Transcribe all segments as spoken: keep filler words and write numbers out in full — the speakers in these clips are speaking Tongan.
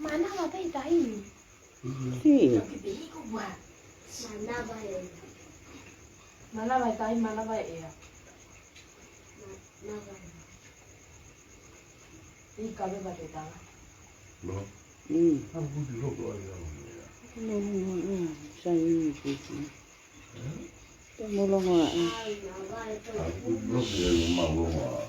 Mānava pē ʻi taimi. Sio. Mānava ʻi taimi, mānava ʻi ʻea. Mānava ʻi ʻea. ʻI ka me pate tala. Mm. No, no, no, sai ni kuku. Te molongo a. Te molongo a.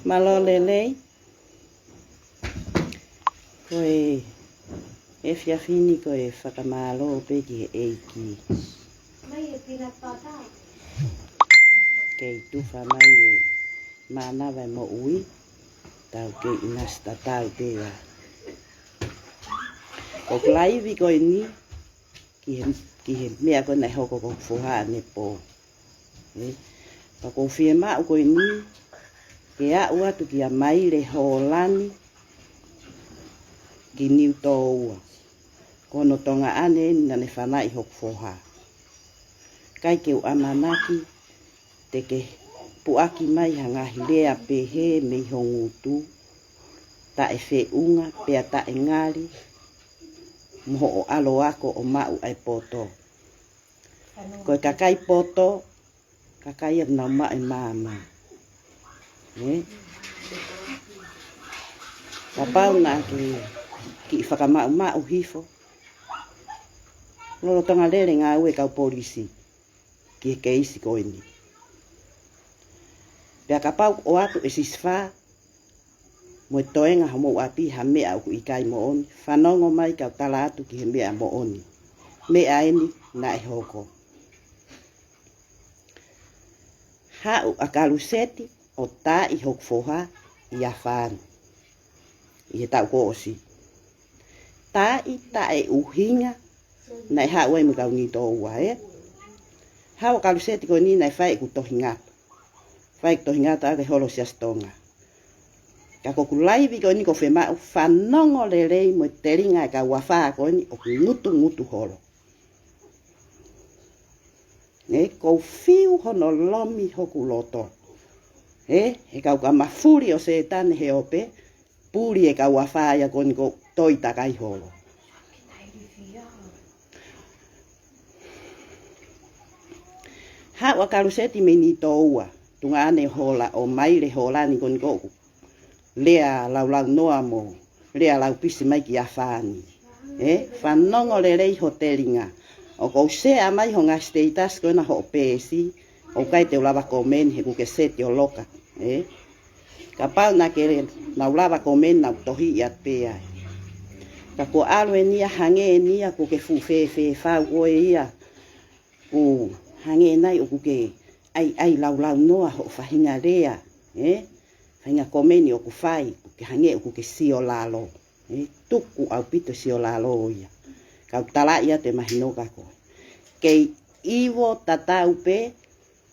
Mālō lelei. Ko e efiafi ni ko e fakamālō pē ki he ʻEiki. Kei tufa mai e mānava e moʻui, tau kei ʻinasi tatau pē ia. Ko e laivi ko eni, ki he, ki he meʻa ko ē naʻe hoko ko hoku foha ʻanepō. Ē, pea ʻoku ou fiemaʻu ko eni, ke aʻu atu kia Maile Hōlani, ki Niutōua. Ko hono Tonga ʻanepō eni naʻa ne fanaʻi hoku foha. ʻIkai ke u ʻamanaki, te ke puʻaki mai ha ngaahi lea pehē mei ho ngutu, taʻefeʻunga, pea taʻengali, mo hoʻo ʻalu ako ʻo maʻu ʻa e poto. Ko e kakai poto, kakai ʻoku nau maʻu e maama. Ē? Kapau naʻa ke kiʻi fakamaʻumaʻu hifo, lolotonga lele ngāue kau polisi ki he keisi ko eni. Pea kapau ʻoku ʻoatu ʻe Sisifā mo e toenga homou ʻapi ha meʻa ʻoku ʻikai moʻoni, fanongo mai kau tala atu ki he meʻa moʻoni. Meʻa eni naʻe hoko. Haʻu ʻa Kaluseti ʻo taaʻi hoku foha ʻi afā ni, ʻi he taʻu kuo ʻosi. Taaʻi taʻeʻuhinga naʻe haʻu ai mo e kau Niutōua, ē? Haʻu ʻa Kaluseti ko eni naʻe fai ʻeku tohi ngata. Fai ʻeku tohi ngata ʻa e holo Siasi Tonga. Ka ko hoku laivi ko eni ʻoku ou fiemaʻu fanongo lelei mo e telinga e kau afā ko eni ʻoku ngutungutu holo. Ē, ʻoku ou fiu hono lomi hoku loto. Ē, he kau kamafuli ʻo Sētane he ope, puli e kau afā ia ko eni ʻoku toe takai holo. Haʻu ʻa Kaluseti mei Niutōua, tuʻunga ʻanepō ʻo Maile Hōlani ko eni ʻoku lea laulaunoa mo lea laupisi mai ki afā ni. Ē, fanongo lelei ho telinga. ʻOku ou sea mai ho ngaahi status ko ena hoʻo peesi, ʻoku ʻikai te u lava komeni he ʻoku ke seti ʻo loka. Ē? Kapau naʻa ke nau lava komeni naʻa ku tohiʻi atu pē ai. Ka kuo ʻalu eni ia, hangē eni ia ʻoku ke fuʻu fēfē fau ko e ia. ʻOku hangē nai ʻoku ke ʻaiʻai laulaunoa hoʻo faʻahinga lea, ē? Faʻahinga komeni ʻoku fai, ʻoku ke hangē ʻoku ke sio lalo, ē? Tuku ʻaupito sio lalo ia. Kau talaʻi atu e mahino kia koe. Kei ivo tatau pē,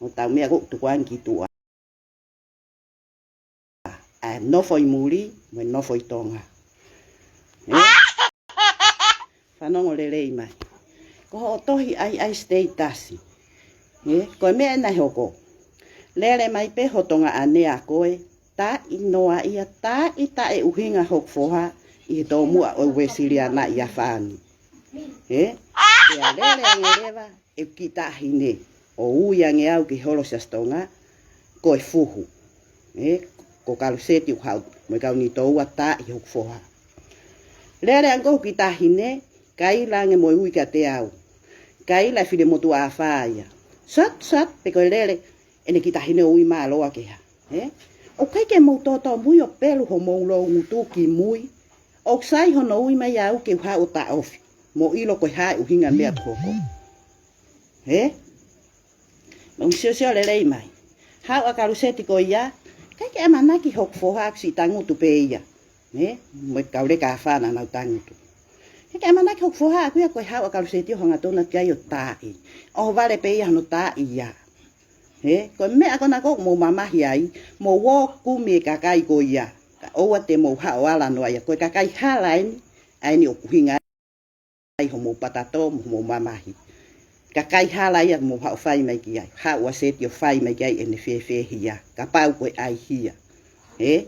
ʻo tau meʻa ʻoku tukuange ki tuʻa. ʻA e nofo ʻi muli, mo e nofo ʻi Tonga. Ē? Fanongo lelei mai. Ko hoʻo tohi ʻaiʻai status. Ē? Ko e meʻa naʻe hoko. Lele mai pē ho Tonga ʻanepō ʻa koe, taaʻi noa ia, taaʻi taʻeʻuhinga hoku foha ʻi he tomuʻa ʻo e Uēsiliana ʻi afā ni. Ē? Pea lele ange leva ʻeku kiʻi taʻahine, ʻo ui ange au ki he holo Siasi Tonga, ko e fuhu. Ē, ko Kaluseti ʻoku haʻu mo e kau Niutōua taaʻi hoku foha. Lele ange ko e kiʻi taʻahine, kaila ange mo e ui kiate au. Kaila e finemotuʻa afā ia. Sat, sat, pe ko e lele, ʻene kiʻi taʻahine ʻo ui mālō ake ha. Ē? ʻOku ʻikai ke mou tōtōmui ʻo pelu homou loungutu ki mui. ʻOku sai hono ui mai au ke u haʻu ʻo taʻofi. Mo ʻilo ko e hā e ʻuhinga meʻa ʻoku hoko. Ē? Mou siosio lelei mai. Haʻu ʻa Kaluseti ko ia, ʻikai ke ʻamanaki hoku foha ʻoku siʻi tangutu pē ia. Ē? Mo e kau leka afā naʻa nau tangutu. ʻIkai ke ʻamanaki hoku foha ʻoku ia ko e haʻu ʻa Kaluseti ʻo hangatonu atu ki ai ʻo taaʻi. ʻOhovale pē ia hono taaʻi ia. He, ko e meʻa ko ena ʻoku mou mamahi ai, mou ō kumi e kakai ko ia. Ka ʻoua te mou haʻu ʻo ala noa ia. Ko e kakai hala eni, ʻa eni ʻoku ʻuhinga ai homou patato, mo homou mamahi. Kakai hala ia mou haʻu ʻo fai mai ki ai. Haʻu ʻa Seti ʻo fai mai ki ai ʻene fēfēhia. Kapau ko e ʻai hia. He?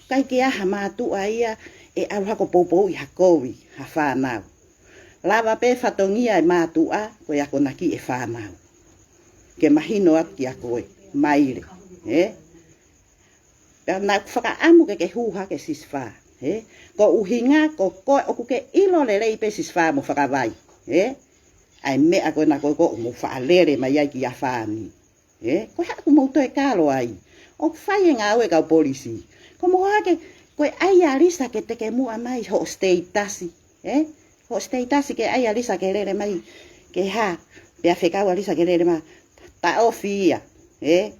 ʻIkai ke ʻi ai ha mātuʻa ia ʻe ʻalu hake ʻo poupouʻi ha kovi, ha fānau. Lava pē fatongia e mātuʻa, ko e akonaki e fānau. Ke mahino atu kia koe, Maile. He? Pea naʻa ku fakaʻamu ke ke hū hake Sisifā. He? Ko e ʻuhinga, ko koe ʻoku ke ʻilo lelei pē Sisifā mo Fakavai. He? ʻA e meʻa ko ena ko ē ʻoku mou faʻa lele mai ai ki ʻAfā ni. He? Ko e hā ʻoku mou toe kalo ai. ʻOku fai e ngāue e kau polisi. Ko mou hake, ko e ʻai ʻa Lisa ke teke muʻa mai hoʻo siteitasi. He? Hoʻo siteitasi ke ʻai ʻa Lisa ke lele mai. Ke hā, pea fekau ʻa Lisa ke lele mai. Taʻofi ia. He?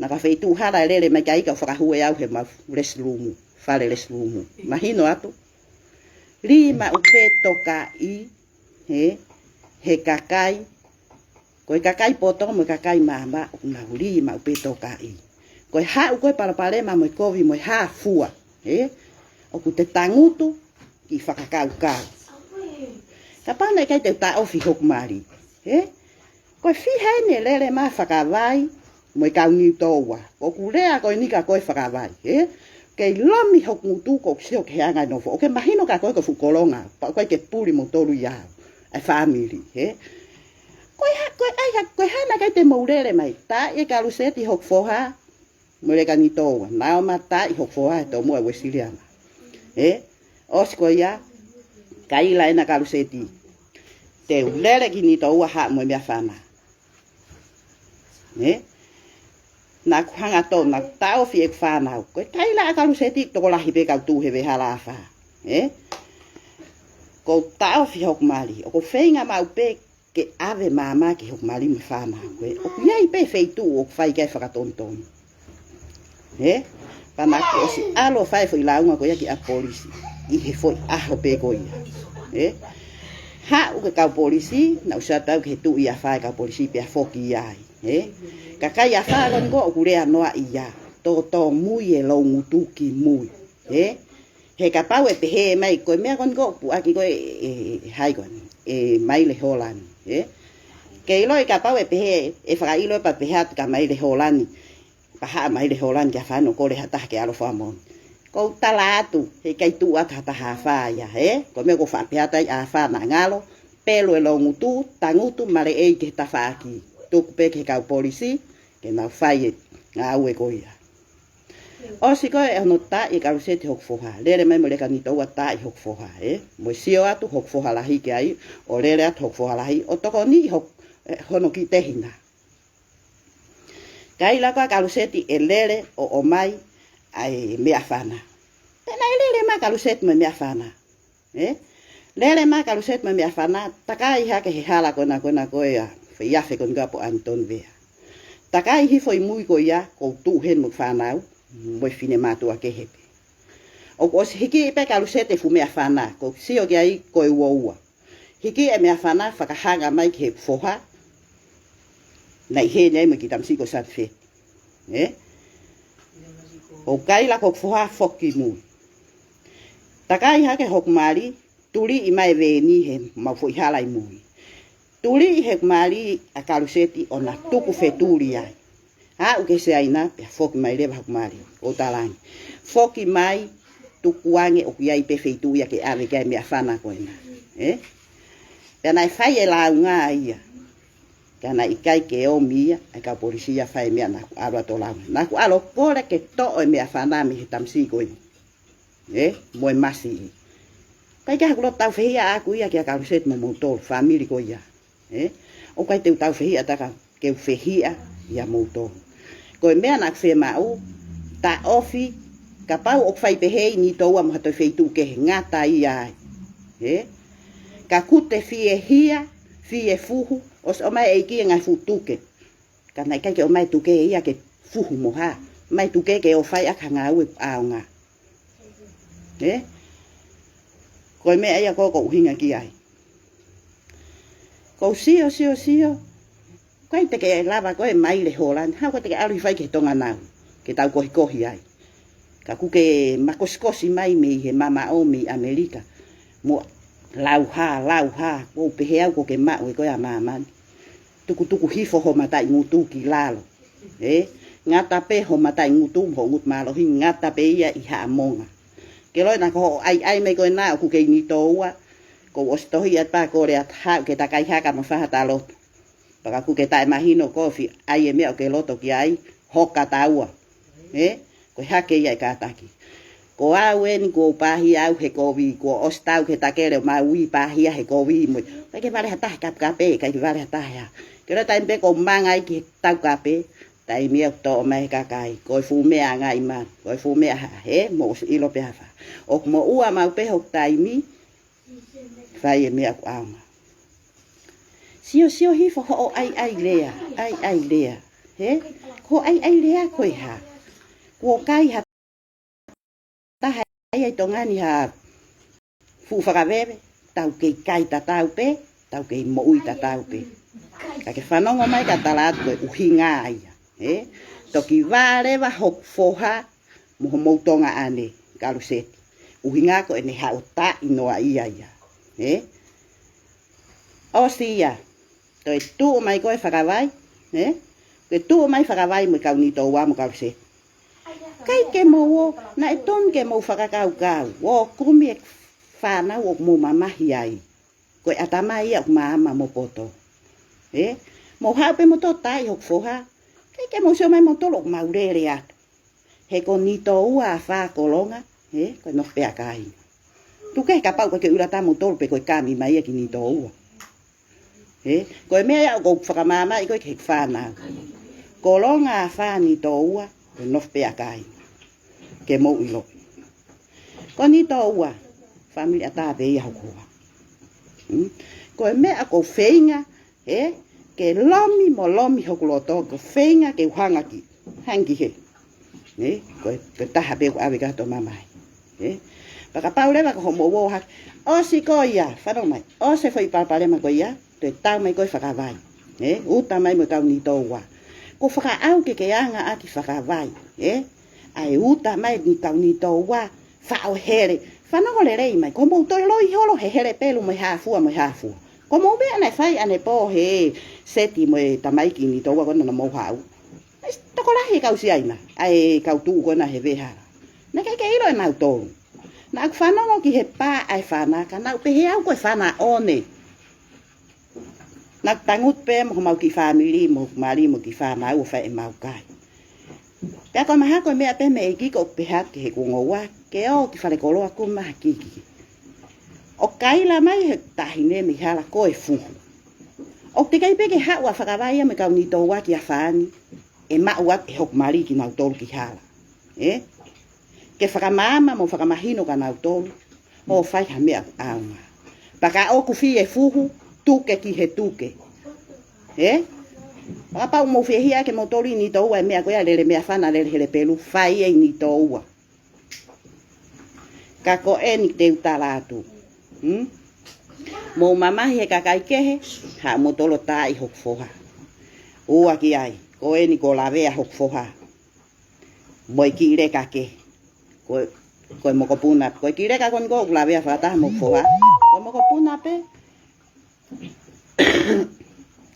Naʻa ka feituʻu hala e lele mai ki ai ka u fakahū ʻe au he mafu lesilumu, fale lesilumu. Mahino atu. Lī maʻu pē tokaʻi, he, he kakai, ko e kakai poto mo e kakai maama, ʻoku nau lī maʻu pē tokaʻi. Ko e haʻu ko ē palopalema mo e kovi mo e hā fua, he, ʻoku te tangutu ki he fakakaukau. Kapau naʻe ʻikai te u taʻofi hoku mali, he, ko e fiha eni e lele mai Fakavai mo e kau Niutōua. ʻOku lea ko eni kia koe Fakavai, he? Kei lomi hoku ngutu ko e sio ki he anga e nofo. ʻOku ke mahino kia koe ko e fuʻu kolonga, pea ʻoku ʻikai ke puli moutolu ia, ʻa e fāmili, he? Ko e hā, ko e ʻai hā, ko e hā naʻe ʻikai te mou lele mai. Taaʻi e Kaluseti hoku foha, mo e leka Niutōua. Naʻa ma taaʻi hoku foha he tomuʻa Uēsiliana. He? ʻOsi ko ia, kaila ena Kaluseti. Te u lele ki Niutōua haʻu mo e meʻafana. He? Naʻa ku hanga ʻo, naʻa ku taʻofi ʻeku fānau. Ko e kaila ʻa Kaluseti tokolahi pē kau tuʻu he vehala ʻAfā. He? Ko u taʻofi hoku mali. ʻOku ou feinga maʻu pē ke ʻave maama ki hoku mali mo e fānau. He? ʻOku ʻi ai pē feituʻu ʻoku fai ki ai e fakatonutonu. He? Pea naʻa ku ʻosi ʻalu ʻo fai e foʻi lāunga ko ia ki ʻapi polisi. ʻI he foʻi ʻaho pē ko ia. He? Haʻu e kau polisi, naʻa ku sio atu au ki he tuʻi ʻAfā e kau polisi pea foki ai. He? Kakai ʻAfā ko eni ko ē ʻoku lea noa ia. Tōtōmui e loungutu ki mui. He? He kapau ʻe pehē mai, ko e meʻa ko eni ko ē ʻoku puʻaki ko ē ʻe, ʻe, ʻe hai ko eni, ʻe Maile Hōlani, he? Ke ʻilo ʻe kapau ʻe pehē, ʻe fakaʻilo ʻe pea pehē atu kia Maile Hōlani, pea haʻu Maile Hōlani ki ʻAfā ni ʻo kole ha taha ke ʻalu ʻo fakamoʻoni. Ko u tala atu, heʻikai tuʻu atu ha taha ʻAfā ia, he? Ko e meʻa ʻoku ou faʻa pehē atu ai ʻAfā naʻa ngalo, pelu e loungutu, tangutu, maleʻei ki he tafaʻaki. Tuku pē ki he kau polisi, ke nau fai e ngāue ko ia. ʻOsi ko ē hono taaʻi e Kaluseti hoku foha. Lele mai mo e leka Niutōua taaʻi hoku foha, he? Mo e sio atu hoku foha lahi ki ai, ʻo lele atu hoku foha lahi, ʻo tokoniʻi hoku, ē, hono kiʻi tehina. Kaila ko ē ʻa Kaluseti ʻe lele ʻo ʻomai ʻa e meʻafana. Pea naʻe lele mai ʻa Kaluseti mo e meʻafana. He? Lele mai ʻa Kaluseti mo e meʻafana, takai hake he hala ko ena ko ena ko ē ʻa Feiafe ko eni ko ē ʻa Poʻa ni Tonivea. Takai hifo ʻi mui ko ia, ko u tuʻu heni mo e fānau, mo e finemātuʻa kehe pē. ʻOku ʻosi hiki pē ʻe Kaluseti e fuʻu meʻafana, ko u sio ki ai ko e uaua. Hiki e meʻafana, fakahanga mai ki he foha, naʻe ʻi heni ai mo e kiʻi tamasiʻi ko Sanfeti. He? ʻO kaila ko e foha foki mui. Takai hake hoku mali, tuliʻi mai e veni he mau foʻi hala ʻi mui. Tuliʻi he mali ʻa Kaluseti ʻo na tuku fetuli ai. Aʻu ki Siaina, pea foki mai leva hoku mali, ʻo talangi. Foki mai, tukuange ʻoku ʻi ai pē feituʻu ia ke ʻave ki ai e meʻafana ko ena. He? Pea naʻe fai e lāunga ia. Ka naʻe ʻikai ke ʻomi ia, ʻa e kau polisi ia fai e meʻa naʻa ku ʻalu atu ʻo lāunga. Naʻa ku ʻalu ʻo kole ke toʻo e meʻafana mei he tamasiʻi ko eni. He? Mo e masiʻi. ʻIkai ke ʻi ai haku loto tau fehiʻa ʻaʻaku ia kia Kaluseti mo moutolu, fāmili ko ia. He? ʻOku ʻikai te u tau fehiʻa taha ke u fehiʻa ia moutolu. Ko e meʻa naʻa ku fiemaʻu, taʻofi, kapau ʻoku fai pehē ʻi Niutōua mo ha toe feituʻu kehe ngata ia ai. He? Ka kute fie hia, fie fuhu, ʻosi ʻomai ʻe he ʻEiki e ngaahi fuʻu tuke. Ka naʻe ʻikai ke ʻomai e tuke ia ke fuhu mo hā. ʻOmai e tuke ke ō ʻo fai ʻaki ha ngāue ʻaonga. He? Ko e meʻa ia ko ē ʻoku ou ʻuhinga ki ai. Ko u sio, sio, sio. ʻikai te ke lava koe mai le hola ni, haʻu koe te ke ʻalu hifo ai ki he Tonga Nau, ke tau kohikohi ai. Ka ʻoku ke makosikosi mai mei he mamaʻo mei ʻAmelika, mo lauhā, lauhā, ʻoku ou pehē au ʻoku ke maʻu ʻe koe ʻa māmani. Tukutuku hifo ho mataʻingutu ki lalo. Ē? Ngata pē ho mataʻingutu, ho ngutu mālohi, ngata pē ia ʻi Haʻamonga. Ke loi naʻa ko hoʻo ʻaiʻai mai ko ena ʻoku ke ʻi Nitoua, kuo u ʻosi tohi atu pea kole atu haʻu ke ta kai haka mo fai ha ta lotu. Pea ka ʻoku ke taʻemahino ko e fē ʻa e meʻa ʻoku ke loto ki ai, hoka taua. Ē? Ko e hake ia ʻe kātaki. Ko au eni kuo u pāhia au he kovi, kuo ʻosi tau ki he takele ʻo maui pāhia he kovi mo. ʻIkai ke vale ha taha e kapekape, ʻikai ke vale ha taha e hā. Ke loi taimi pē ʻoku ou manga ai ki he taukape, taimi ia ʻoku toʻo mai he kakai. Ko e fuʻu meʻa ʻa Ngaahi Manu, ko e fuʻu meʻa ha, ē, mou ʻosi ʻilo pē ha fā. ʻOku moʻua maʻu pē hoku taimi, fai e meʻa ʻoku ʻaonga. Siosio hifo hoʻo ʻaiʻai lea, ʻaiʻai lea. Ē? Ko hoʻo ʻaiʻai lea ko e hā? Kuo kai ha taha ia ʻi Tonga ni ha fuʻu fakaveve, tau kei kai tatau pē, tau kei moʻui tatau pē. Ka ke fanongo mai ka tala atu ko e ʻuhinga ia, ē? Toki vā leva hoku foha mo homou Tonga ʻaneafi, Kaluseti. ʻUhinga ko ʻene haʻu taʻi noa ia ia, ē? ʻOsi ia, toe tuʻu mai ko e Fakavai, ē? Ke tuʻu mai Fakavai mo e kau Nitoua mo Kaluseti. ʻIkai ke mou ō, naʻe tonu ke mou fakakaukau, ō kumi e fānau ʻoku mou mamahi ai. Ko e ʻatamai ia ʻoku maama mo poto. Ē? Mou haʻu pē moutolu taʻi hoku foha. ʻIkai ke mou sio mai moutolu ʻoku mau lele atu. He ko Nitoua afā Kolonga, ē? Ko e nofo pē ʻa kāinga. Tuku kehe kapau ʻoku ke ʻulatā moutolu pē ko e kami mai ia ki Nitoua. Ē? Ko e meʻa ia ʻoku ou fakamāmaʻi ko ē ki he fānau. Kolonga afā Nitoua, ko e nofo pē ʻa kāinga. Ke mou ʻilo. Ko Nitoua, fāmili ʻatā pē ia hoku hoa. Hmm? Ko e meʻa ʻoku ou feinga, ē, ke lomi mo lomi hoku loto, ʻoku ou feinga ke u hanga ki, hanga ki hē. Ē, ko e, ko e taha pē ʻoku ʻave ki hoto mamahi. Ē, pea kapau leva ko hoʻomou ō hake, ʻosi ko ia, fanongo mai, ʻosi e foʻi palopalema ko ia, toe tau mai ko e Fakavai. Ē, uta mai mo e kau Nitoua. Ko e fakaʻau ke ke anga ʻaki Fakavai. Ē, ʻa e uta mai ni kau Nitoua, faʻo hele. Fanongo lelei mai, ko hoʻomou toe loi holo he hele pelu mo e hā fua mo e hā fua. Ko hoʻomou meʻa naʻe fai ʻanepō he Seti mo e tamaiki Nitoua ko ena naʻa mou haʻu. ʻAi, tokolahi e kau Siaina, ʻa e kau tuʻu ko ena he vehala. Naʻe ʻikai ke ʻilo ʻe nautolu. Naʻa ku fanongo ki he pā ʻa e fana, ka naʻa ku pehē au ko e fana ʻone. Naʻa ku tangutu pē mo homau kiʻi fāmili, mo hoku mali, mo e kiʻi fānau ʻo fai ʻemau kai. Pea ko e mahalo ko e meʻa pē mei he ʻEiki ʻoku pehē atu ki he kuonga ua, ke ō ki falekoloa kumi mai ha kiki. ʻO kaila mai he taʻahine mei hala ko e fuhu. ʻOku teʻeki ai pē ke haʻu ʻa Fakavai ia mo e kau Nitoua ki afā ni, ʻe maʻu atu ʻe hoku mali kinautolu ki hala. Ē? Ke fakamaama mo fakamahino kia nautolu, ʻo fai ha meʻa ʻaonga. Pea ka ʻoku fie fuhu, tuke ki he tuke. Ē? Pea kapau mou fiehia ke mou toli ʻi Nitoua e meʻa ko ia lele meʻafana lele hele pelu, fai ʻe Nitoua. Ka ko eni te u tala atu. Hmm? Mou mamahi he kakai kehe, haʻu moutolu ʻo taʻi hoku foha. ʻUa ki ai, ko eni kuo lavea hoku foha. Mo e kiʻi leka kehe. Ko, ko e mokopuna, ko e kiʻi leka ko eni kuo lavea fakataha mo hoku foha. Ko e mokopuna pē.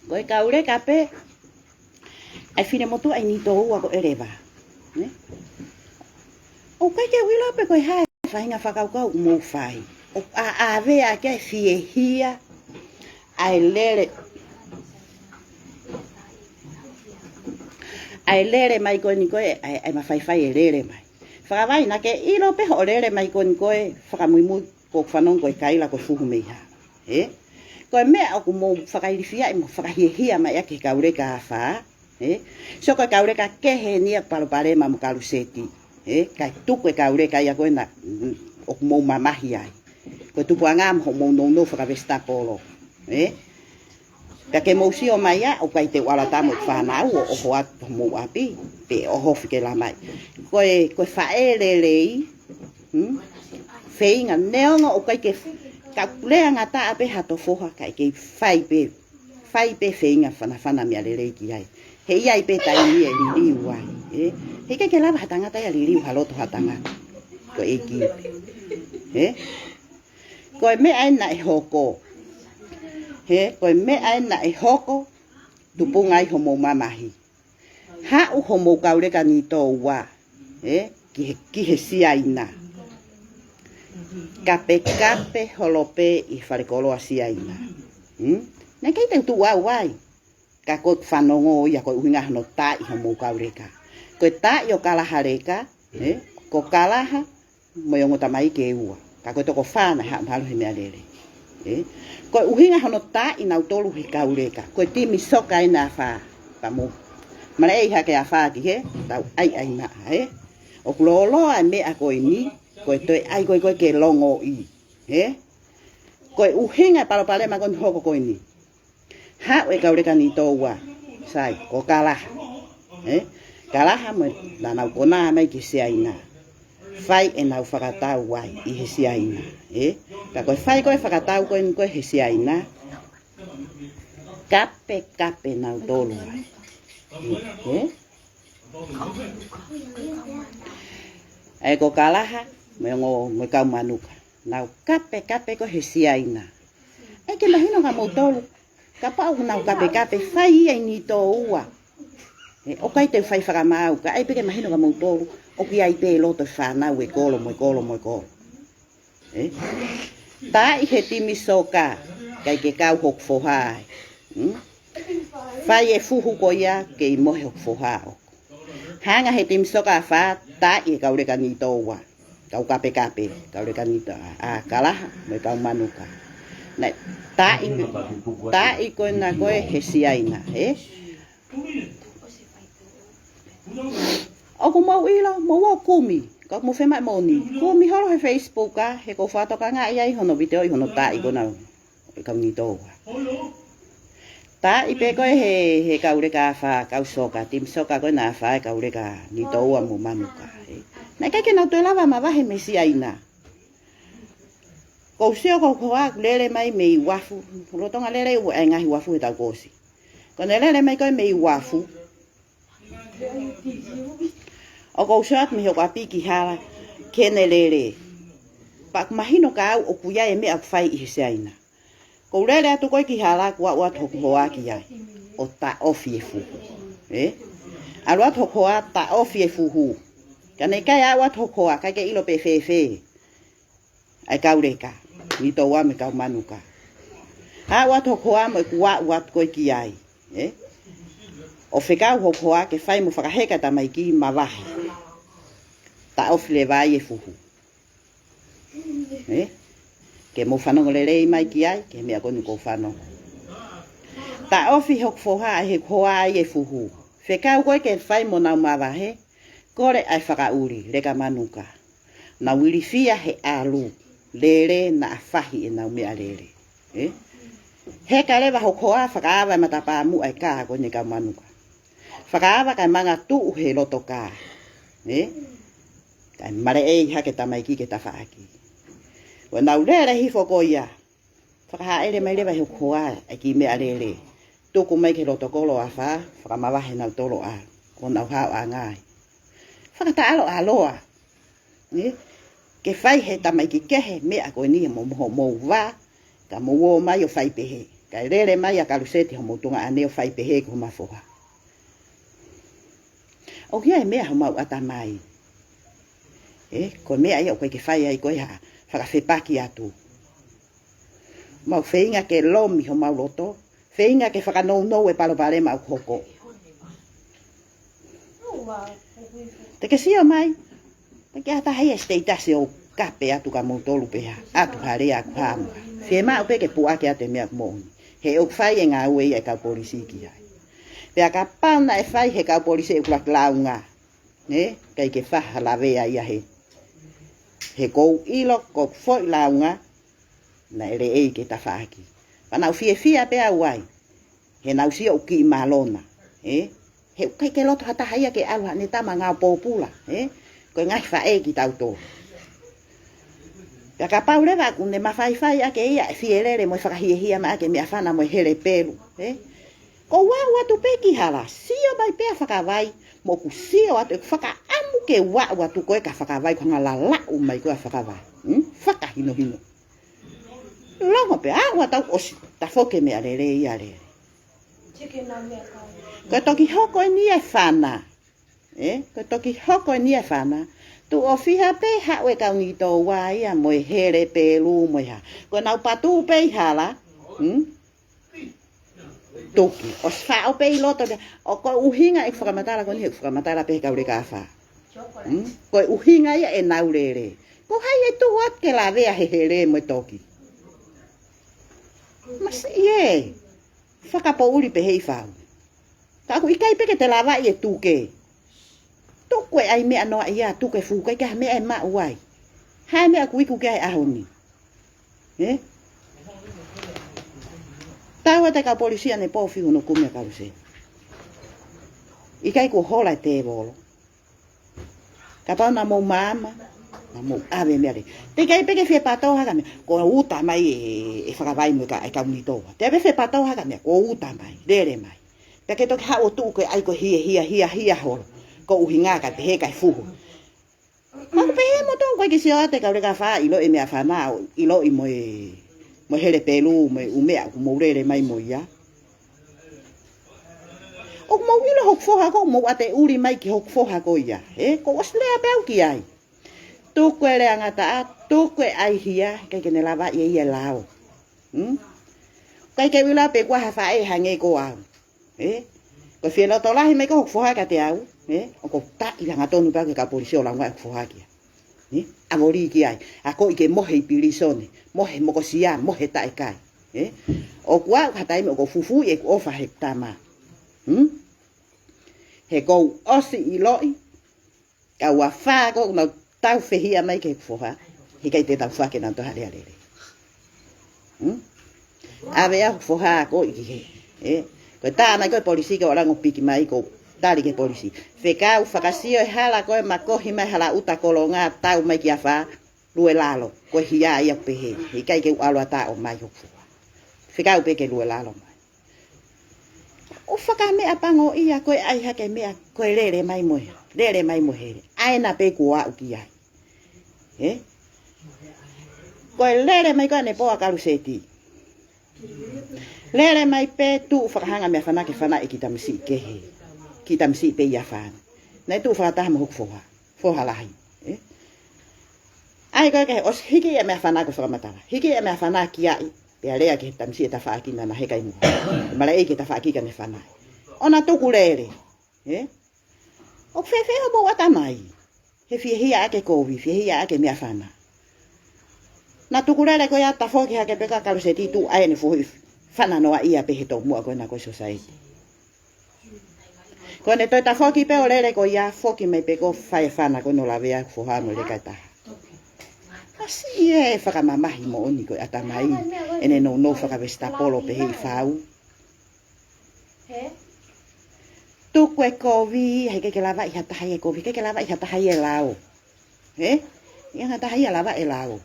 Ko e kau leka pē. ʻA e finemotuʻa ʻi Nitoua ko ʻEleva. Nē? ʻOku ʻikai ke u ʻilo pe ko e hā e faʻahinga fakakaukau ʻoku mou fai. ʻOku ʻave ʻa e fiehia. ʻA e lele. ʻA e lele mai ko eni ko e, ʻa e, ʻa e mafaifai e lele mai. Fakavai naʻa ke ʻilo pe hoʻo lele mai ko eni ko e fakamuimui ko e fanongo ko e kaila ko e fuhu mei hala. Ē? Ko e meʻa ʻoku mou fakailifia mo fakahiahia mai ʻaki he kau leka afā. Ē? So ko e kau leka kehe eni ia palopalema mo Kaluseti. Ē? Kae tuku e kau leka ia ko ena, mm, ʻoku mou mamahi ai. Ko e tupuʻanga mo hoʻomou nounou fakavesitapolo. Ē? Pea ke mou sio mai ia, ʻoku ʻikai te u ʻalu atu mo e fānau ʻo ʻoho atu homou ʻapi, pe ʻohofi ke lava mai. Ko e, ko e faʻē lelei, hmm? Feinga, neongo ʻoku ʻikai ke, ka lea ngataʻa pē ha to foha, kae kei fai pē, pai pē feinga fanafana meʻa lelei ki ai. He ʻi ai pē taimi ʻe liliu ai, ē? He ʻikai ke lava ha tangata ia liliu ha loto ha tangata. Ko e ʻEiki. Ē? Ko e meʻa ē naʻe hoko. Ē? Ko e meʻa ē naʻe hoko, tupunga ai homou mamahi. Haʻu homou kauleka Nitoua, ē? Ki he, ki he Siaina. Kapekape holo pē ʻi falekoloa Siaina. Hmm? Naʻe ʻikai te u tuʻu au ai. Ka ko e fanongo ia ko e ʻuhinga hono taaʻi homou kauleka. Ko e taaʻi ʻo Kalaha Leka, ē? Ko Kalaha mo e ongo tamaiki ʻe ua. Ka ko e toko fā naʻe haʻu mahalo he meʻalele. Ē? Ko e ʻuhinga hono taaʻi nautolu he kauleka. Ko e timi soka ʻena afā. Pea mou maleʻei hake afā ki hē, tau ʻaiʻai maʻa, ē? ʻOku lōloa e meʻa ko eni, ko e toe ʻai ko ē ko ē ke longoʻi. Ē? Ko e ʻuhinga e palopalema ko eni hoko ko eni. Haʻu e kauleka Nitoua, sai, ko Kalaha. Ē? Kalaha mo e naʻa nau konā mai ki Siaina. Fai ʻenau fakatau ai ʻi he Siaina. Ē? Ka ko e fai ko e fakatau ko eni ko ē he Siaina. Kapekape nautolu ai. Ē? Ē ko Kalaha, mo e ongo, mo e kau Manuka. Nau kapekape ko ē he Siaina. ʻAi ke mahino kia moutolu. Kapau ʻoku nau kapekape fai ia ʻi Nitoua. Ē, ʻoku ʻikai te u fai fakamaau, ka ʻai pē ke mahino kia moutolu, ʻoku ʻi ai pē loto fānau e kolo mo e kolo mo e kolo. Ē? Taaʻi he timi soka, ʻikai ke kau hoku foha ai. Hmm? Fai e fuhu ko ia, kei mohe hoku foha ʻoku. Hanga he timi soka afā, taaʻi e kauleka Nitoua. Kau kapekape, kauleka Nitoua, ʻa Kalaha, mo e kau Manuka. Naʻe taaʻi, taaʻi ko ena ko ē he Siaina, ē? ʻOku mou ʻilo, mou ō kumi, ka mou fiemaʻu moʻoni. Kumi holo he Facebook ā, he ʻoku ou fakatokangaʻi ai hono vitiō ʻi hono taaʻi ko ena ʻe kau Nitoua. Taaʻi pē ko ē he, he kauleka afā, kau soka, timi soka ko ena afā e kauleka Nitoua mo Manuka, ē. Naʻe ʻikai ke nau toe lava mavahe mei Siaina. ʻOku ou sio ko hoku hoa ʻoku lele mai mei uafu, lolotonga lele ʻa e ngaahi uafu he taʻu kuo ʻosi. Ko ʻene lele mai ko ē mei uafu, ʻoku ou sio atu mei hoku ʻapi ki hala, ke ne lele. Pea ʻoku mahino kia au ʻoku ʻi ai e meʻa ʻoku fai ʻi he Siaina. ʻOku ou lele atu ko ē ki hala, kuo aʻu atu hoku hoa ki ai. ʻO taʻofi e fuhu. Ē? ʻAlu atu hoku hoa, taʻofi e fuhu. Ka naʻe ʻikai aʻu atu hoku hoa, ʻikai ke ʻilo pe fēfē ʻa e kauleka Nitoua mo e kau Manuka. Aʻu atu hoku hoa mo ʻeku aʻu atu ko ē ki ai. Ē? ʻO fekau hoku hoa ke fai mo fakaheka e tamaiki mavahe. Taʻofi leva ai e fuhu. Ē? Ke mou fanongo lelei mai ki ai, ki he meʻa ko eni ʻoku ou fanongo. Taʻofi hoku foha ʻe heʻeku hoa ai e fuhu. Fekau ko ē ke fai mo nau mavahe, kole ʻa e fakaʻuli, Leka Manuka. Nau ilifia he ʻalu, lele naʻa fahi ʻenau meʻalele. Ē? Heka leva hoku hoa, fakaava e matapā muʻa e kā ko eni ʻa e kau Manuka. Fakaava kae manga tuʻu he loto kā. Ē? Kae maleʻei hake e tamaiki ki he tafaʻaki. ʻO nau lele hifo ko ia. Fakahaʻele mai leva ʻe hoku hoa e kiʻi meʻalele. Tuku mai ki he loto kolo afā, fakamavahe nautolu ʻa, ko nau haʻu ʻo ngāue. Fakataʻalo ʻa loa. Ē? Ke fai he tamaiki kehe meʻa ko eni mo, mo, mo vā, ka mou ō mai ʻo fai pehē. Kae lele mai ʻa Kaluseti homou tuongaʻane ʻo fai pehē ki homa foha. ʻOku ʻi ai e meʻa homau ʻatamai. Ē, ko e meʻa ia ʻoku ʻikai ke fai ai ko ē ha fakafepaki atu. Mau feinga ke lomi homau loto, feinga ke fakanounou e palopalema ʻoku hoko. Te ke sio mai, ʻikai ke ʻi ai ha taha ia ʻi he siteitasi ʻo kape atu kia moutolu pe hā, atu ha lea ʻoku hā mo hā. Fiemaʻu pē ke puʻaki atu e meʻa ʻoku moʻoni. He ʻoku fai e ngāue ia ʻa e kau polisi ki ai. Pea kapau naʻe fai he kau polisi ʻeku ʻuluaki lāunga. Ē, ʻikai ke faʻa lavea ia he. He ʻoku ou ʻilo, ko ʻeku foʻi lāunga, naʻe leʻei ki he tafaʻaki. Pea naʻá ku fiefia pē au ai. He naʻá ku sio ʻoku kiʻi mālō na. Ē? He ʻoku ʻikai ke loto ha taha ia ke ʻalu haʻane tama ngāue pōpula. Ē? Ko e ngaahi faʻē kitautolu. Ka kapau leva ʻoku ne mafaifai ʻaki ia ʻe fielele mo e fakahiahia mai ʻaki e meʻafana mo e hele pelu, ē? Ko u aʻu atu pē ki hala, sio mai pē ʻa Fakavai, mo ʻeku sio atu ʻeku fakaʻamu ke u aʻu atu ko ē kia Fakavai, ko e hanga lalaʻu mai ko ē ʻa Fakavai. Hmm? Fakahinohino. Longo pē, aʻu atu ʻosi tafoki e meʻa lelei ia lele. Ko e toki hoko eni e fana. Ē, ko e toki hoko eni e fana. Tuʻo fiha pē haʻu e kaunitoua ia mo e hele pelu mo e hā. Ko ʻenau patu pē ʻi hala. Hmm? Tuki. ʻOsi faʻo pē ʻi loto pē. ʻO ko e ʻuhinga ʻeku fakamatala ko eni he ʻeku fakamatala pē he kau leka afā. Hmm? Ko e ʻuhinga ia ʻenau lele. Ko hai ʻe tuʻu atu ke lavea he hele mo e toki. Masiʻi ē. Fakapoʻuli pē he ʻi fau. Ka ʻoku ʻikai pē ke te lavaʻi e tuke. Tuku e ʻai meʻa noa ia, tuku e fuka ʻikai ha meʻa ʻe maʻu ai. Hā e meʻa ʻoku iku ki ai he ʻaho ni. Ē? Tau atu e kau polisi ʻanepō ʻo fiu hono kumi ʻa Kaluseti. ʻIkai kuo hola e tēvolo. Kapau naʻa mou maama, naʻa mou ʻave meʻa lelei. Teʻeki ai pē ke fie pato hake meʻa. Ko uta mai e, e Fakavai mo e ka, e kaunitoua. Teʻeki ai pē fie pato hake meʻa. Ko uta mai, lele mai. Pea ke toki haʻu ʻo tuʻu ko e ʻai ko e hia, hia, hia, hia holo. Ko e ʻuhinga ka pehē kae fuhu. Ka pehē mo tō ko e kiʻi sio atu e kau leka afā ʻiloʻi e meʻafana, ʻiloʻi mo e, mo e hele pelu, mo e ʻū meʻa ʻoku mou lele mai mo ia. ʻOku mou ʻilo hoku foha ko ē, mou ʻateuli mai ki hoku foha ko ia. Ē, ko u ʻosi lea pē au ki ai. Tuku e lea ngataʻa, tuku e ʻai hia, ʻikai ke ne lavaʻi ʻe ia e lao. Hmm? ʻIkai ke u ʻilo pe ko e hā ha faʻē hangē ko au. Ē? Ko e fie loto lahi mai ko hoku foha kiate au. Ē? ʻOku ou taʻi hangatonu pē au ki he kau polisi ʻo langa hoku foha kia. Ē? ʻA voli ki ai. ʻAkoʻi ke mohe ʻi pilīsone. Mohe mokosia, mohe taʻekai. Ē? ʻOku ou ʻi ha taimi ʻoku ou fufuuʻi ʻeku ʻofa he tama. Hmm? He kuo u ʻosi ʻiloʻi. Kau afā ko ē ʻoku nau tau fehia mai ki he foha. He ʻikai te tau fake nau toha lea lele. Hmm? ʻAve au foha ko ē ki he. Ē? Ko e tā mai ko e polisi ke ʻo lango piki mai ko e tali ki he polisi. Fekau fakasio e hala ko ē makohi mai hala uta kolonga tau mai ki afā. Lue lalo, ko e hia ia pehē. He ʻikai ke u ʻalu ʻo taʻo mai hoku foha. Fekau pē ke lue lalo mai. ʻO fakameʻapango ia ko e ʻai hake meʻa, ko e lele mai mo e, lele mai mo e hele. ʻAi na pē kuo aʻu ki ai. Ē? Ko e lele mai ko ē ʻanepō ʻa Kaluseti. Lele mai pē tuʻu fakahanga meʻafana ke fanaʻi ki tamasiʻi kehe. Ki tamasiʻi pē ia fana. Naʻe tuʻu fakataha mo hoku foha. Foha lahi. Ē? ʻAi ko ē ke ʻosi hiki ia meʻafana ko e fakamatala. Hiki ia meʻafana ki ai. Pea lea ki he tamasiʻi tafaʻaki naʻa na heka ʻi muʻa. Malaʻe ki he tafaʻaki ka ne fanaʻi. ʻO na tuku lele. Ē? ʻOku fēfē hoʻomou ʻatamai. He fiehia ʻaki e kovi, fiehia ʻaki e meʻafana. Na tuku lele ko ia tafoki hake pē ka Kaluseti tuʻu ai ʻene fuhi fana noa ia pē he tomuʻa ko ena ko e sosaieti. Ko ʻene toe tafoki pē ʻo lele ko ia foki mai pē ko e fai fana ko ʻene lavea foha mo leka ʻe taha. Masiʻi ē fakamamahi moʻoni ko e ʻatamai ʻene nounou fakavesitapolo pē he ʻi fau. Tuku e kovi, he ʻikai ke lavaʻi ha taha ia e kovi, he ʻikai ke lavaʻi ha taha ia e lao. Ē? ʻIkai ha taha ia lavaʻi e lao.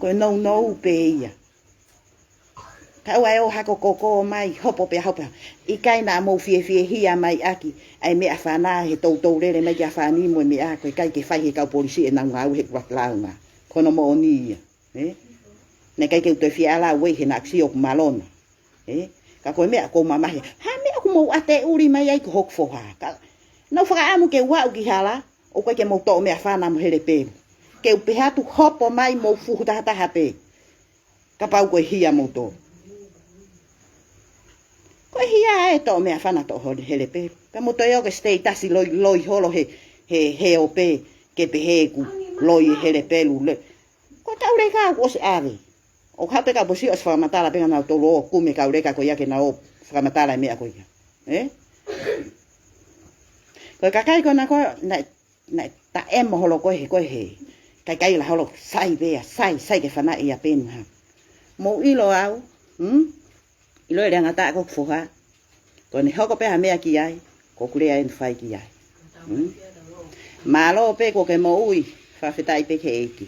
Ko e nounou pē ia. Ka ʻoua ʻe ō hako koko mai, hopo pē, hopo pē. ʻIkai naʻa mou fiefiehia mai ʻaki ʻa e meʻafana he toutou lele mai ki afā ni mo e meʻa ko e ʻikai ke fai he kau polisi ʻenau ngāue he kuat launga. Ko hono moʻoni ia. Ē? Naʻe ʻikai ke u toe fie ʻalu au he naʻa ku sio ʻoku malona. Ē? Ka ko e meʻa ʻoku ou mamahi. Hā e meʻa ʻoku mou ʻateuli mai ai ki hoku foha. Ka nau fakaʻamu ke u aʻu ki hala, ʻoku ʻikai ke mou toʻo meʻafana mo hele pelu. Ke u pehē atu hopo mai mou fuhu tahataha pē. Kapau ko e hia mou toʻo. Ko e hia ʻe toʻo meʻafana toʻo hele pelu. Pea mou toe ō ki he status loi, loi holo he, he, he ope ke pehē ʻoku loi hele pelu le. Ko e kau leka ʻoku ʻosi ʻave. ʻOku haʻu pē kau polisi ʻosi fakamatala pē ka nau tolo ʻo kumi e kau leka ko ia ke nau fakamatala e meʻa ko ia. Ē? Ko e kakai ko ena ko ē, naʻe, naʻe taʻemo holo ko ē he ko ē he. Kakai la holo sai pē ia, sai, sai ke fanaʻi ia pē nu ha. Mou ʻilo au, hmm? ʻIlo e lea ngataʻa ko hoku foha. Ko ʻene hoko pē ha meʻa ki ai, ko ʻeku lea ʻeni fai ki ai. Hmm? Mālō pē kuo ke moʻui, fakafetaʻi pē ki he ʻEiki.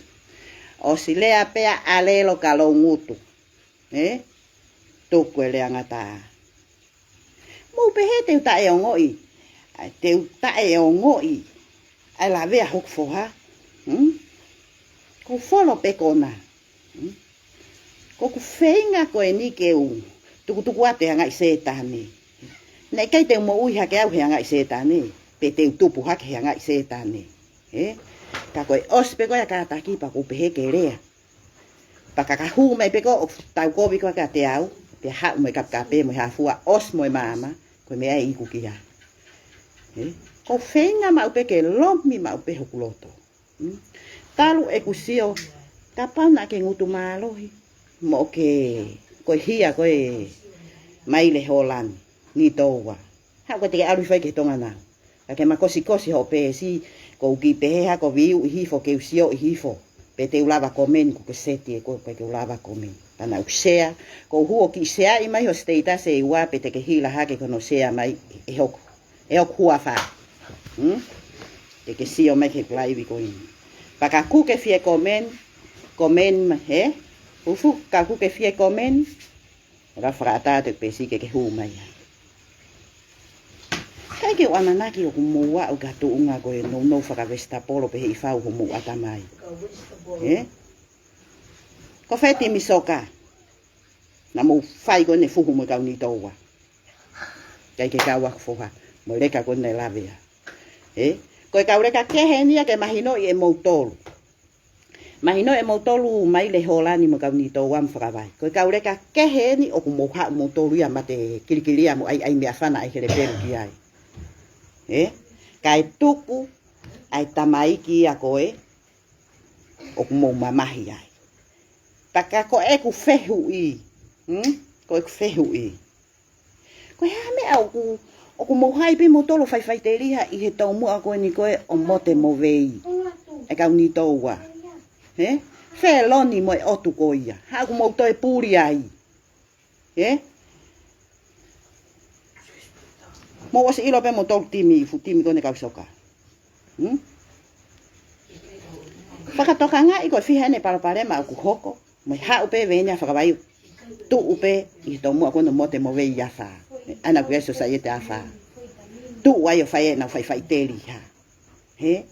ʻOsi lea pea ʻalelo ka loungutu. Ē? Tuku e leangata. Mou pehē te u taʻeongoʻi. ʻAi, te u taʻeongoʻi ʻa e lavea hoku foha. Hmm? Ko u folo pē kona. Hmm? Ko ʻeku feinga ko eni ke u tukutuku atu e anga ʻi Sētane. Naʻe ʻikai te u moʻui hake au he anga ʻi Sētane. Pe te u tupu hake he anga ʻi Sētane. Ē? Ka ko e ʻosi pē ko ia kātaki pea ʻoku ou pehē ke lea. Pea ka ka hū mai pē ko ē ʻo tau kovi ko ē kiate au, pea haʻu mo e kapekape mo e hafua ʻosi mo e maama, ko e meʻa ē ʻoku ʻikai. Ē? Ko u feinga maʻu pē ke lomi maʻu pē hoku loto. Hmm? Talu ʻeku sio, kapau naʻa ke ngutu mālohi, mo ke, ko e hia ko ē Maile Hōlani, Nitoua. Haʻu ko ē te ke ʻalu hifo ai ki Tonga na. Ka ke makosikosi hoʻo peesi, ko u kiʻi pehē ha ko viu ʻi hifo ke u sio ʻi hifo. Pe te u lava komeni ko ke seti ē ko ē ke u lava komeni. Pea naʻa ku sea, ko u hū ʻo kiʻi seaʻi mai ho status ʻe ua pe te ke hila hake ko hono sea mai ʻe hoku, ʻe hoku huafa. Hmm? Te ke sio mai ki he live ko eni. Pea ka ʻoku ke fie komeni, komeni mai, ē? Fufu, ka ʻoku ke fie komeni, ʻo ka fakaʻatā atu e peesi ke ke hū mai ai. ʻIkai ke u ʻamanaki ʻoku mou aʻu ki ha tuʻunga ko e nounou fakavesitapolo pehē ʻi fau homou ʻatamai. Ē? Ko fē timi soka naʻa mou fai ko eni fuhu mo e kau Nitoua? ʻIkai ke kau ʻaku foha, mo e leka ko eni e lavea. Ē? Ko e kau leka kehe eni ia ke mahinoʻi ʻe moutolu. Mahinoʻi ʻe moutolu Maile Hōlani mo e kau Nitoua mo Fakavai. Ko e kau leka kehe eni ʻoku mou haʻu moutolu ia mate kilikilia mo ʻai ʻai meʻafana ʻai helepelu ki ai. Ē? Kae tuku ʻa e tamaiki ia ko ē ʻoku mou mamahi ai. Pea ka ko ʻeku fehuʻi. Hmm? Ko ʻeku fehuʻi. Ko e hā e meʻa ʻoku, ʻoku mou haʻi pē moutolu ʻo faifaiteliha ʻi he taumuʻa ko eni ko ē ʻo Mote Movei. ʻE kau Nitoua. Ē? Feloni mo e ʻotu ko ia. Haʻu ʻoku mou toe puli ai. Ē? Mou ʻosi ʻilo pē moutolu timi, fuʻu timi ko eni kau soka. Hmm? Fakatokangaʻi ko e fiha ʻene palopalema ʻoku hoko, mo e haʻu pē Venia Fakavai, tuʻu pē ʻi he taumuʻa ko eni ʻo Mote Movei afā. ʻAna kuia sosaiete afā. Tuʻu ai ʻo fai ʻenau faifaiteliha. Ē?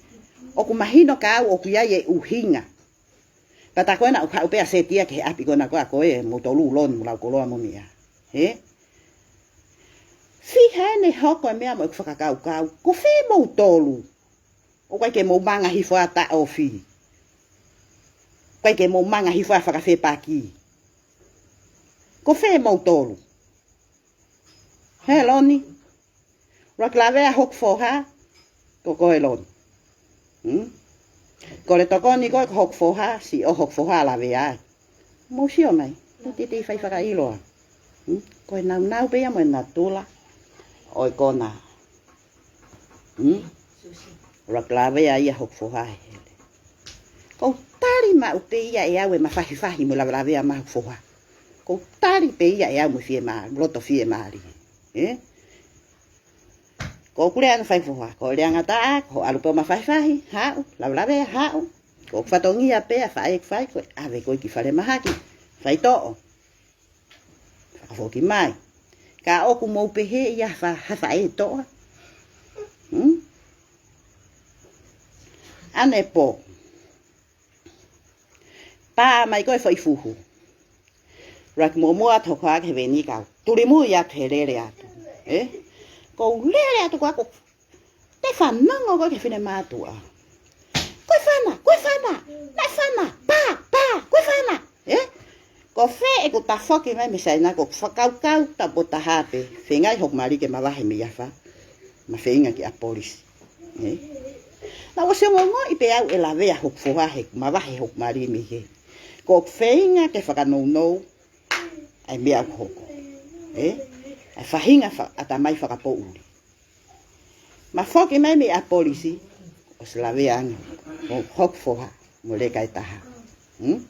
ʻOku mahino ka au ʻoku ʻi ai e ʻuhinga. Pea tā ko ena ʻoku haʻu pē ʻa Setia ki he ʻapi ko ena ko ē ʻa ko ē moutolu Lon mo Laukoloa mo meʻa. Ē? Fiha ʻene hoko e meʻa mo ʻeku fakakaukau. Ko fē moutolu? ʻOku ʻikai ke mou manga hifo ʻa taʻofi. ʻIkai ke mou manga hifo ʻa fakafepaki. Ko fē moutolu? He Loni. ʻUluaki lavea hoku foha, ko koe Loni. Hmm? Ko e tokoni ko ē ko hoku foha, siʻi ʻo hoku foha lavea ai. Mou sio mai, ʻoku teitei fai fakaʻiloa. Hmm? Ko e naunau pē ia mo e natula ʻo e kona. Hmm? ʻUluaki lavea ia hoku foha he hele. Ko u tali maʻu pē ia ʻe au e mafahifahi mo e lavelavea maʻa hoku foha. Ko u tali pē ia ʻe au mo e fiemā-, loto fiemālie. Ē? Ko ʻeku lea ʻana fai foha, ko e leangataʻa, ko e ʻalu pē ʻo mafahifahi, haʻu, lavelavea, haʻu. Ko ʻeku fatongia pē ʻa e faʻē ʻeku fai, ko e ʻave ko ē ki falemahaki, faitoʻo. Fakafoki mai. Ka ʻoku mou pehē ia ha fa-, ha faʻē toʻa. Hmm? ʻAnepō. Pā mai ko ē foʻi fuhu. ʻUluaki muʻomuʻa atu ko ē ki he veni kau. Tulimui atu he lele atu. Ē? Ko u lele atu ko ē ko te fanongo ko ē ki he finemātuʻa. Ko e fana, ko e fana, naʻe fana, pā, pā, ko e fana. Ē? Ko fē ʻeku tafoki mai mei Saina ko ʻeku fakakaukau tapu taha pē. Feinga ai hoku mali ke mavahe mei afā. Ma feinga ki ʻapi polisi. Ē? Naʻa ku ʻosi ongoʻi pē au ʻe lavea hoku foha he mavahe hoku mali mei hē. Ko ʻeku feinga ke fakanounou ʻa e meʻa ʻoku hoko. Ē? ʻA e faʻahinga fa-, ʻatamai fakapoʻuli. Ma foki mai mei ʻapi polisi, ʻosi lavea ange, ʻo hoku foha, mo leka ʻe taha. Hmm?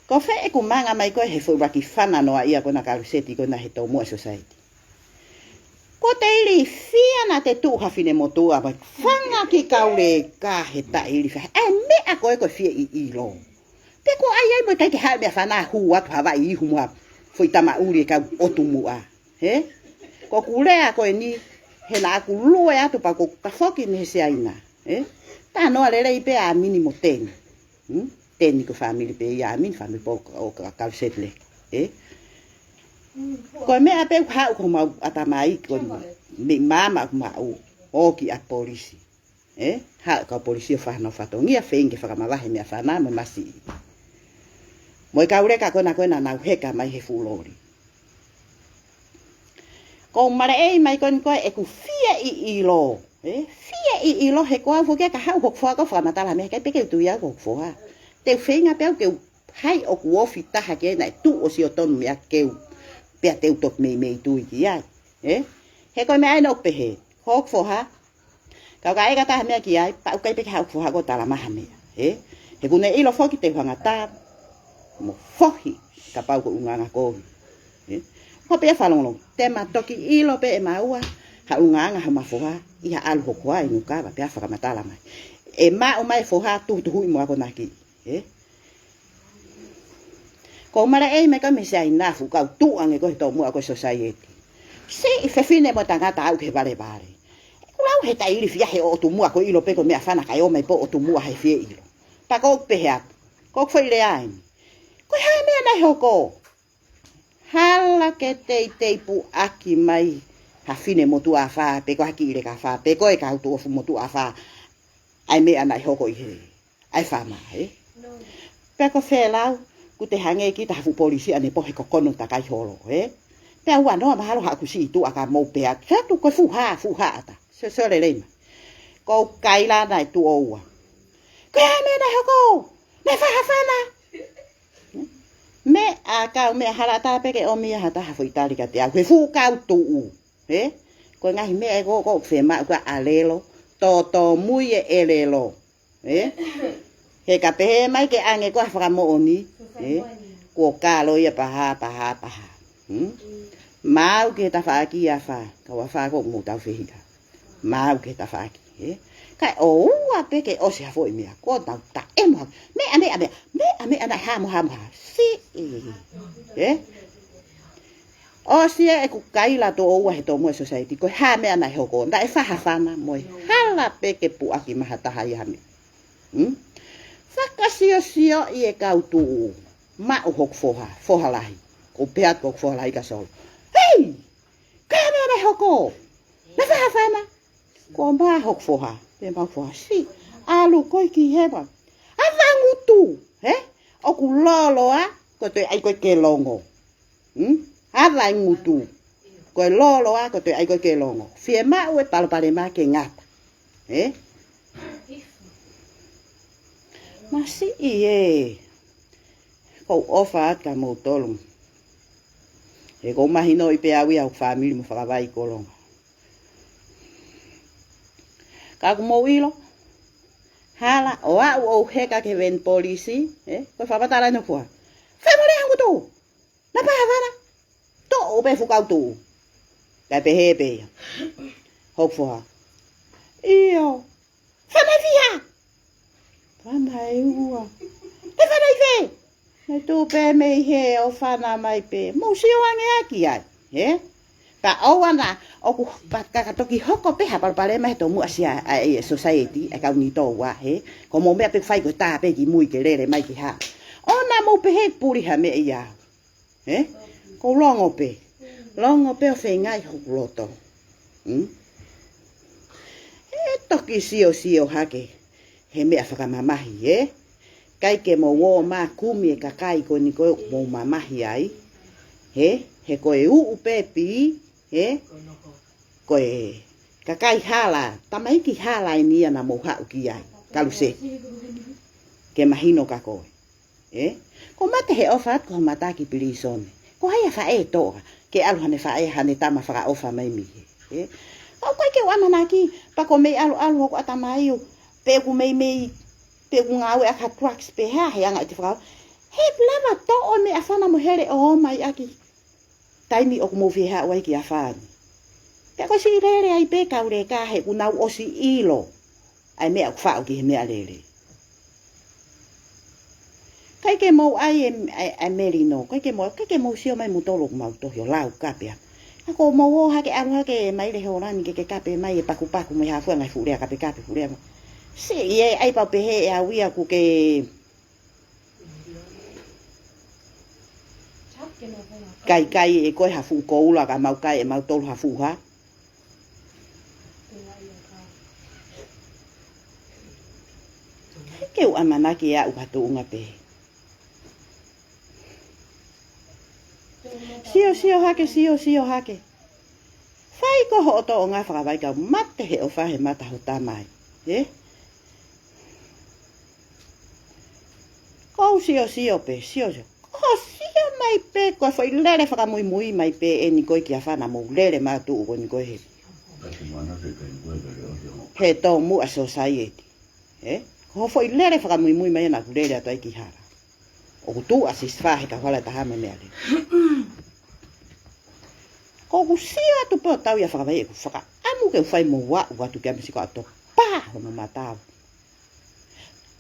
Ko fē ʻeku manga mai ko ē he foʻi ʻuluaki fana noa ia ko ena kaluseti ko ena he taumuʻa sosaieti. Ko Ko te ilifia naʻa te tuʻu ha finemotuʻa mai. Fanga ki kaule ka he taʻilifia. ʻAi meʻa ko e ko e fie ʻiloʻi. Pe ko ai ai mo e kai ke haʻu meʻafana hū atu Hawaiʻi ihu mo ha foʻi tama ʻuli e kau ʻotu muʻa. He? Ko kulea ko eni, he naʻa ku lue atu pea ko ka foki ni he Siaina. He? Tanoa lelei pē ʻa Mini mo Teni. Hmm? Teni ko e fāmili pē ia ʻa Mini, fāmili pē ʻo ka, ka, ka settle. He? Ko e meʻa pē ʻoku haʻu ko mau ʻatamai ko e meʻi māmā ʻoku mau ō ki ʻa polisi. He? Haʻu kau polisi ʻo fānau fatongia, feinga ke fakamavahe meʻafana mo e masiʻi. Mo e kau leka ko ena ko ena nau heka mai he fuʻu loli. Ko u maleʻei mai ko eni ko e ʻeku fie ʻiloʻi. He? Fie ʻiloʻi he ko au foki ka haʻu hoku foha ko e fakamatala meʻa kai pē ke u tui au ko hoku foha. Te u feinga pē au ke u hai ʻoku ofi taha ke naʻe tuʻu ʻo sio tonu meʻa ke u. Pea te u toki meimei tui ki ai. He? He ko e meʻa ʻeni ʻoku pehē. Hoku foha. Kau ka ʻai ha taha meʻa ki ai, pea ʻoku ʻikai pē ke haʻu foha ko e tala mai ha meʻa. He? He ʻoku ne ʻilo foki te u hanga tā mo fohi kapau ko e ʻulungaanga kovi. He? Ko pea fakalongolongo. Te ma toki ʻilo pē ʻe maua ha ʻulungaanga homa foha, ʻi ha ʻalu hoku foha ʻi Nukava, pea fakamatala mai. ʻE maʻu mai foha tuhutuhuʻi mo akonaki. He? Ko u maleʻei mai ko e mei Siaina fuʻu kau tuʻu ange ko e tomuʻa ko e society. Siʻi fefine mo tangata ʻaʻu ke valevale. ʻOku lau he taʻilifia he ʻotu muʻa ko e ʻilo pē ko e meʻafana kae ō mai pē ʻotu muʻa he fie ʻilo. Pea ko u pehē atu. Ko u foʻi lea ʻeni. Ko e hā e meʻa naʻe hoko. Hala ke teitei puʻaki mai ha finemotuʻa afā, pe ko ha kiʻi leka afā, pe ko e kau tuʻuʻofa motuʻa afā. ʻAi meʻa naʻe hoko ʻi he. ʻAi fama, he? Pea ko fē lau, ʻoku te hangē kita ha fuʻu polisi ʻanepō he ko kono takai holo, he? Pea ua noa mahalo haʻaku siʻi tuʻa ka mou pehē atu. Fē atu ko e fuʻu hā, fuʻu hā ʻata. Sio, sio lelei mai. Ko u kaila naʻe tuʻo ua. Ko e hā e meʻa naʻe hoko? Naʻe fai ha fana. Meʻa kau meʻa hala tā pē ke ʻomi ha taha foʻi tali kiate au. He fuʻu kau tuʻu. He? Ko e ngaahi meʻa ʻe ko, ko fē maʻu ka ʻalelo. Tōtōmui e ʻelelo. He? He ka pehē mai ke ʻange ko ha fakamoʻoni. He? Kuo kalo ia pahā, pahā, pahā. Hmm? Maʻu ke tafaʻaki afā. Kau afā ko mou tau fehiʻa. Maʻu ke tafaʻaki, he? Kae ʻoua pē ke ʻosi ha foʻi meʻa, ko tau taʻe mo ha, meʻa, meʻa, meʻa, meʻa, meʻa, naʻe hā mo hā mo hā. Siʻi, he? ʻOsi ē ʻeku kaila tuʻo ua he tomuʻa society, ko e hā meʻa naʻe hoko, naʻe fai ha fana mo e hala pē ke puʻaki mai ha taha ia ha meʻa. Hmm? Fakasiosio ʻi e kau tuʻu, maʻu hoku foha, foha lahi, ko u pehē atu ko hoku foha lahi ka solo. Hei! Ko e hā e meʻa naʻe hoko? Naʻe fai ha fana? Ko ma hoku foha, pea ma foha siʻi. ʻAlu ko ē ki hē ma. ʻAvangutu, he? ʻOku lōloa, ko te ʻai ko ē ke longo. Hmm? ʻAvangutu. Ko e lōloa, ko te ʻai ko ē ke longo. Fiemaʻu e palopalema ke ngata. He? Masiʻi ē. Ko u ʻofa atu kia moutolu. He ko u mahinoʻi pē au ia ʻoku fāmili mo Fakavai Kolonga. Ka ʻoku mou ʻilo. Hala, ʻo aʻu ʻo u heka ki he veni polisi, he? Ko e fakamatala ʻeni ʻoku fua. Fē mo le hangutu. Naʻe fai ha fana? Toʻo pē fuʻu kau tuʻu. Kae pehē pē ia. Hoku foha. ʻIo. Fana ʻi fē? Fana ʻe ua. Pea fana ʻi fē? Mei tuʻu pē mei hē ʻo fana mai pē. Mou sio ange ʻaki ai. He? Pea ʻoua naʻa, ʻoku pē ka ka toki hoko pē ha palopalema he tomuʻa sia ʻa e society, ʻa e kau nitoua, he? Ko mou meʻa pē fai ko e tā pē ki mui ke lele mai ki hā. ʻOua naʻa mou pehē puli ha meʻa ia. He? Ko u longo pē. Longo pē ʻo feingaʻi hoku loto. Hmm? He toki siosio hake. He meʻa fakamamahi, he? ʻIkai ke mou ō mai kumi e kakai ko eni ko ē ʻoku mou mamahi ai. He? He ko e uʻu pē pē, he? Ko e kakai hala, tamaiki hala ʻeni ia naʻa mou haʻu ki ai. Kaluseti. Ke mahino kia koe. Ē? Ko mate he ʻofa atu ko ho mata ki pilīsone. Ko hai ʻa e faʻē toʻa, ke ʻalu haʻane faʻē haʻane tama fakaʻofa mai mei hē. Ē? Ka ʻoku ʻikai ke u ʻamanaki, pea ko e meʻi ʻalu ʻalu hoku ʻatamai ʻo, pe ʻoku meimei, pe ʻoku ngāueʻaki ha drugs pe hā, he anga ʻete fakaʻofa. He lava toʻo e meʻafana mo hele ʻo ō mai ʻaki. Taimi ʻoku mou fie haʻu ai ki he afā ni. Pea ko e siʻi lele ai pē kauleka he ʻoku nau ʻosi ʻilo ʻa e meʻa ʻoku faʻu ki he meʻalele. ʻIkai ke mou ʻai e, e, e melino, ʻikai ke mou, ʻikai ke mou sio mai moutolu ʻoku mau tohi ʻo lau kape ā. Ka ko mou ō hake ʻalu hake mai le holani ke ke kape mai e pakupaku mo e hā fua ngaahi fuʻu lea kapekape fuʻu lea mo. Siʻi ē, ʻai pau pehē ʻe au ia ʻoku ke kaikai ʻe koe ha fuʻu koula ka mau kai ʻe mautolu ha fuʻu hā. Ke u ʻamanaki ʻe aʻu ha tuʻunga pē. Sio, sio hake, sio, sio hake. Fai ko hoʻo toʻonga fakavaʻe kau mate he ʻofa he mata ho tamai. Ē? Ko u sio, sio pē, sio, sio. Ko sio mai pē, ko e foʻi lele fakamuimui mai pē eni ko e ki afā naʻa mou lele mai tuʻu ko eni ko e he. He tōmuʻa society. Ē? Ko e foʻi lele fakamuimui mai naʻa ku lele atu ai ki hala. ʻOku tuʻu ʻa Sisifā he kau hala ʻe taha mo e meʻalele. Ko ʻeku sio atu pē ʻo tau ia fakavaʻe ʻeku fakaʻamu ke u fai mo aʻu atu ki a misi ko ato pā hono matau.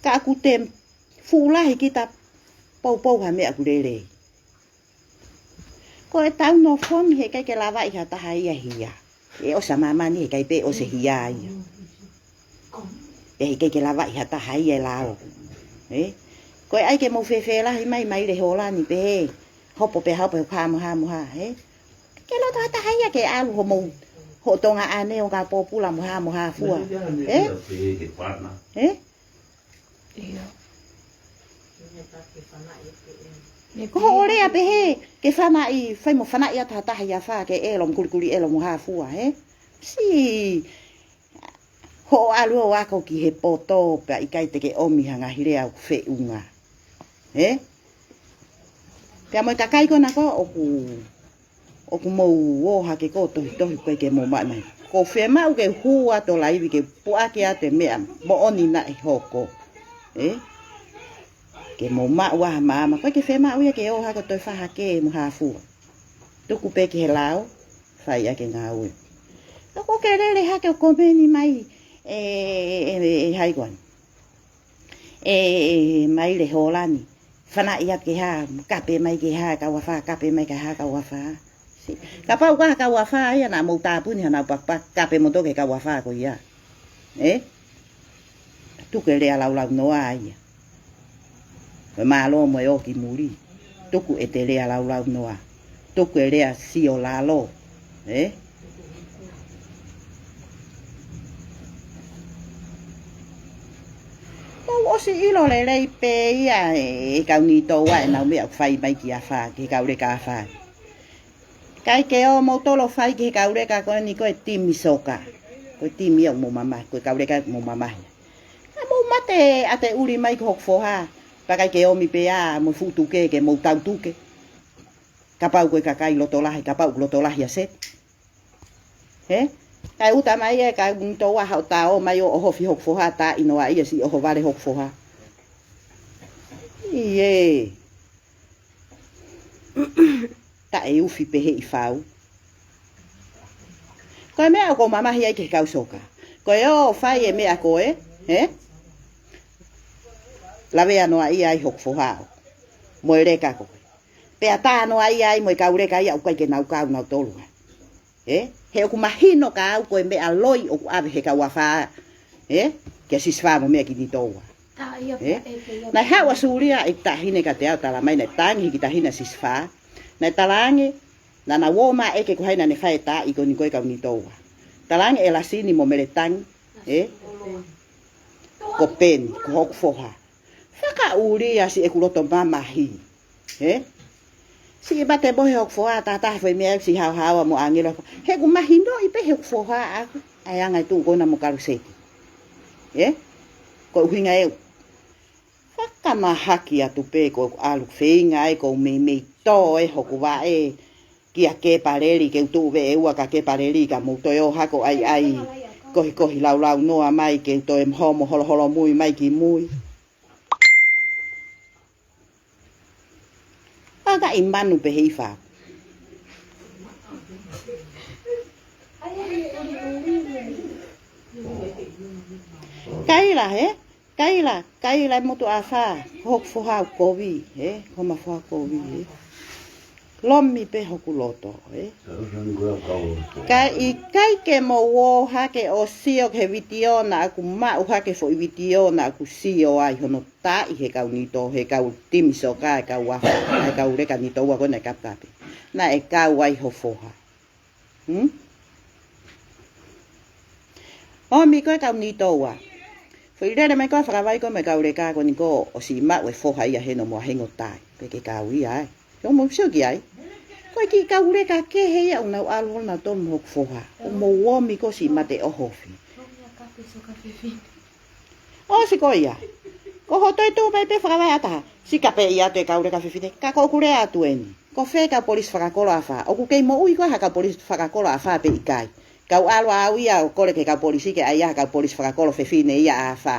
Ka ʻoku te fuʻu lahi kita poupou ha meʻa ʻoku lelei. Ko e tau nofo ni he ʻikai ke lavaʻi ha taha ia hia. ʻE ʻosi ʻa māmani he ʻikai pē ʻosi hia ia. Pea he ʻikai ke lavaʻi ha taha ia e lao. Ē? Ko e ʻai ke mou fēfē lahi mai mai le holani pē he. Hopo pē hopo he hā mo hā mo hā, ē? Ke loto ha taha ia ke ʻalu ho mou. Ho tonga ane o ka pōpula mo hā mo hā fua. Ē? Ē? Ko hoʻo lea pehē, ke fanaʻi, fai mo fanaʻi atu ha taha ia fā ke ʻelo mo kulikuli ʻelo mo hā fua, ē? Siʻi, hoʻo ʻalu ʻo ako ki he poto pea ʻikai te ke ʻomi ha ngaahi lea ʻoku feʻunga. Ē? Pea mo e kakai ko ena ko ʻoku ʻoku mou ō hake ko tohitohi ko e ke mou maʻu mai. Ko fiemaʻu ke hū atu laivi ke puʻaki atu e meʻa moʻoni naʻe hoko. Ē? Ke mou maʻu ʻa ha maama, ko e ke fiemaʻu ia ke ō hake toe fai hake mo hā fua. Tuku pē ki he lao, fai ʻa ke ngāue. Ka ko ke lele hake ʻo komeni mai, ē, ē, ē, ē, hai koan. ʻE, ʻe, mai le holani. Fanaʻi atu ke hā, kape mai ke hā, kau afā, kape mai ke hā, kau afā. Siʻi, kapau ko ha kau afā ia naʻa mou tāpuni hana pakupaku, kape mo toke kau afā ko ia. Ē? Tuku e lea laulau noa ia. Ko e mālō mo e ō ki muli. Tuku e te lea laulau noa. Tuku e lea sio lalo. Ē? Mou ʻosi ʻilo lelei pē ia e, e kau nitoua ʻenau meʻa ʻoku fai mai ki afā, ki he kau leka afā. ʻIkai ke ō moutolu ʻo fai ki he kau leka ko eni ko e timi soka. Ko e timi ia ʻoku mou mamahi, ko e kau leka ʻoku mou mamahi. Ka mou mate ʻa te ʻuli mai ko hoku foha. Pea ʻikai ke ʻomi pē ā mo e fuʻu tuke ke mou tau tuke. Kapau ko e kakai loto lahi, kapau ʻoku loto lahi ʻa Seti. Hē? Kae ʻuta mai e kau nitoua haʻu ʻo tā ō mai ʻo ʻohofi hoku foha, tā ʻi noa ia siʻi ʻohovale hoku foha. ʻIo. Taʻeufi pehē ʻi fau. Ko e meʻa ʻoku ou mamahi ai ki he kau soka. Ko e ō ʻo fai e meʻa ko ē, hē? Lavea noa ia ai hoku foha ʻo. Mo e leka ko ē. Pea tā noa ia ai mo e kau leka ia ʻoku ʻikai ke nau kau nautolu ai. Ē? He ʻoku mahino ka au ko e meʻa loi ʻoku ʻave he kau afā. Ē? Kia Sisifā mo meʻa ki nitoua. Ē? Naʻe haʻu ʻa Sulia ʻeku taʻahine kiate au tala mai naʻe tangi hiki taʻahine ʻa Sisifā. Naʻe talaange, naʻa na uō maʻeke ko hai naʻa ne fai e taaʻi ko eni ko e kau nitoua. Talaange ʻe Lasini mo Meletangi. Ē? Ko Peni, ko hoku foha. Fakaʻulia siʻeku loto mamahi. Ē? Siʻi mate mohe hoku foha, tātā he foʻi meʻa ʻeku siʻi haohaoa mo ʻāngelo. He ʻoku mahinoʻi pē he hoku foha ʻaku. ʻA e anga e tuʻu ko ena mo Kaluseti. Ē? Ko e ʻuhinga ē. Fakamahaki atu pē ko ʻeku ʻalu feinga ai ko meimei tō ē hoku vaʻe. Kia Kepaleli ke u tuʻu veʻe ua ka Kepaleli ka mou toe ō hake ʻo ʻaiʻai. Kohikohi laulau noa mai ke u toe homo holoholomui mai ki mui. Ka ka ʻi manu pehē ʻi fau. Kaila, ē? Kaila, kaila e motu ʻa Afā, ko hoku foha ʻoku kovi, ē? Ko homa foha kovi, ē? Lomi pē hoku loto, ē? Ka ʻikai ke mou ō hake ʻo sio ki he vitiō naʻa ku maʻu hake, foʻi vitiō naʻa ku sio ai hono taaʻi he kau nito, he kau timi soka, e kau Afā, e kau leka nitoua ko ē naʻe kapekape. Naʻe kau ai ho foha. Hmm? ʻOmi ko e kau nitoua. Foʻi lele mai ko ē ʻa Fakavai ko ē mo e kau leka ko eni ko ē ʻosi maʻu e foha ia heno mo ahengo tai. Pea ke kau ia ai. Ke mou sio ki ai. Ko e kiʻi kau leka kehe ia ʻoku nau ʻalu holo nautolu mo hoku foha. ʻOku mou ōmi ko ē ʻosi mate ʻohofi. ʻOsi ko ia. Ko hoʻo toe tuʻu mai pē Fakavai ʻa taha. Sika pē ia atu e kau leka fefine. Ka ko ʻeku lea atu eni. Ko fē kau polisi fakakolo ʻa Afā? ʻOku kei moʻui ko ē ha kau polisi fakakolo ʻa Afā pe ʻikai? Kau ʻalu au ia ʻo kole ki he kau polisi ke ʻai ha kau polisi fakakolo fefine ia ʻa Afā.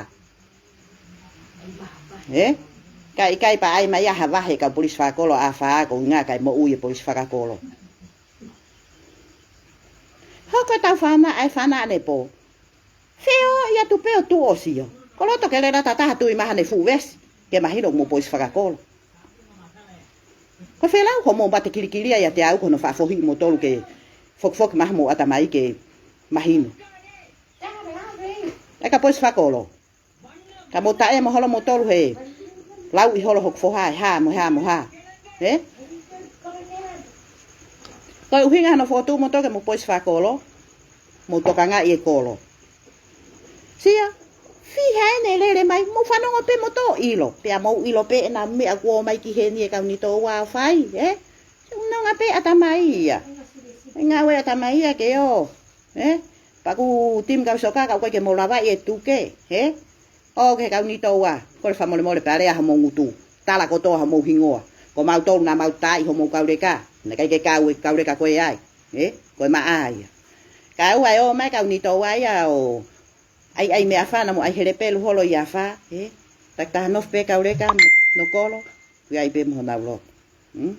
Ē? Ka ʻikai pea ʻai mai ia ha vahe kau polisi fakakolo ʻa Afā ko e ʻuhinga kae moʻui e polisi fakakolo. Hoko ʻetau fānau, ʻa e fānau ʻanepō. Feohi atu pē ʻo tuʻu ʻo sio. Ko loto ke lele atu ha taha tui mai haʻane fuʻu vesi. Ke mahino ʻoku mou polisi fakakolo. Ko e felau hoʻomou mate kilikilia ʻiate au ko hono faʻa fohiʻi moutolu ke fokifoki mai homou ʻatamai ke mahino. ʻA e kau polisi fakakolo. Ka mou taʻe mo holo moutolu he lauʻi holo hoku foha he hā mo e hā mo e hā. Ē? Ko e ʻuhinga hono fokotuʻu moutolu ke mou polisi fakakolo. Mou tokangaʻi e kolo. Sio, fiha ʻene lele mai, mou fanongo pē moutolu ʻilo. Pea mou ʻilo pē ʻena meʻa kuo ō mai ki heni e kau nitoua ʻo fai, ē? Sio, nonga pē ʻatamai ia. ʻE ngāue ʻatamai ia ke ō, ē? Pea ko e timi kau soka ka ʻoku ʻikai ke mou lavaʻi e tuke, ē? ʻO ki he kau nitoua, kole fakamolemole pea lea homou ngutu. Tala kotoa homou hingoa. Ko mautolu naʻa mau taaʻi homou kau leka. Naʻe ʻikai ke kau e kau leka ko ē ai. Ē? Ko e maʻa ia. Ka ʻoua ʻe ō mai kau nitoua ia ʻo ʻai, ʻai meʻafana mo ʻai helepelu holo ʻi Afā. Ē? Takitaha nofo pē kau leka mo, no kolo. Ko ia ai pē mo honau loto. Hmm?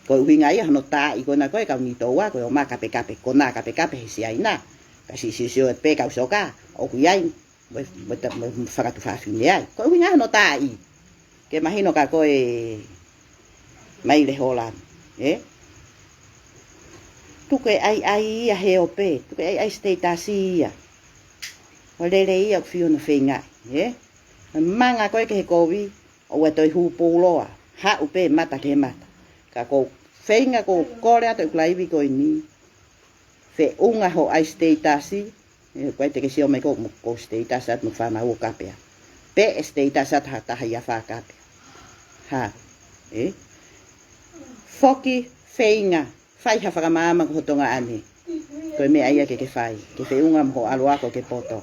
Ko e ʻuhinga ia hono taaʻi ko ena ko e kau nitoua, ko e ō mai kapekape, ko ena kapekape he Siaina. Ka siʻi siosio pē kau soka, ʻoku ʻi ai, mo, mo, mo fakatuʻu fafine ai. Ko e ʻuhinga hono taaʻi. Ke mahino ka ko e Maile Hōlani, ē? Tuku e ʻaiʻai ia he ope, tuku e ʻaiʻai status ia. ʻO lele ia ʻoku fiu hono feingaʻi, ē? Manga ko ē ki he kovi, ʻoua toe hū pouloa, haʻu pē mata ki he mata. Ka ko e feinga ko ē kole atu ʻeku laivi ko eni. Feʻunga hoʻo ʻai status, ē, ko e te ke sio mai ko, ko e status atu mo e fānau ʻo kapea. Pe ʻe status atu ha taha ʻi Afā kapea. Hā, ē? Foki feinga, fai ha fakamaama ko ho Tonga ʻaneʻi. Ko e meʻa ia ke ke fai, ke feʻunga mo hoʻo ʻalu ako ki he poto.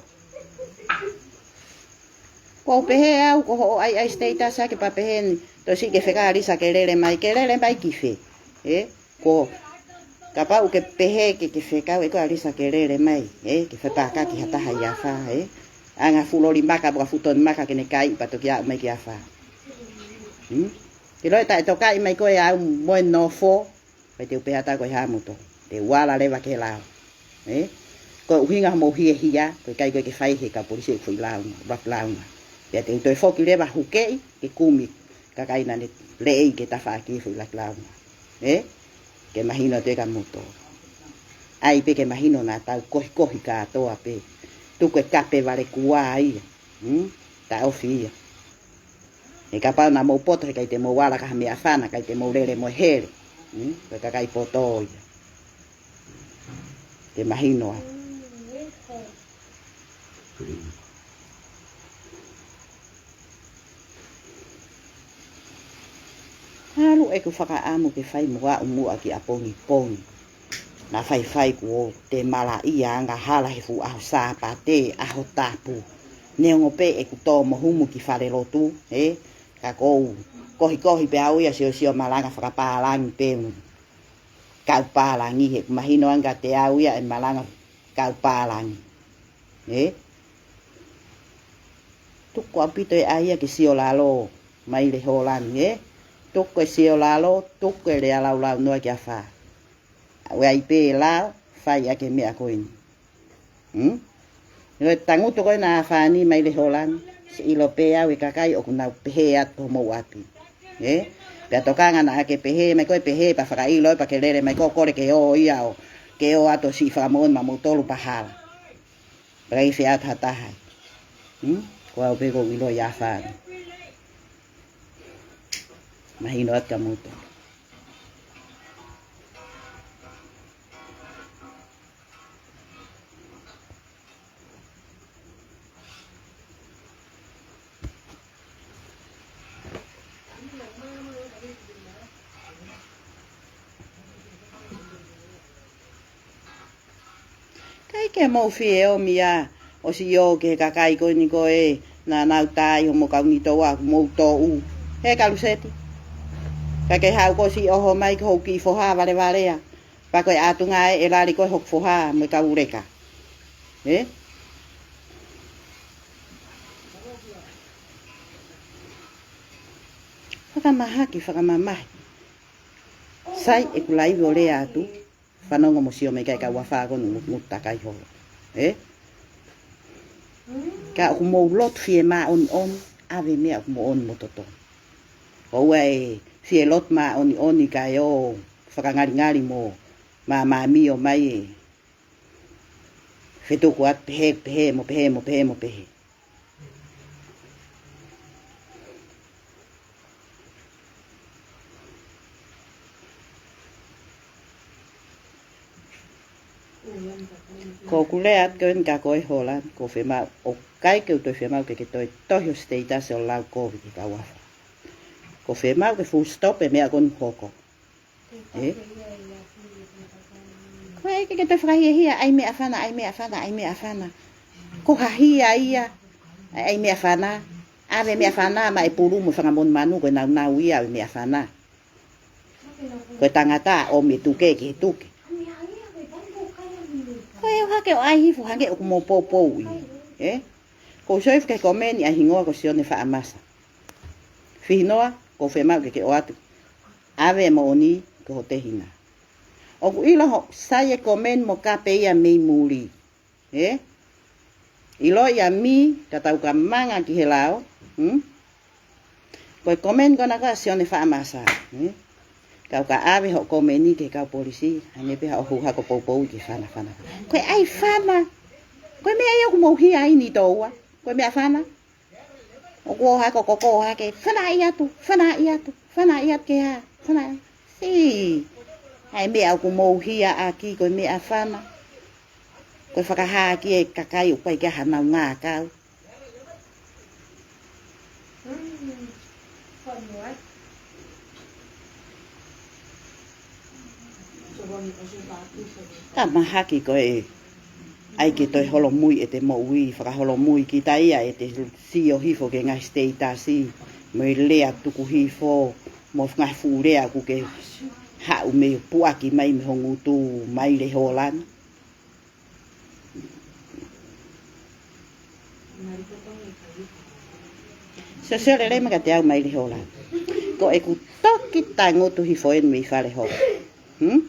Ko u pehē au, ko hoʻo ʻaiʻai status ake pea pehē ni, toe siʻi ke fekau ʻa Lisa ke lele mai, ke lele mai ki fē, ē? Ko, kapau ke pehē ke, ke fekau ʻe koe ʻa Lisa ke lele mai, ē? Ke fepakaki ha taha ʻi Afā, ē? ʻAnge ha fuʻu loli maka, pe ko ha fuʻu toni maka ke ne kai pea toki aʻu mai ki Afā. Hmm? Ke ʻiloʻi taʻetokaʻi mai koe au mo e nofo, pea te u pehē atu ko e hā moutolu. Te u ala leva ki he lao. Ē? Ko e ʻuhinga hoʻomou hiahia, ko e ʻikai ko ē ke fai he kau polisi ʻeku foʻi launga, ʻuluaki launga. Pea te u toe foki leva hukeʻi, ke kumi kakai naʻa ne leʻei ke tafaʻaki e foʻi ʻuluaki launga. Ē? Ke mahino atu kia moutolu. ʻAi pē ke mahino naʻa tau kohikohi kātoa pē. Tuku e kape vale kuā ia. Hmm? Taʻofi ia. He kapau naʻa mou poto he ʻikai te mou ala ki ha meʻafana, ʻikai te mou lele mo e hele. Hmm? Ko e kakai poto ia. Ke mahino ai. ʻAlu ʻeku fakaʻamu ke fai mo aʻu muʻa ki ʻapongipongi. Naʻa faifai kuo te malaʻia angahala he fuʻu ʻaho Sāpate, ʻaho tapu. Neongo pē ʻeku tō mo humu ki falelotu, ē? Ka ko u kohikohi pē au ia siosio malanga fakapālangi pē mu. Kau pālangi he ʻoku mahino ange kiate au ia e malanga kau pālangi. Ē? Tuku ʻaupito e ʻai ia ke siolalo Maile Hōlani, ē? Tuku e siolalo, tuku e lea laulaunoa ki Afā. ʻOua ʻe ʻai pē lao, fai ʻaki e meʻa ko eni. Hmm? Ko e tangutu ko ē ʻa Fani mai Lehola ni, siʻi ʻilo pē au e kakai ʻoku nau pehē atu ki homou ʻapi. Ē? Pea tokanga naʻa ke pehē mai ko ē, pehē pea fakaʻilo pea ke lele mai ko ē, kole ke ō ia ʻo ke ō atu ʻo siʻi fakamoʻoni maʻamoutolu pea hala. Pea ʻikai ke fie ʻatu ha taha. Hmm? Ko au pē ʻoku ou ʻilo ia ʻa Fani. Mahino atu kia moutolu. ʻIkai ke mou fie ʻomi ia ʻo siʻi ō ki he kakai ko eni ko ē naʻa nau tā ʻi hoʻomou kaunitoa ʻoku mou toʻu he kaluseti. Ka ke haʻu ko ē ʻo siʻi ʻoho mai ki hoʻo kiʻi foha valevalea. Pea ko e ʻatunga ē ʻe lali ko ē hoku foha mo e kau leka. Ē? Fakamahaki, fakamamahi. Sai ʻeku laivi ʻo lea atu, fanongo mo sio mai ki ai kau afā ko eni ʻoku nau takai holo. Ē? Ka ʻoku mou lotu fie māʻoniʻoni, ʻave meʻa ʻoku moʻoni mo totonu. ʻOua ʻe fie lotu māʻoniʻoni kae ō fakangalingali mo māmāmio mai ʻe fetuku atu pehē, pehē, mo pehē, mo pehē, mo pehē. Ko ʻeku lea atu ko eni kia koe Hola, ʻoku ou fiemaʻu, ʻoku ʻikai ke u toe fiemaʻu ke ke toe tohi ho status ʻo lau kovi ki he kau afā. ʻOku ou fiemaʻu ke full stop e meʻa ko eni ʻoku hoko. Ē? Ko e ʻikai ke toe fakahiahia, ʻai meʻafana, ʻai meʻafana, ʻai meʻafana. Ko ha hia ia, ʻai, ʻai meʻafana. ʻAve meʻafana maʻa e pulu mo e fanga monumanu ko e naunau ia ʻo e meʻafana. Ko e tangata ʻomi e tuke ki he tuke. Ko e ʻohake ʻo ʻai hifo hangē ʻoku mou poupouʻi. Ē? ʻOku ou sio hifo ki he komeni ʻa e hingoa ko Sione Faʻamasa. Fihinoa, ʻoku ou fiemaʻu ke ke ʻoatu. ʻAve e moʻoni ki ho tehina. ʻOku ʻilo hoʻo sai e komeni mo kape ia mei muli. Ē? ʻIlo ia mi, ka tau ka manga ki he lao. Hmm? Ko e komeni ko ena ko ē ʻa Sione Faʻamasa. Hmm? Kau ka ʻave hoʻo komeni ki he kau polisi. Hangē pē haʻo hū hako poupou ki he fana fana. Ko e ʻai fana. Ko e meʻa ia ʻoku mou hia ai ni toua. Ko e meʻafana. ʻOku ō hake, ʻoku ō hake, fanaʻi atu, fanaʻi atu, fanaʻi atu ke hā, fanaʻi. Sī. ʻAi meʻa ʻoku mou hia ʻaki, ko e meʻafana. Ko e fakahā ʻaki e kakai ʻoku ʻikai ke ʻi ai hanau ngākau. Ka mahaki ko e ʻai ke toe holomui ʻete moʻui, fakaholomui kita ia ʻete sio hifo ki he ngaahi status, mo e lea tuku hifo, mo e ngaahi fuʻu lea ʻoku ke haʻu mei puʻaki mai mei ho ngutu mai Lehola ni. Sio, sio lelei mai kiate au mai Lehola. Ko ʻeku toki tangutu hifo eni mei fale holo. Hmm?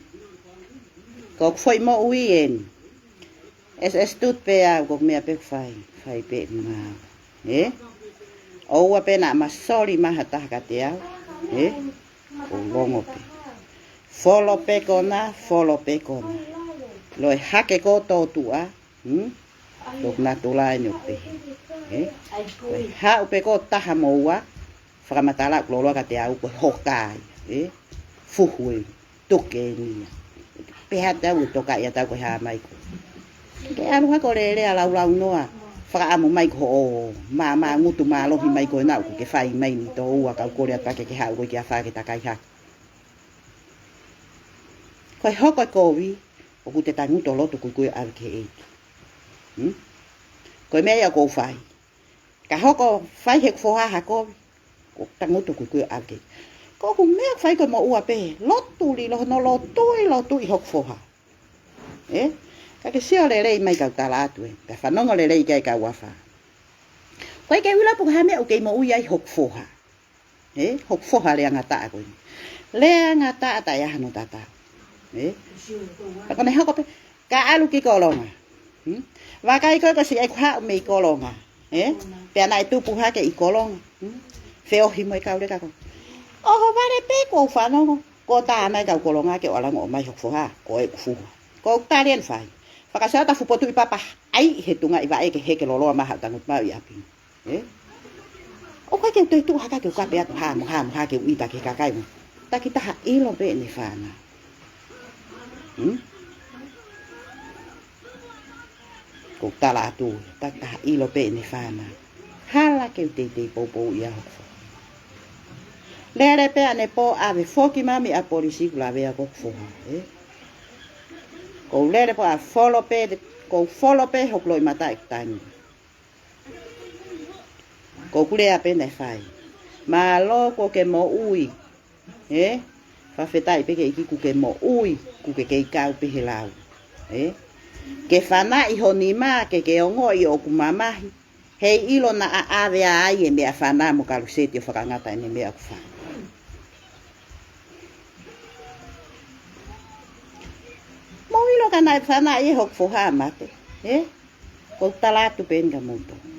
Ko ʻeku foʻi moʻui eni. ʻEsi, ʻesi tutu pē au, ko e meʻa pē ʻoku fai, fai pē ʻe maau. Ē? ʻOua pē naʻa ma soli mai ha taha kiate au. Ē? ʻOku ou longo pē. Folo pē kona, folo pē kona. Loi hake ko tō tuʻa, hmm? Ko natula eni ʻoku pehē. Ē? Ko e haʻu pē ko taha mo ua, fakamatala ʻoku loloa kiate au ko e hoka ia. Ē? Fuhu e tuke eni ia. Pehē atu au e toka ia tau ko e hā mai ko. Ke ʻalu hake ʻo lele ʻa laulau noa. Fakaʻamu mai ko hoʻo mā, mā ngutu mālohi mai ko ena ʻoku ke fai mai ni toua kau kole atu pē ke ke haʻu ko e kia fā ke takai hake. Ko e hoko e kovi, ʻoku te tangutu ʻo lotu kuikui ʻave ki he ʻEiki. Hmm? Ko e meʻa ia ʻoku ou fai. Ka hoko fai he foha ha kovi, ʻoku tangutu kuikui ʻave ki he ʻEiki. Ko ʻeku meʻa fai ko e moʻua pē, lotu lilo, no lotuʻi, lotuʻi hoku foha. Ē? Ka ke sio lelei mai kau tala atu ē, ka fanongo lelei ki ai kau afā. Ko e ke ʻilo pe ko e hā e meʻa ʻoku kei moʻui ai hoku foha. Ē, hoku foha leangataʻa ko eni. Leangataʻa taʻe ʻi ai hano tatau. Ē? Pea ko ʻene hoko pē, ka ʻalu ki Kolonga. Hmm? Vakai ko e ko si ai ku haʻu mei Kolonga. Ē? Pea naʻe tupu hake ʻi Kolonga. Hmm? Feohi mo e kau leka ko. ʻOhovale pē kuo u fanongo. Ko tā mai kau Kolonga ke ʻalu ʻo ʻomai hoku foha. Ko e kufuha. Ko u tali ʻene fai. Fakasoa ta fupotu ʻi papa. ʻAi he tunga ʻi vaʻe ke heke loloa maha tangut mau ʻi ʻapi. Ē? ʻOku ʻikai ke u toe tuʻu hake ke u kape atu ha mo ha mo ha ke u ʻita ki he kakai mo. Takitaha ʻilo pē ʻene fānau. Hmm? Ko u tala atu, takitaha ʻilo pē ʻene fānau. Hala ke u teitei poupou ia hoku foha. Lele pē ʻanepō ʻave foki mai mei ʻapi polisi ku lavea ko hoku foha, ē? Ko u lele pē ʻa folo pē, ko u folo pē hoku loʻimata ʻi tangi. Ko u kulea pē naʻe fai. Mālō kuo ke moʻui. Ē? Fakafetaʻi pē ki he ʻEiki kuo ke moʻui, kuo ke kei kau pē he lau. Ē? Ke fanaʻi ho nima, ke ke ongoʻi ʻoku mamahi. Heiʻilo naʻa ʻave ai e meʻafana mo Kaluseti ʻo fakangata ʻene meʻa ʻoku fai. Mou ʻilo ka naʻe fanaʻi ʻe hoku foha mate. Ē? Ko u tala atu pē eni kia moutolu.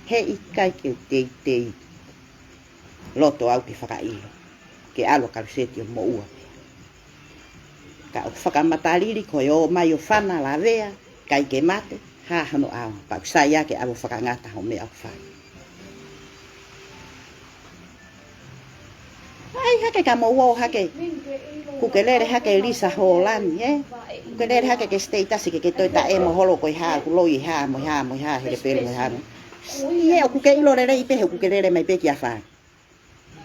Heʻikai ke u teitei loto au ke fakaʻilo. Ke ʻalu ʻa Kaluseti ʻo moʻua pē. Ka ʻoku fakamatalili ko e ō mai ʻo fana lavea, ʻikai ke mate, hā hono ʻaonga, pea ʻoku sai ia ke ʻalu ʻo fakangata ho meʻa ʻoku fai. ʻAi hake ka mou ō hake. Kuo ke lele hake Lisa Holland, ē? Kuo ke lele hake ki he status ke ke toe taʻe mo holo ko e hā, kuo loi e hā, mo e hā, mo e hā, hele pelu mo e hā. ʻIo, ʻoku ke ʻilo lelei pē, ʻoku ke lele mai pē ki afā.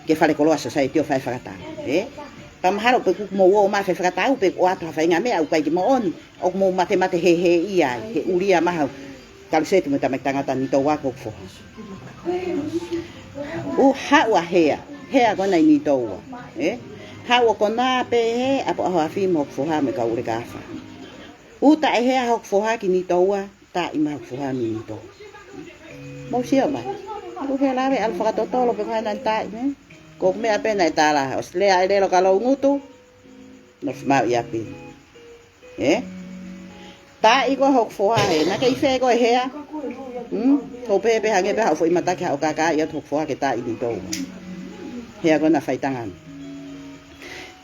Ke fale koloa society ʻo fai fakatau, ē? Pea mahalo pē kuo mou ō mai fai fakatau pē ʻoatu ha faʻahinga meʻa ʻoku ʻikai ke moʻoni, ʻoku mou matemate he he ia, he ulia maha. Kaluseti mo e tamaiki tangata Nitoua ko hoku foha. ʻO haʻu ʻa Hea, Hea ko ena ʻi Nitoua, ē? Haʻu ʻo konā pē he ʻapo ʻaho afi mo hoku foha mo e kau ʻuleka afā. ʻUta ʻe Hea hoku foha ki Nitoua, taaʻi mai hoku foha mei Nitoua. Mou sio mai. ʻOku Hea lave ʻalu fakatotolo pē ko hai naʻa ne taaʻi, ē? Ko hoku meʻa pē naʻe tala, ʻosi lea ʻe lelo ka lou ngutu. Nofo maʻu ʻi ʻapi. Ē? Taaʻi ko hoku foha he, naʻa ke ʻi fē ko e Hea? Hmm? Ko pē pē hangē pē haʻu foʻi mata ki haʻo kākaaʻi atu hoku foha ke taaʻi Nitoua. Hea ko ena faitanga ni.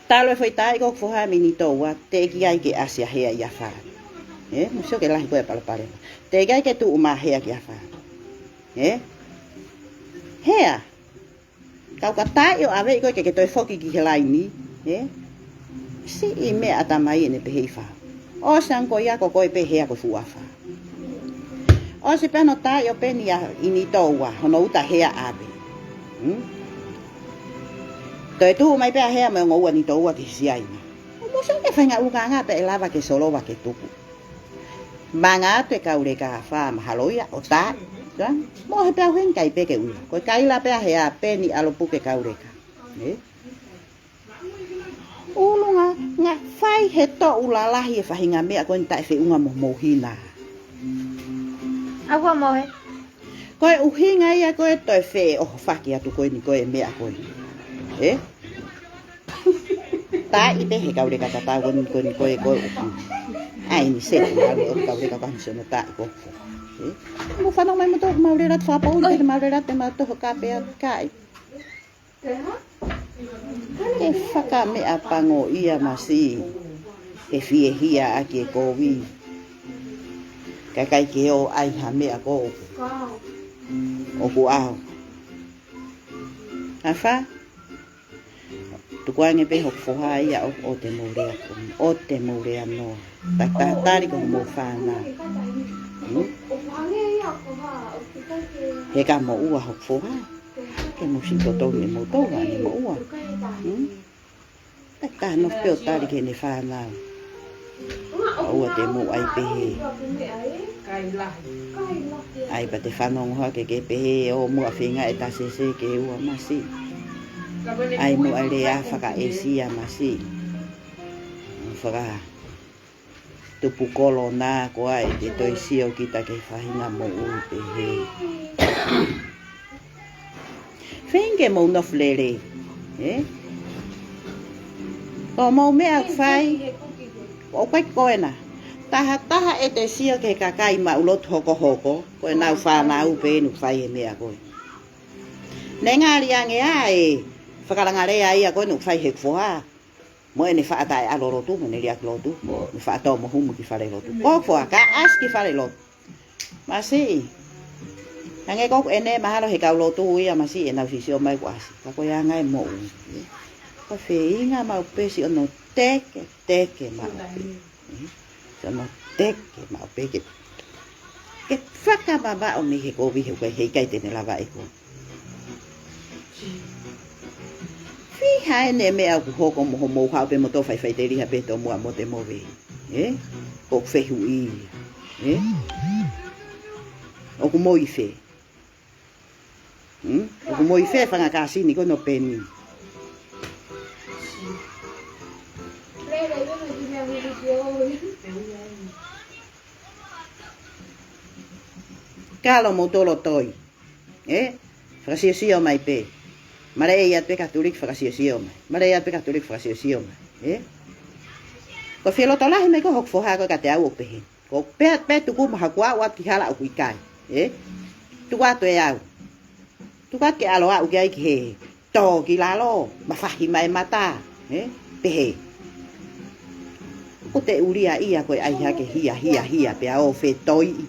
Talu e foʻi taaʻi ko hoku foha mei Nitoua, teʻeki ai ke ʻasi ʻa Hea ʻi afā. Ē? Mou sio ki he lahi ko e palopalema. Teʻeki ai ke tuʻu mai Hea ki afā. Ē? Hea. Kau ka taaʻi ʻo ʻave ʻi koe ke ke toe foki ki he laini, ē? Siʻi meʻa ʻa tamai ʻene pehē ʻi fā. ʻOsi ange ko ia ko koe pē Hea ko e fuʻu afā. ʻOsi pē hono taaʻi ʻo Peni ʻi Nitoua, hono ʻuta Hea ʻave. Hmm? Toe tuʻu mai pē ʻa Hea mo e ongo ua Nitoua ki Siaina. Mou sio ki he faʻahinga ʻulungaanga pē ʻe lava ke solova ke tuku. Manga atu e kau leka afā mahalo ia ʻo taaʻi. Ka, mou he pea uhenga kai pē ke uia. Ko e kaila pē ʻa Hea Peni ʻalu puke kau leka. Ē? ʻUlungaanga fai he toʻu lalahi e faʻahinga meʻa ko eni taʻefeʻunga mo mou hina. ʻAua mo he. Ko e ʻuhinga ia ko e toe feʻohofaki atu ko eni ko e meʻa ko eni. Ē? Taaʻi pē he kau leka tatau ko eni ko eni ko e ko e ʻuhinga. ʻAi ni se ko malu ʻo kau leka ka hisi ʻo taaʻi ko. Ē? Mou fanongo mai moutolu, mau lele atu fakapō, ʻoi, pē mau lele atu, pē mau toho kape atu kai. Ke fakameʻapango ia masi, he fiehia ʻaki e kovi. Kae ʻikai ke ō ʻai ha meʻa ko ʻoku, ʻoku ʻaho. Afā, tukuange pē hoku foha ia ʻo, ʻo te mou lea ko, ʻo te mou lea noa. Takitaha tali ko hoʻomou fānau. Hmm? He ka moʻua hoku foha. Ke mou siʻi totonu ʻe moutolu ʻa ʻene moʻua. Hmm? Takitaha nofo pē ʻo tali ki heʻene fānau. ʻOua te mou ʻai pehē. ʻAi pea te fanongo hake ke pehē ʻo muʻa feinga e tasese ke ua masi. ʻAi muʻa e lea fakaʻēsia masi. Faka tupu kolona ko ā ʻe te toe sio kita ki he faʻahinga moʻui pehē. Feinga ke mou nofo lelei, ē? Ko hoʻomou meʻa ʻoku fai, ʻoku ʻikai ko ena. Taha taha ʻete sio ki he kakai maʻu lotu hokohoko, ko ʻenau fānau pē ʻoku fai e meʻa ko ē. Ne ngali ange ʻa e fakalanga lea ia ko ē ʻoku fai he foha. Mo ʻene faʻa taʻeʻalu lotu, mo ʻene liʻaki lotu, mo faʻa tō mo humu ki fale lotu. Ko e foha, kae ʻasi ki fale lotu. Masiʻi. Hangē ko ʻene mahalo he kau lotu ia masiʻi ʻenau sio mai kuo ʻasi. Ka ko e anga e moʻui. Ko e feinga maʻu pē siʻono teke, teke maʻu pē. Siʻono teke maʻu pē ke, ke fakamamaʻo mei he kovi he ʻoku ʻikai te ne lava ʻe koe. Fiha ʻene meʻa ʻoku hoko mo hoʻomou haʻu pē mo tō faifaiteliha pē tomuʻa mo te move. Ē? ʻOku fehuʻi ia. Ē? ʻOku mou ʻi fē? Hmm? ʻOku mou ʻi fē fanga kāsini ko ē ʻo Peni? Kalo mo tolo toi. Ē? Fakasiosio mai pē. Maleʻi atu pē Katoliki fakasiosio mai. Maleʻi atu pē Katoliki fakasiosio mai. Ē? Ko e fie loto lahi mai ko ē hoku foha ko ē kiate au ʻo pehē. Ko e pehē pē tuku mo haku ʻalu atu ki hala ʻoku ʻikai. Ē? Tuku atu ʻe au. Tuku atu ke ʻalu ʻo aʻu ki ai ki he tō ki lalo, mafahi mai mata. Ē? Pehē. ʻOku te ulia ia ko e ʻai hake hia, hia, hia, pea ō fetoiʻi.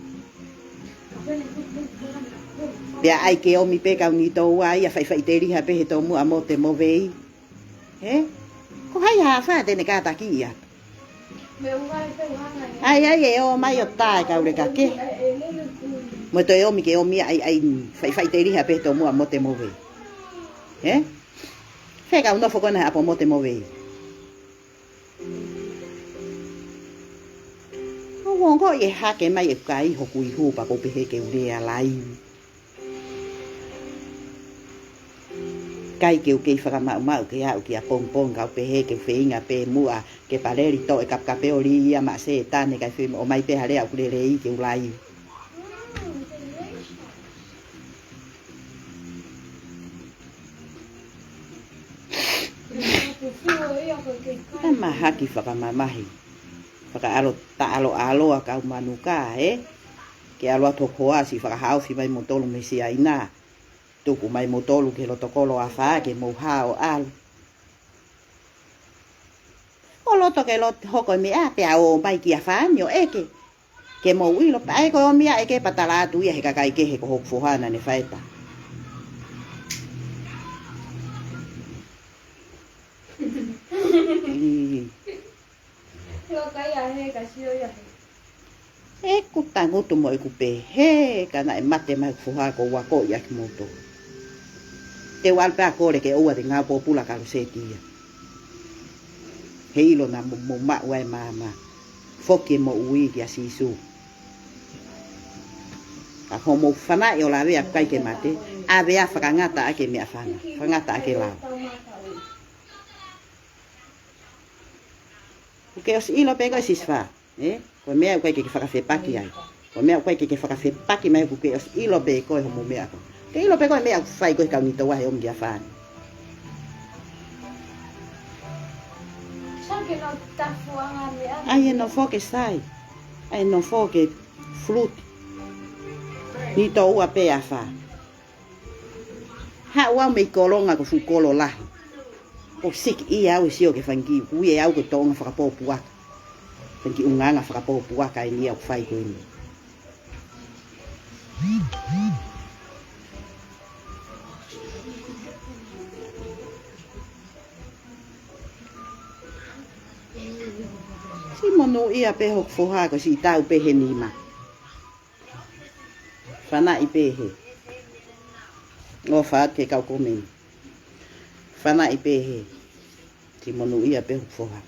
Pea ʻai ke ʻomi pē kau nitoua ia faifaiteliha pē he tomuʻa mo te move. Ē? Ko hai ha afā te ne kātaki ia? ʻAi, ʻai, ʻe ō mai ʻo tā e kau leka kehe. Mo e toe ʻomi ke ʻomi ʻai, ʻai, faifaiteliha pē he tomuʻa mo te move. Ē? Fē kau nofo ko ena he ʻapi mo te move. ʻOku ou ongoʻi ʻe hake mai ʻeku kai hoku ihu pea ʻoku ou pehē ke u lea laivi. ʻIkai ke u kei fakamaʻumaʻu ke aʻu ki ʻapongipongi ka u pehē ke u feinga pē muʻa ke paleli toʻo e kapekapeoli ia maʻa Sētane kae fai ʻomai pē ha lea ʻoku lelei ke u laivi. Ka mahaki fakamamahi. Fakaʻalo, taʻalo ʻaloʻaloa kau manuka, ē? Ke ʻalu atu hoku hoa siʻi fakahaofi mai moutolu mei Siaina. Tuku mai moutolu ki he loto kolo afā ke mou hao ʻalu. ʻO loto ke loto hoko e meʻa, pea ō mai ki afā ni ʻo ʻeke. Ke mou ʻilo, pea ʻai ko e ʻomi ʻa e ʻeke pea tala atu ia he kakai kehe ko hoku foha naʻa ne fai e tā. ʻI. ʻEku tangutu mo ʻeku pehē, ka naʻe mate mai hoku foha kuo u akoʻi ʻaki moutolu. Te u ʻalu pē ʻo kole ke ʻoua te ngāue pōpula kaloseti ia. He ʻilo naʻa mo, mo maʻu ai e maama. Foki e moʻui kia Sīsū. Ka ko hoʻomou fanaʻi ʻo lavea ʻoku ʻikai ke mate, ʻavea fakangata ʻaki e meʻafana, fakangata ʻaki e lao. ʻOku ke ʻosi ʻilo pē koe Sisifā, ē? Ko e meʻa ʻoku ʻikai ke ke fakafepaki ai. Ko e meʻa ʻoku ʻikai ke ke fakafepaki mai ʻoku ke ʻosi ʻilo pē koe hoʻomou meʻa ko ē. Ke ʻilo pē koe e meʻa ʻoku fai ko ē he kau nitoua he ʻomi ki afā ni. Sai ke nau tafuʻanga meʻa. ʻAi ʻe nofo ke sai. ʻAi ʻe nofo ke fuluti. Nitoua pē afā. Haʻu au mei Kolonga ko e fuʻu kolo lahi. ʻOku siʻi ia au ʻe sio ki he fanga kiʻi, ʻoku ui ʻe au ko e toʻonga fakapōpuaka. Fanga kiʻi ʻungaʻanga fakapōpuaka eni ia ʻoku fai ko eni. Siʻi monūʻia pē hoku foha ko e siʻi tau pē he nima. Fanaʻi pē hē. ʻOfa atu ki he kau komeni. Fanaʻi pē hē. Siʻi monūʻia pē hoku foha.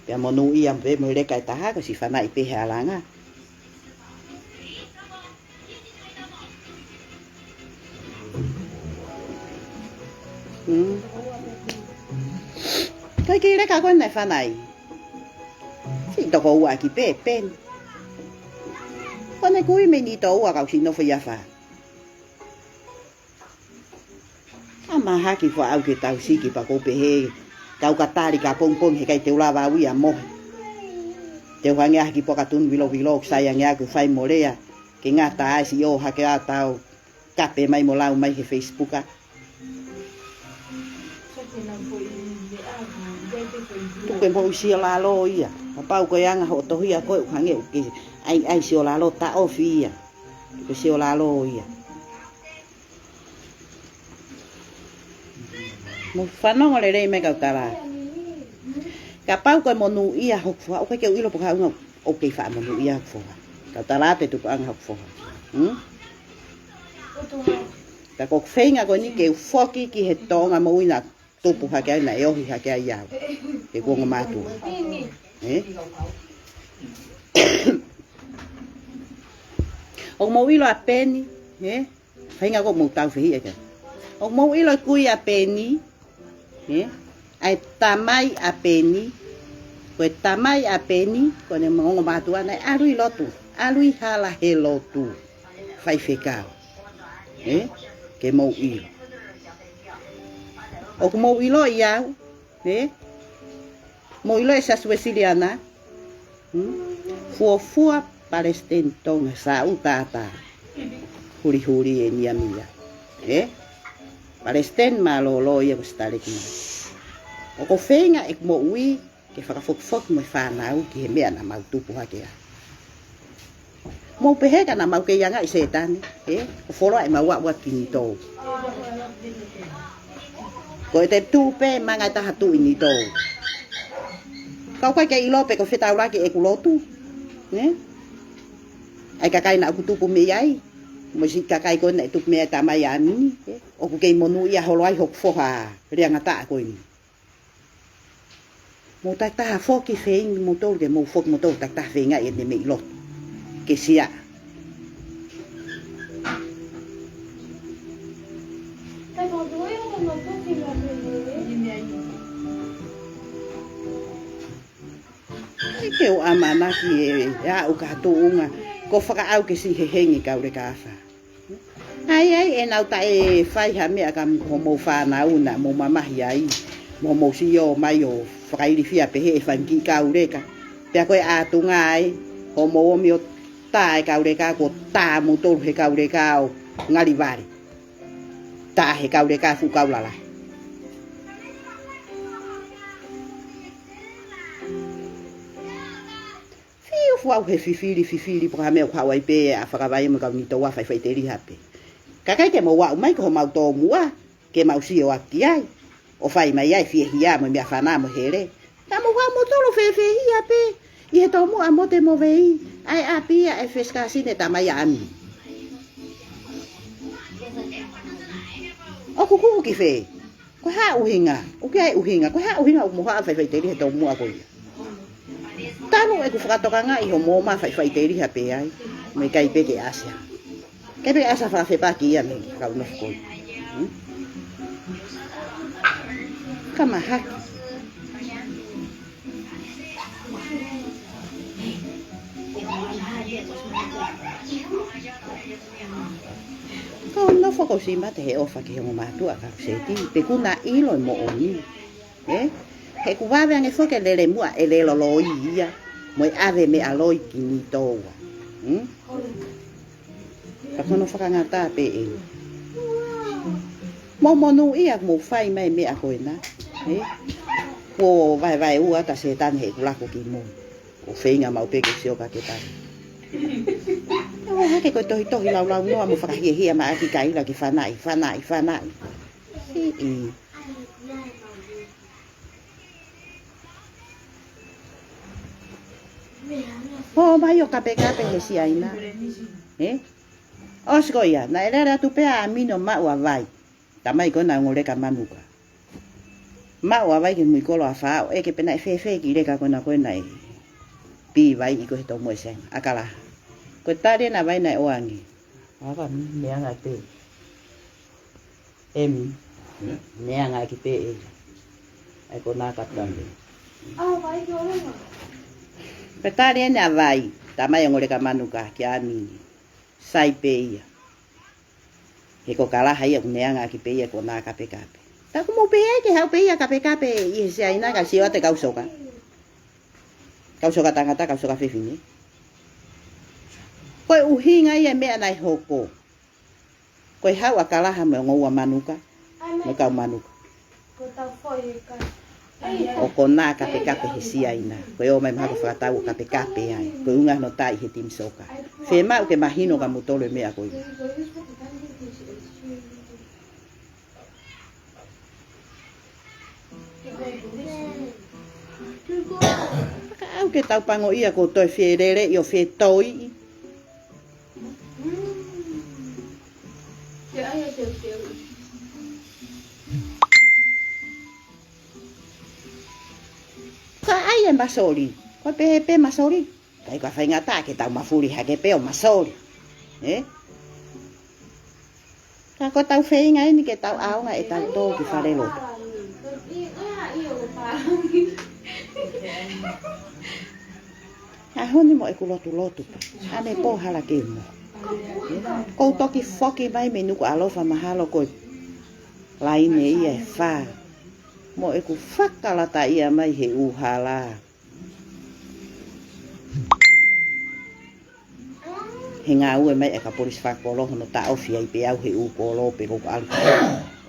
Pea monūʻia pē mo e leka ʻe taha ko e siʻi fanaʻi pē he alanga. Hmm. Ko e kiʻi leka ko ē naʻe fanaʻi. Siʻi toko ua ʻaki pē, Peni. Ko ʻene kui mei Nitoua ka ʻoku siʻi nofo ʻi afā. ʻA mahaki fua au ke tau siki pea ʻoku ou pehē, kau ka tali ka pongipongi he ʻikai te u lava au ia mohe. Te u hangē ha kiʻi poka tunu vilovilo, ʻoku sai ange ʻaku fai mo lea, ke ngata ai siʻi ō hake ʻo tau kape mai mo lau mai he Facebook ā. Tuku e moʻui siolalo ia. Kapau ko e anga hoʻo tohi ʻa koe ʻoku hangē ʻoku ke ʻai, ʻai siolalo, taʻofi ia. Tuku e siolalo ia. Mou fanongo lelei mai kau tala. Kapau ko e monūʻia hoku foha, ʻoku ʻikai ke u ʻilo pe ko e hā e ʻuhinga ʻoku kei faʻa monūʻia hoku foha. Kau tala atu e tupuʻanga hoku foha. Hmm? Ka ko ʻeku feinga ko eni ke u foki ki he tōʻonga moʻui naʻa tupu hake ai, naʻe ohi hake ai au. He kuo ongo mātuʻa. Eh? ʻOku mou ʻilo ʻa Peni, eh? Feinga ko ʻemou tau fehiʻa ki ai. ʻOku mou ʻilo e kui ʻa Peni, eh? ʻA e tamai ʻa Peni, ko e tamai ʻa Peni, ko ʻene ongo mātuʻa naʻe ʻalu ʻi lotu, ʻalu ʻi hala he lotu, faifekau. Eh? Ke mou ʻilo. ʻOku mou ʻiloʻi au, eh? Mou ʻilo e Siasi Uēsiliana, hmm? Fuofua palesiteni Tonga, Sāʻu Tata. Hulihuli e niamia. Eh? Palesiteni mālōlō ia ko Sitaleki. ʻOku ou feinga ʻeku moʻui ke fakafokifoki mo e fānau ki he meʻa naʻa mau tupu hake ai. Mou pehē ka naʻa mau kei anga ʻi Sētane, eh? ʻO foloa ʻemau aʻu atu kinautolu. Ko e te tuʻu pē manga taha tuʻu ʻi kinautolu. Ka ʻoku ʻikai ke ʻilo pe ko e fetaulaki ʻeku lotu, eh? ʻA e kakai naʻa ku tupu mei ai, mo e siʻi kakai ko ē naʻe tupu mei ai tamai ʻa Amini, eh? ʻOku kei monūʻia holo ai hoku foha leangataʻa ko eni. Mou takitaha foki feinga moutolu ke mou foki moutolu takitaha feinga ʻi heʻene meʻi lotu. Ke sia. ʻIkai ke u ʻamanaki ʻe, ʻe aʻu ki ha tuʻunga, ko e fakaʻau ke siʻi hehengi kau leka afa. ʻAi, ʻai, ʻenau taʻe fai ha meʻa ka mo hoʻomou fānau naʻa mou mamahi ai, mo hoʻomou sio mai ʻo fakailifia pehē ʻe fanga kiʻi kau leka. Pea ko e ʻātunga ai, hoʻomou ō mai ʻo tā e kau leka, kuo tā moutolu he kau leka ʻo ngali vale. Tā he kau leka fuʻu kau lalahi. Fiu fuau he fifili, fifili, pe ko ha meʻa ʻoku haʻu ai pē ʻa Fakavai mo e kau Nitoua faʻifaʻiteliha pē. Ka ʻikai ke mou aʻu mai ki homau tomuʻa, ke mau sio ʻaki ai. ʻO fai mai ai e fiehia mo e meʻafana mo e hele. Naʻa mou haʻu moutolu ʻo fēfēhia pē ʻi he tomuʻa mo te mo vei. ʻAi ʻapi ia e fesikasine tamai ʻa Amini. ʻOku kuku ki fē? Ko e hā e ʻuhinga? ʻOku ʻi ai e ʻuhinga. Ko e hā e ʻuhinga ʻoku mou haʻu ʻo faʻifaʻiteliha he tomuʻa ko ia? Talu ʻeku fakatokangaʻi hoʻomou ō mai ʻo faʻifaʻiteliha pē ai. Mo e ʻikai pē ke ʻasi ha. ʻIkai pē ke ʻasi ha fakafepaki ia mei he kau nofo ko ia. Hmm? Ka mahaki. Ko e nofo ko Sima te he ʻofa ki he ongo mātuʻa ka seti, pe ʻoku na ʻilo e moʻoni. Eh? He ʻoku vave ange foki e lele muʻa ʻe lele loi ia, mo e ʻave meʻa loi ki Nitoua. Hmm? Ka ko hono fakangata pē eni. Mou monūʻia ʻoku mou fai mai e meʻa ko ena. Eh? Kuo vaevaeua ʻa Sētane he ʻeku lako ki mui. ʻO feinga maʻu pē ke sio ka ke pali. ʻE ʻoua hake ko e tohitohi laulaunoa mo fakahiahia mai ʻaki kaila ke fanaʻi, fanaʻi, fanaʻi. Siʻi. Ō mai ʻo kapekape he Siaina. Eh? ʻOsi ko ia, naʻe lele atu pē ʻa Amini ʻo maʻu ʻa Vai. Tamai ko ena ʻa e ongo leka manuka. Maʻu ʻa Vai ki he mui kolo ʻa Faʻo, ʻeke pe naʻe fēfē e kiʻi leka ko ena ko ena ʻe pī Vai ʻi ko he tomuʻa ʻe Siaina, ʻa Kalaha. Ko e tali ena ʻa Vai naʻe ʻoange. ʻAka mi, meʻa ange pē. Emi, meʻa ange ki pē ē. ʻAi ko na kapekape. Ko e tali ena ʻa Vai, tamai ongo leka manuka kia Amini. Sai pē ia. He ko Kalaha ia ʻoku meʻa ange ki pē ia ko na kapekape. Tā ʻoku mou pehē ke haʻu pē ia kapekape ʻi he Siaina ka sio atu e kau soka. Kau sio ki he tangata, kau sio ki he fefine. Ko e ʻuhinga ia e meʻa naʻe hoko. Ko e haʻu ʻa Kalaha mo e ngoue ʻa Manuka, mo e kau Manuka. ʻO konā kapekape he Siaina. Ko e ō mai mahalo fakatau ʻo kapekape ai. Ko e ʻuhinga hono tā ʻi he timi soka. Fiemaʻu ke mahino kia moutolu e meʻa ko ia. Fakaʻau ke tau pango ia ko e toe fie lele ʻi ʻo fie toi. Ka ʻai e masoli. Ko e pehē pē masoli. Ka ʻi ka faingataʻa ke tau mafuli hake pē ʻo masoli. Ē? Ka ko ʻetau feinga eni ke tau ʻaonga ʻetau tō ki falelotu. ʻAho ni mo ʻeku lotulotu pē. ʻAne pō hala ke mo. Kou toki foki mai mei Nukuʻalofa mahalo ko e laine ia ʻe fā. Mo ʻeku fakalata ia mai he ʻū hala. He ngāue mai e kau polisi fakakolo hono taʻofi ai pē au he ʻū kolo pe ko ʻeku ʻalu.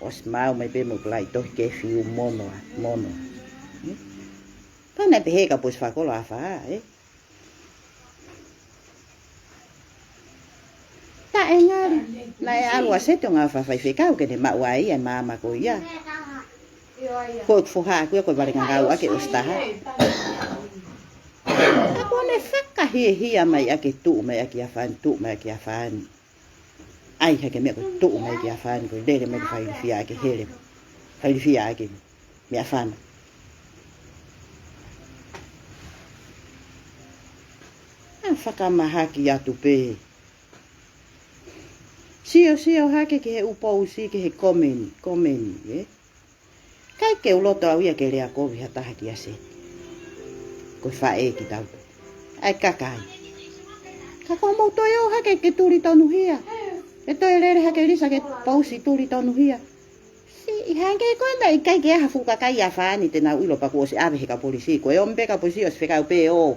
ʻOsi maau mai pē mo ʻeku laʻi tohi ke fiu mono a, mono a. Tana pehē e kau polisi fakakolo ʻa fā, ē? Taʻe ngali, naʻe ʻalu ʻa Seti ʻo ngāue fakafaifekau ke ne maʻu ai e maama ko ia. Ko ʻeku foha ko ia ko e vale ngangau ake ʻosi taha. Ka kuo ne fakahiahia mai ʻaki e tuʻu mai ʻaki ʻa Fani, tuʻu mai ʻaki ʻa Fani. ʻAi hake meʻa ko e tuʻu mai ʻaki ʻa Fani, ko e lele mai ko e failifia ʻaki hele. Failifia ʻaki meʻa fana. ʻA fakamahaki atu pē. Siosio hake ki he ʻū pousi, ki he komeni, komeni, ē? ʻIkai ke u loto au ia ke lea kovi ha taha kia Seti. Ko e faʻē kitautolu. ʻAi kakai. Ka ko mou toe ō hake ke tuli tonuhia. Ke toe lele hake Lisa ke pousi tuli tonuhia. Siʻi hangē ko ena ʻikai ke ʻi ai ha fuʻu kakai ʻa Fani te nau ʻilo pea kuo ʻosi ʻave he kau polisi. Ko e ō mai pē kau polisi ʻosi fekau pē ʻo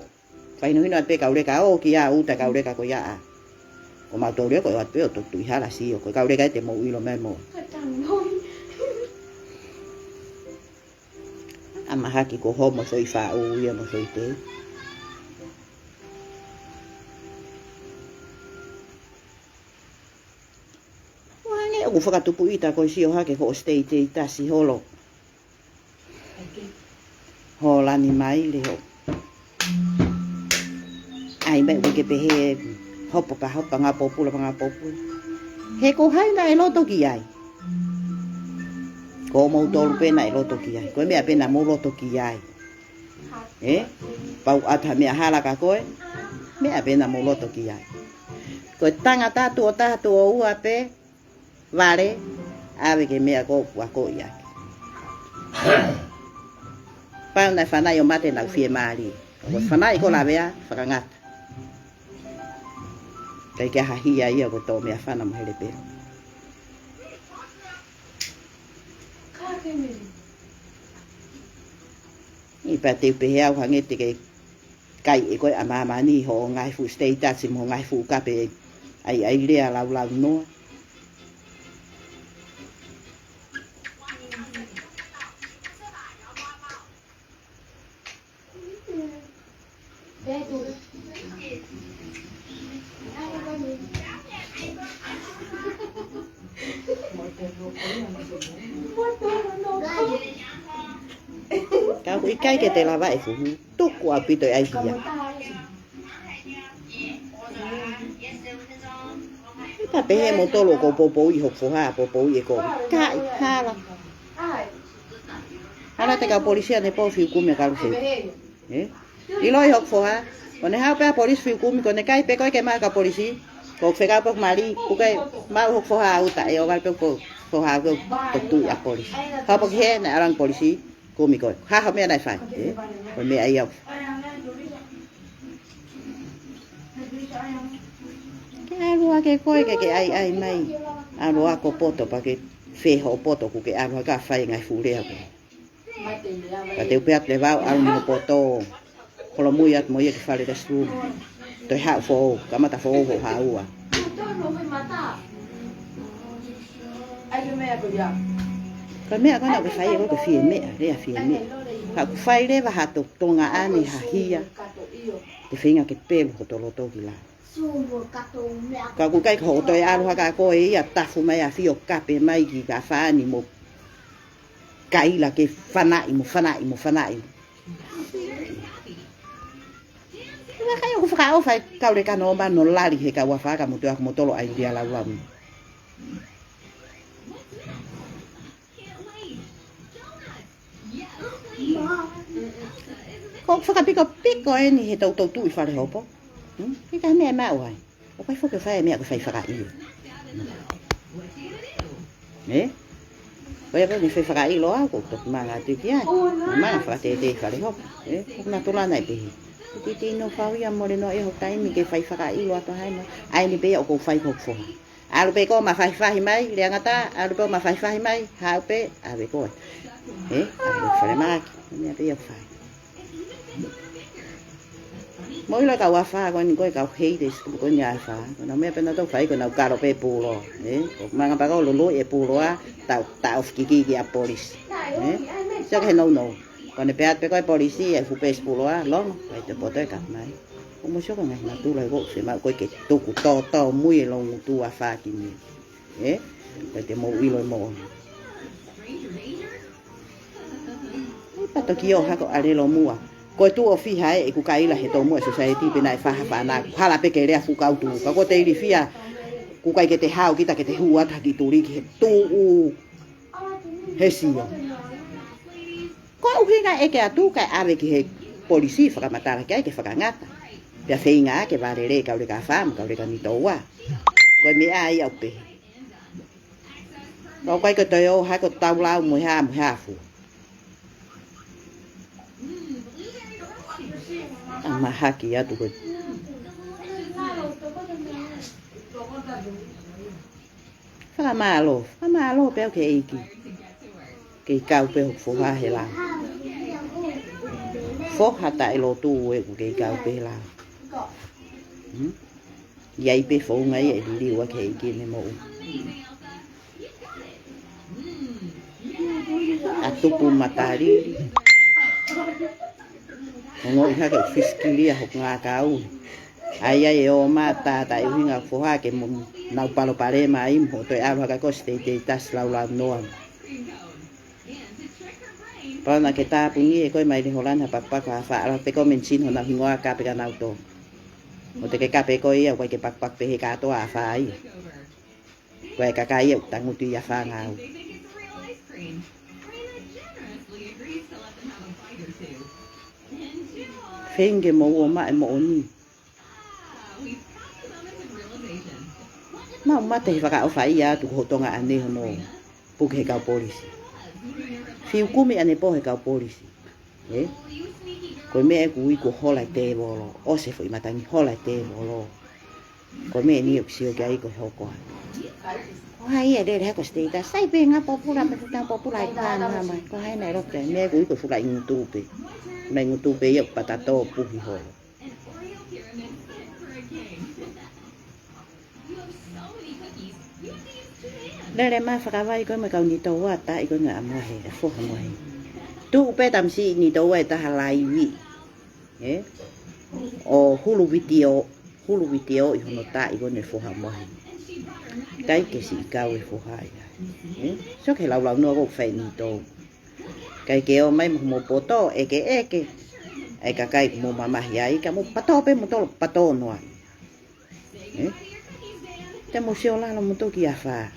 fakahinohino atu pē kau leka ʻo kia uta kau leka ko ia ʻa. Ko mautolu ia ko e ʻoatu pē ʻo toki tuʻi hala sio. Ko e kau leka ē te mou ʻilo mai mo. ʻA mahaki ko homo soi faʻu ia mo soi tei. Uange ʻoku fakatupu ita ko e sio hake ko e state ʻe tasi holo. Hōlani mai le ho. ʻAi mai ʻoku ke pehē hopo pea hopo, ngāue pōpula pea ngāue pōpula. He ko hai naʻe loto ki ai? Ko moutolu pē naʻe loto ki ai. Ko e meʻa pē naʻa mou loto ki ai. Ē? Pau ʻata meʻa hala kia koe. Meʻa pē naʻa mou loto ki ai. Ko e tangata tuʻo taha tuʻo ua pē. Vale, ʻave ke meʻa ko ʻoku ako ia. Pau naʻe fanai ʻo mate naʻa ku fiemālie. Ko e fanai ko Lavea, fakangata. ʻIkai ke ʻi ai ha hia ia ko e tō meʻa fana mo hele pē. ʻI pea te u pehē au hangē te ke kai ʻe koe ʻa māmani hoʻo ngaahi fuʻu status mo e ngaahi fuʻu kape ʻai ʻai lea laulau noa. Ka ʻoku ʻikai ke te lava e fuhu, tuku ʻaupito e ʻai hia. Pea pehē moutolu ʻoku ou poupouʻi hoku foha, poupouʻi e kovi. Kaʻi, hala. Hala te kau polisi ʻanepō fiu kumi ʻa Kalufe. Ē? ʻIloʻi hoku foha. Ko ʻene haʻu pē ʻa e polisi fiu kumi, ko ʻene kai pē ko ē ke maʻu e kau polisi. Ko e fekau pē ʻoku mali, ʻoku ʻikai maʻu hoku foha ʻauta, ʻe ʻohovale pē ko e foha ʻoku toki tuʻi ʻa e polisi. Haʻu pē ki hē naʻe ʻalu ange polisi, kumi koe. Hā ha meʻa naʻe fai, ē? Ko e meʻa ia. Ke ʻalu hake koe ke ke ʻai ʻai mai. ʻAlu ako poto pea ke fē hoʻo poto kuo ke ʻalu hake ʻo fai e ngaahi fuʻu lea ko ē. Pea te u pehē atu leva ʻalu ni hoʻo poto. Holomui atu mo ia ki fale restroom. Toe haʻu foʻou, kamata foʻou hoʻo haʻua. Ko e meʻa ko ena ʻoku ke fai ʻe koe ko e fie meʻa, lea fie meʻa. Ka ʻoku fai leva ha totongi ʻane ha hia, te feinga ke pelu hoto loto ki lalo. Ka ʻoku ʻikai ko hoʻo toe ʻalu hake ʻa koe ia tafu mai ʻa fio kape mai ki ka fani mo kaila ke fanaʻi mo fanaʻi mo fanaʻi. Ka ʻikai ʻoku fakaʻofa e kau leka no ma no lali he kau afā ka mo toe ako mo tolo ʻa e lia laulau. Ko e fakapikopiko eni he toutou tuʻu ʻi fale hopo. Hmm? Ki ka meʻa maʻu ai. ʻOku ʻikai foki ʻo fai e meʻa ʻoku fai fakaʻilo. Ē? Ko ia ko e meʻa fai fakaʻilo au ko e toki manga atu ki ai. Manga fakatete ʻi fale hopo. Ē? ʻOku natula naʻe pehē. Titi no fau ia mole no ia ho taimi ke fai fakaʻilo atu hai ma. ʻA eni pē ia ʻoku ou fai ko e foha. ʻAlu pē ko ē ʻo mafahifahi mai, lea ngata, ʻalu pē ʻo mafahifahi mai, haʻu pē, ʻave ko ē. Ē, ʻave ki falemahaki, meʻa pē ia ʻoku fai. Mou ʻilo e kau afā ko eni ko e kau haters ko eni afā. Ko e meʻa pē naʻa nau fai ko ʻenau kalo pē pulo. Ē, ʻoku manga pē ko e lolo e pulo ʻa, tau, tau fikiki ki ʻa polisi. Ē, sio ki he nounou. Ko ʻene pehē atu pē ko e polisi ʻe fuʻu pē pulo ʻa, longo, ʻikai te poto e kau mai. ʻOku mou sio ko e ngaahi natula ʻoku fiemaʻu ko ē ke tuku tōtōmui e loungutu afā ki mui. Ē? ʻIkai te mou ʻilo e moʻoni. ʻIkai pē toki ō hake ʻo ʻalelo muʻa. Ko e tuʻo fiha ē ʻeku kaila he tomuʻa e society pē naʻe fai ha fānau. Hala pē ke lea fuʻu kau tuʻu. Ka ko e te ilifia ʻoku ʻikai ke te hao kita ke te hū atu ha kiʻi tuli ki he tuʻu. He sio. Ko e ʻuhinga ʻeke atu kae ʻave ki he polisi fakamatala ki ai ke fakangata. Pea feinga ke vālele kau leka afā mo kau leka nitoua. Ko e meʻa ia ʻoku pehē. Ka ʻoku ʻikai ko e toe ō hake ʻo tau lau mo e hā mo e hā fua. ʻA mahaki atu ko e. Fakamālō, fakamālō pē au ki he ʻEiki. Kei kau pē hoku foha he lao. Foha taʻelotu ē ʻoku kei kau pē he lao. Hmm? ʻI ai pē founga ia ʻe liliu ʻaki he ʻEiki ʻene moʻui. ʻA tupu matalili. Ongoʻi hake ʻoku fisikilia hoku ngākau. ʻAi ai e ō mata taʻe ʻuhinga foha ke mo nau palopalema ai mo toe ʻalu hake ko e state ʻe tasi laulau noa. Pau naʻa ke tāpuni ʻe koe mai Leholani ha pakpak ha faʻala pe ko mention honau hingoa kape ka nau tō. ʻO te ke kape ko ia ʻoku ʻikai ke pakpak pē he kātoa afā ia. Ko e kakai ia ʻoku tangutu ʻi afā ngāue. Feinga ke mou ō mai e moʻoni. Mau mate he fakaʻofaʻia atu ko Tonga ʻanai hono puke he kau polisi. Fiu kumi ʻanepō he kau polisi. Ē? Ko e meʻa ʻoku ui ko e hola ʻo e tēvolo. ʻOsi e foʻi matangi hola ʻo e tēvolo. Ko e meʻa eni ʻoku sio ki ai ko e hoko ai. Ko hai ia lele hake ʻo status. Sai pē ngā pōpula, pē ngā pōpula ʻi pāna mai. Ko hai naʻe loto e meʻa ʻoku ui ko e fula ʻi ngutu pē. Mai ngutu pē ia ʻoku patato puhi holo. Lele mai fakavai ko e meʻa kau nitoua taʻi ko e ngaahi ʻamohe, e foha mohe. Tuʻu pē tamasiʻi nitoua ʻe taha laivi. Ē? ʻO hulu vitiō, hulu vitiō ʻi hono taʻi ko ʻene foha mohe. ʻIkai ke siʻi kau e foha ia. Ē? Sio ki he laulau noa ʻoku fai nitoua. ʻIkai ke ō mai mo homo poto, ʻeke ʻeke. ʻAi kakai ʻoku mou mamahi ai, ka mou pato pē mou tolo pato noa. Ē? Te mou sio lalo mou toki afā.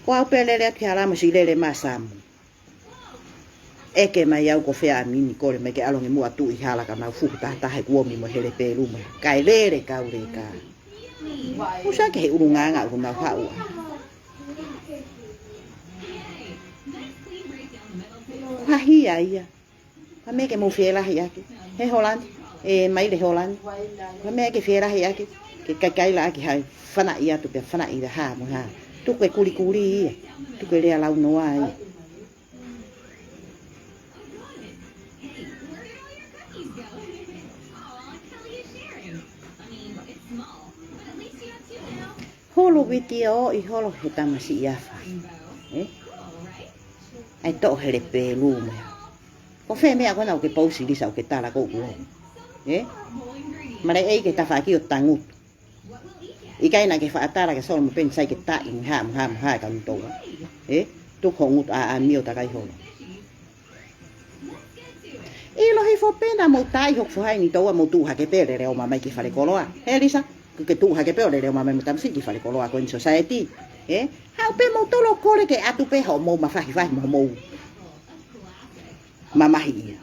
Ko au pē lele atu ki hala mo siʻi lele mai Samu. ʻEke mai au ko fē ʻa mini kole mai ke ʻalu ange muʻa tuʻu ʻi hala ka nau fuhu tahataha he kuo ō mai mo hele pelu mai. Kae lele kau leka. Usa ke he ʻulungaanga ʻoku nau haʻu ai. Ko ha hia ia. Ko e meʻa ke mou fielahi ʻaki. He Holani, ē mai Leholani. Ko e meʻa ke fielahi ʻaki. Ke kaikaila ʻaki hai. Fanaʻi atu pea fanaʻi ʻi ha mo ha. Tuku e kulikuli ia. Tuku e lea launoa ia. Hulu vitiō ʻi holo he tamasiʻi afa. Ē? ʻAi toʻo hele pelu mea. Ko fē meʻa ko ena ʻoku ke pousi Lisa ʻoku ke tala ko ʻoku lou. Ē? Male ʻei ke tafaʻaki ʻo tangutu. ʻIkai naʻa ke faʻa tala ke solo mo peni sai ke taʻi mo ha, mo ha, mo ha ka mutoa. Ē? Tuku ho ngutu ʻa, ʻa mio takai holo. ʻIlo hifo pē naʻa mou taʻi hoku foha ʻi ni toua mo tuʻu hake pē lele ʻo mamai ki fale koloa. Ē Lisa, ʻoku ke tuʻu hake pē ʻo lele ʻo mamai mo tamasiʻi ki fale koloa ko eni society. Ē? Haʻu pē mou tolo kole ke ʻatu pē hoʻomou mafahifahi mo hoʻomou mamahi ia.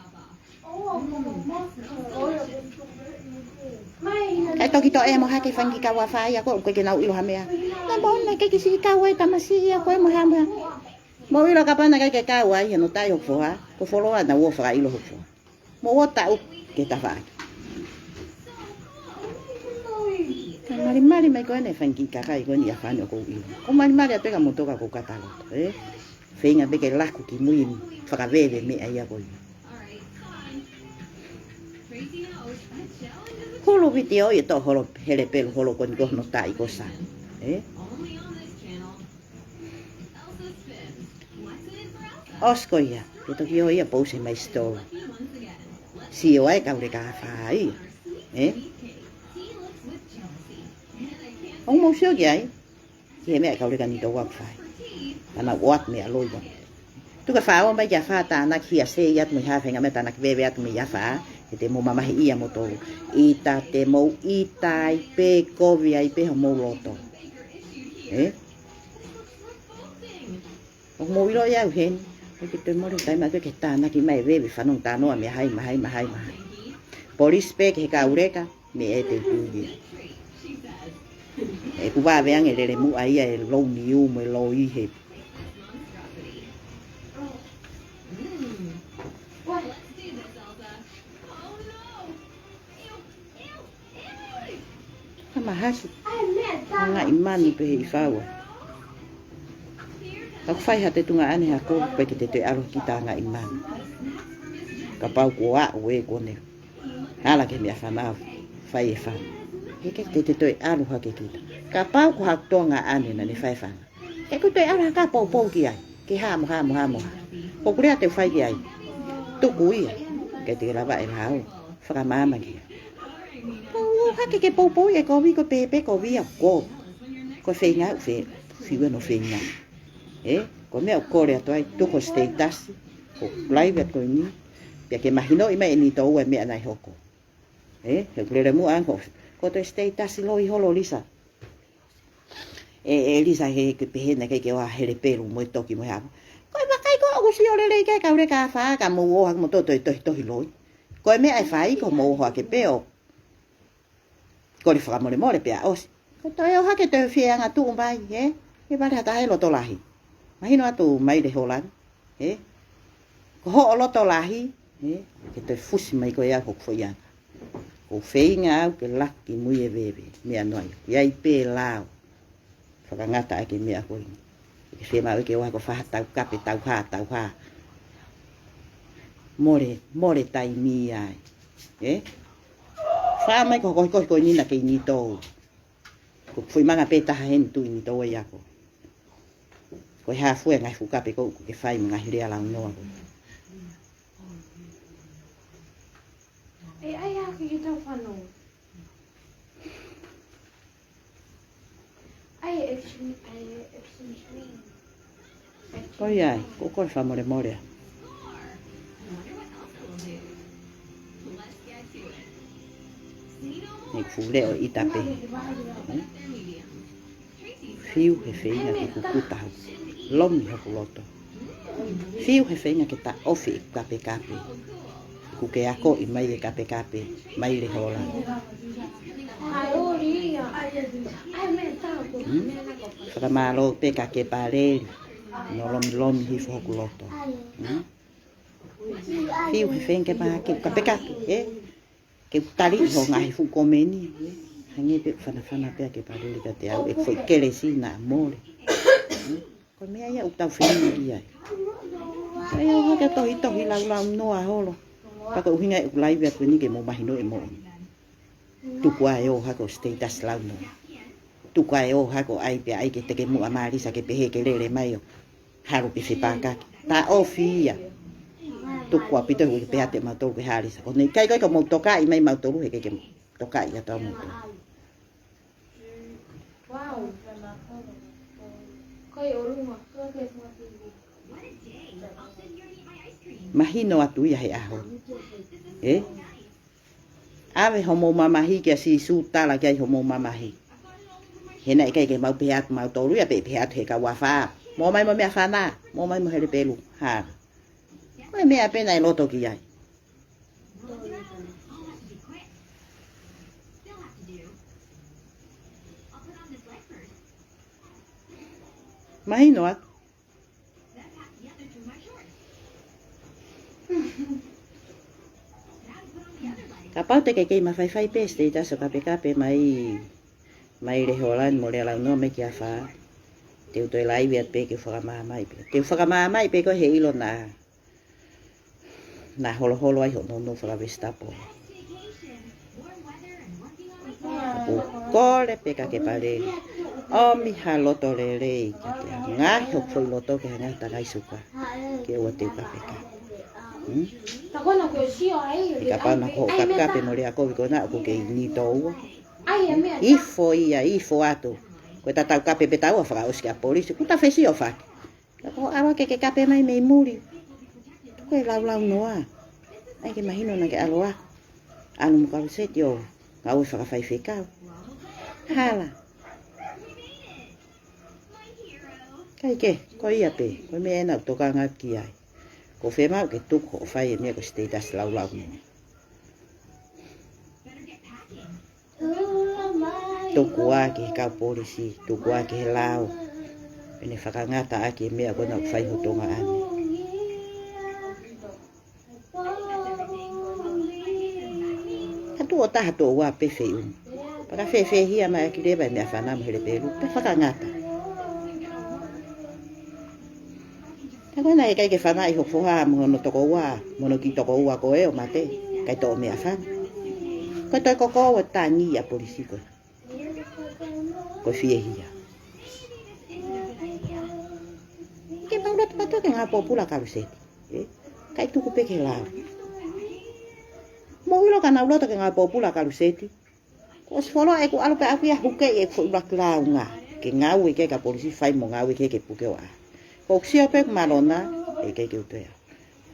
Kae toki toʻo ē mo hake fanga kiʻi kau afā ia ko ē ʻoku ʻikai ke nau ʻilo ha meʻa. Naʻa mou ne ke kisi kau ai tamasiʻi ia ko ē mo ha meʻa. Mou ʻilo kapau naʻe ʻikai ke kau ai he naʻe taʻi hoku foha, ko foloa naʻa ō fakaʻilo hoku foha. Mou ō taʻu ke tafaʻaki. Kae malimali mai ko ena e fanga kiʻi kakai ko eni ʻa fani ʻoku ou ʻilo. Ko malimali atu pē ka mou toka ʻoku ou kata loto, ē? Feinga pē ke laku ki mui fakaveve meʻa ia ko ia. Hulu vitiō ʻi toʻo holo hele pelu holo ko eni ko hono taʻi ko sa. Ē? ʻOsi ko ia, ke toki ō ia pousi mai sitoa. Sio ai kau leka afā ia. Ē? ʻOku mou sio ki ai. Ki he meʻa kau leka ni toua ʻoku fai. Ka nau ʻoatu meʻa loi ʻa. Tuku e fā ō mai ki afā tānaki hia sei atu mei ha feinga meʻa tānaki veve atu mei afā. He te mou mamahi ia mo tolu. ʻIta te mou ʻita ai pē kovi ai pē homou loto. Ē? ʻOku mou ʻilo ia au heni. ʻOku ke toe mole taimi atu ke tānaki mai veve fanongo tānoa mei hai, mei hai, mei hai, mei hai. Polisi pē ki he kau leka. Mei he te tui ia. ʻE ku vave ange lele muʻa ia e lou niu mo e lou ʻi he. Ka mahaki. Ngaahi manu pē he ʻi faua. Ka ʻoku fai ha te tunga ʻane ha ko pe ke te te ʻalu kita ngaahi manu. Kapau ko aʻu ē ko ne. Hala ke meʻa fanau, fai e fana. He ke te te toe ʻalu hake kita. Kapau ko ha toʻonga ʻane naʻa ne fai fana. Ke ku toe ʻalu hake poupou ki ai. Ke ha mo ha mo ha mo ha. Ko kule a te fai ki ai. Tuku ia. Ke te lava e lao. Fakamaama ki ai. Ko hake ke poupou e kovi ko pepe kovi a ko. Ko feinga u fe, fiu no feinga. Ē, ko meʻa u kole atu ai, tuku status, ko live atu ko eni, pea ke mahinoʻi mai eni toua e meʻa naʻe hoko. Ē, he ʻoku lele muʻa ange ko, ko toe status loi holo Lisa. Ē, ē Lisa he ke pehē naʻe ʻikai ke ʻoa hele pelu mo e toki mo e hapa. Ko e vakai ko ʻoku sio lelei ke kau leka afā ka mou ō hake mo tohi tohi tohi loi. Ko e meʻa e fai ko mou ō hake pē ʻo Ko le fakamolemole pea ʻosi. Ko toe ō hake toe fie anga tuʻu mai, ē? He vale ha taha e loto lahi. Mahino atu mai le Holani, ē? Ko hoʻo loto lahi, ē? Ke toe fusi mai ko e au hoku foʻi anga. Ko feinga au ke laki mui e veve, meʻa noa ia. ʻI ai pē lao. Fakangata ʻaki e meʻa ko eni. Ke fiemaʻu ke ʻoa ko faha tau kape, tau hā, tau hā. Mole, mole taimi ai. Ē? Fā mai ko hokohiko ko eni naʻa ke ʻi ni tou. Ko fuʻi manga pē taha heni tuʻu ʻi ni tou ai ako. Ko e hā fua e ngaahi fuʻu kape ko ʻoku ke fai mo e ngaahi lea lau noa ko. ʻE ʻai hake ki tau fano. ʻAi e action, ʻai e action screen. Ko ia ai, ko ko le fakamolemole. Ne fuʻu leʻo ʻita pē. Hmm? Fiu he feinga ke kukuta hoku. Lomi hoku loto. Fiu he feinga ke taʻofi e kapekape. ʻOku ke akoʻi mai e kapekape, mai le Holani. Hmm? Fakamālō pē kia Kepaleli. No lomilomi hifo hoku loto. Hmm? Fiu he feinga ke pā ke kapekape, ē? Ke tali ho ngaahi fuʻu komeni, ē? Hangē pē fanafana pē ʻa Kepaleli kiate au, ʻe foʻi kelesi naʻa mole. Hmm? Ko e meʻa ia ʻoku tau feinga ki ai. Ko e ō hake tohi tohi lau lau noa holo. Pea ko e ʻuhinga ʻeku live atu eni ke mou mahinoʻi e moʻoni. Tuku ai ō hake ʻo status lau noa. Tuku ʻa e ʻohake ʻo ʻai pē ʻai ke teke muʻa Malisa ke pehē ke lele mai ʻo halu pē fepakaki. Taʻofi ia. Tuku ʻaupito ʻoku ke pehē atu ʻe mautolu ke Halisa. Ko ʻene ʻikai ko ē ka mou tokaʻi mai mautolu he ʻikai ke mou tokaʻi atu ʻa mautolu. Mahino atu ia he ʻaho. Ē? ʻAve homou mamahi kia Sīsū, tala ki ai homou mamahi. He naʻe ʻikai ke mau pehē atu mautolu ia pe pehē atu he kau afā. Mou ō mai mo e meʻafana, mou ō mai mo e helepelu. Hala. Ko e meʻa pē naʻe loto ki ai. Mahino atu. Kapau te ke kei mafaifai pē status ʻo kapekape mai, mai Leholan mo Lealaunoa mai ki he afā. Te u toe laivi atu pē ke u fakamāmai pē. Te u fakamāmai pē koe he ʻilo naʻa, naʻa holoholo ai hoʻo nounou fakavesitapo. Ka ʻoku ou kole pē ka ke paleli. ʻOmi ha loto lelei kiate au. Ngaohi hoku foʻi loto ke hangē ha tangai suka. Ke ʻoua te u kapekape. Hmm? He kapau naʻa ko hoʻo kapekape mo Leakovi ko ena ʻoku kei nitoua. Ifo ia, ifo atu. Ko e tatau kape pē taua fakaʻosi kia polisi. Kuo ta fesiofaki. Ka ko hoʻo ʻalu ke ke kape mai mei muli. Ko e Lealaunoa. ʻAi ke mahino naʻa ke ʻalu ā. ʻAlu mo Kaluseti ʻo ngāue fakafaifekau. Hala. ʻIkai ke, ko ia pē. Ko e meʻa ena ʻoku tokanga ki ai. ʻOku fiemaʻu ke tuku hoʻo fai e meʻa ko e status Lealaunoa. Tuku ā ki he kau polisi, tuku ā ki he lao. Pea ne fakangata ʻaki e meʻa ko ena ʻoku fai ho Tonga ʻaʻani. Ka tuʻo taha tuʻo ua pē feʻunga. Pea ka fēfēhia mai ʻaki leva e meʻafana mo e helepelu, pea fakangata. Ka ko ena ʻikai ke fanaʻi hoku foha mo hono tokoua, mo hono kiʻi tokoua ko ē ʻo mate, ʻikai toʻo meʻafana. Ko e toe koko ʻo tangi ʻa polisi ko ē. Ko e fiehia. Ke mau loto matua ke ngāue pōpula Kaluseti. Ē? ʻIkai tuku pē ke lau. Mou ʻilo ka nau loto ke ngāue pōpula Kaluseti. Kuo ʻosi fuoloa ʻeku ʻalu pē ʻaku ia huke ʻeku foʻi ʻuluaki lāunga. Ke ngāue ki ai ka polisi fai mo ngāue ki ai ke puke ʻo ʻā. Ko ʻeku sio pē ʻeku malona, ʻe ʻikai ke u toe ʻalu.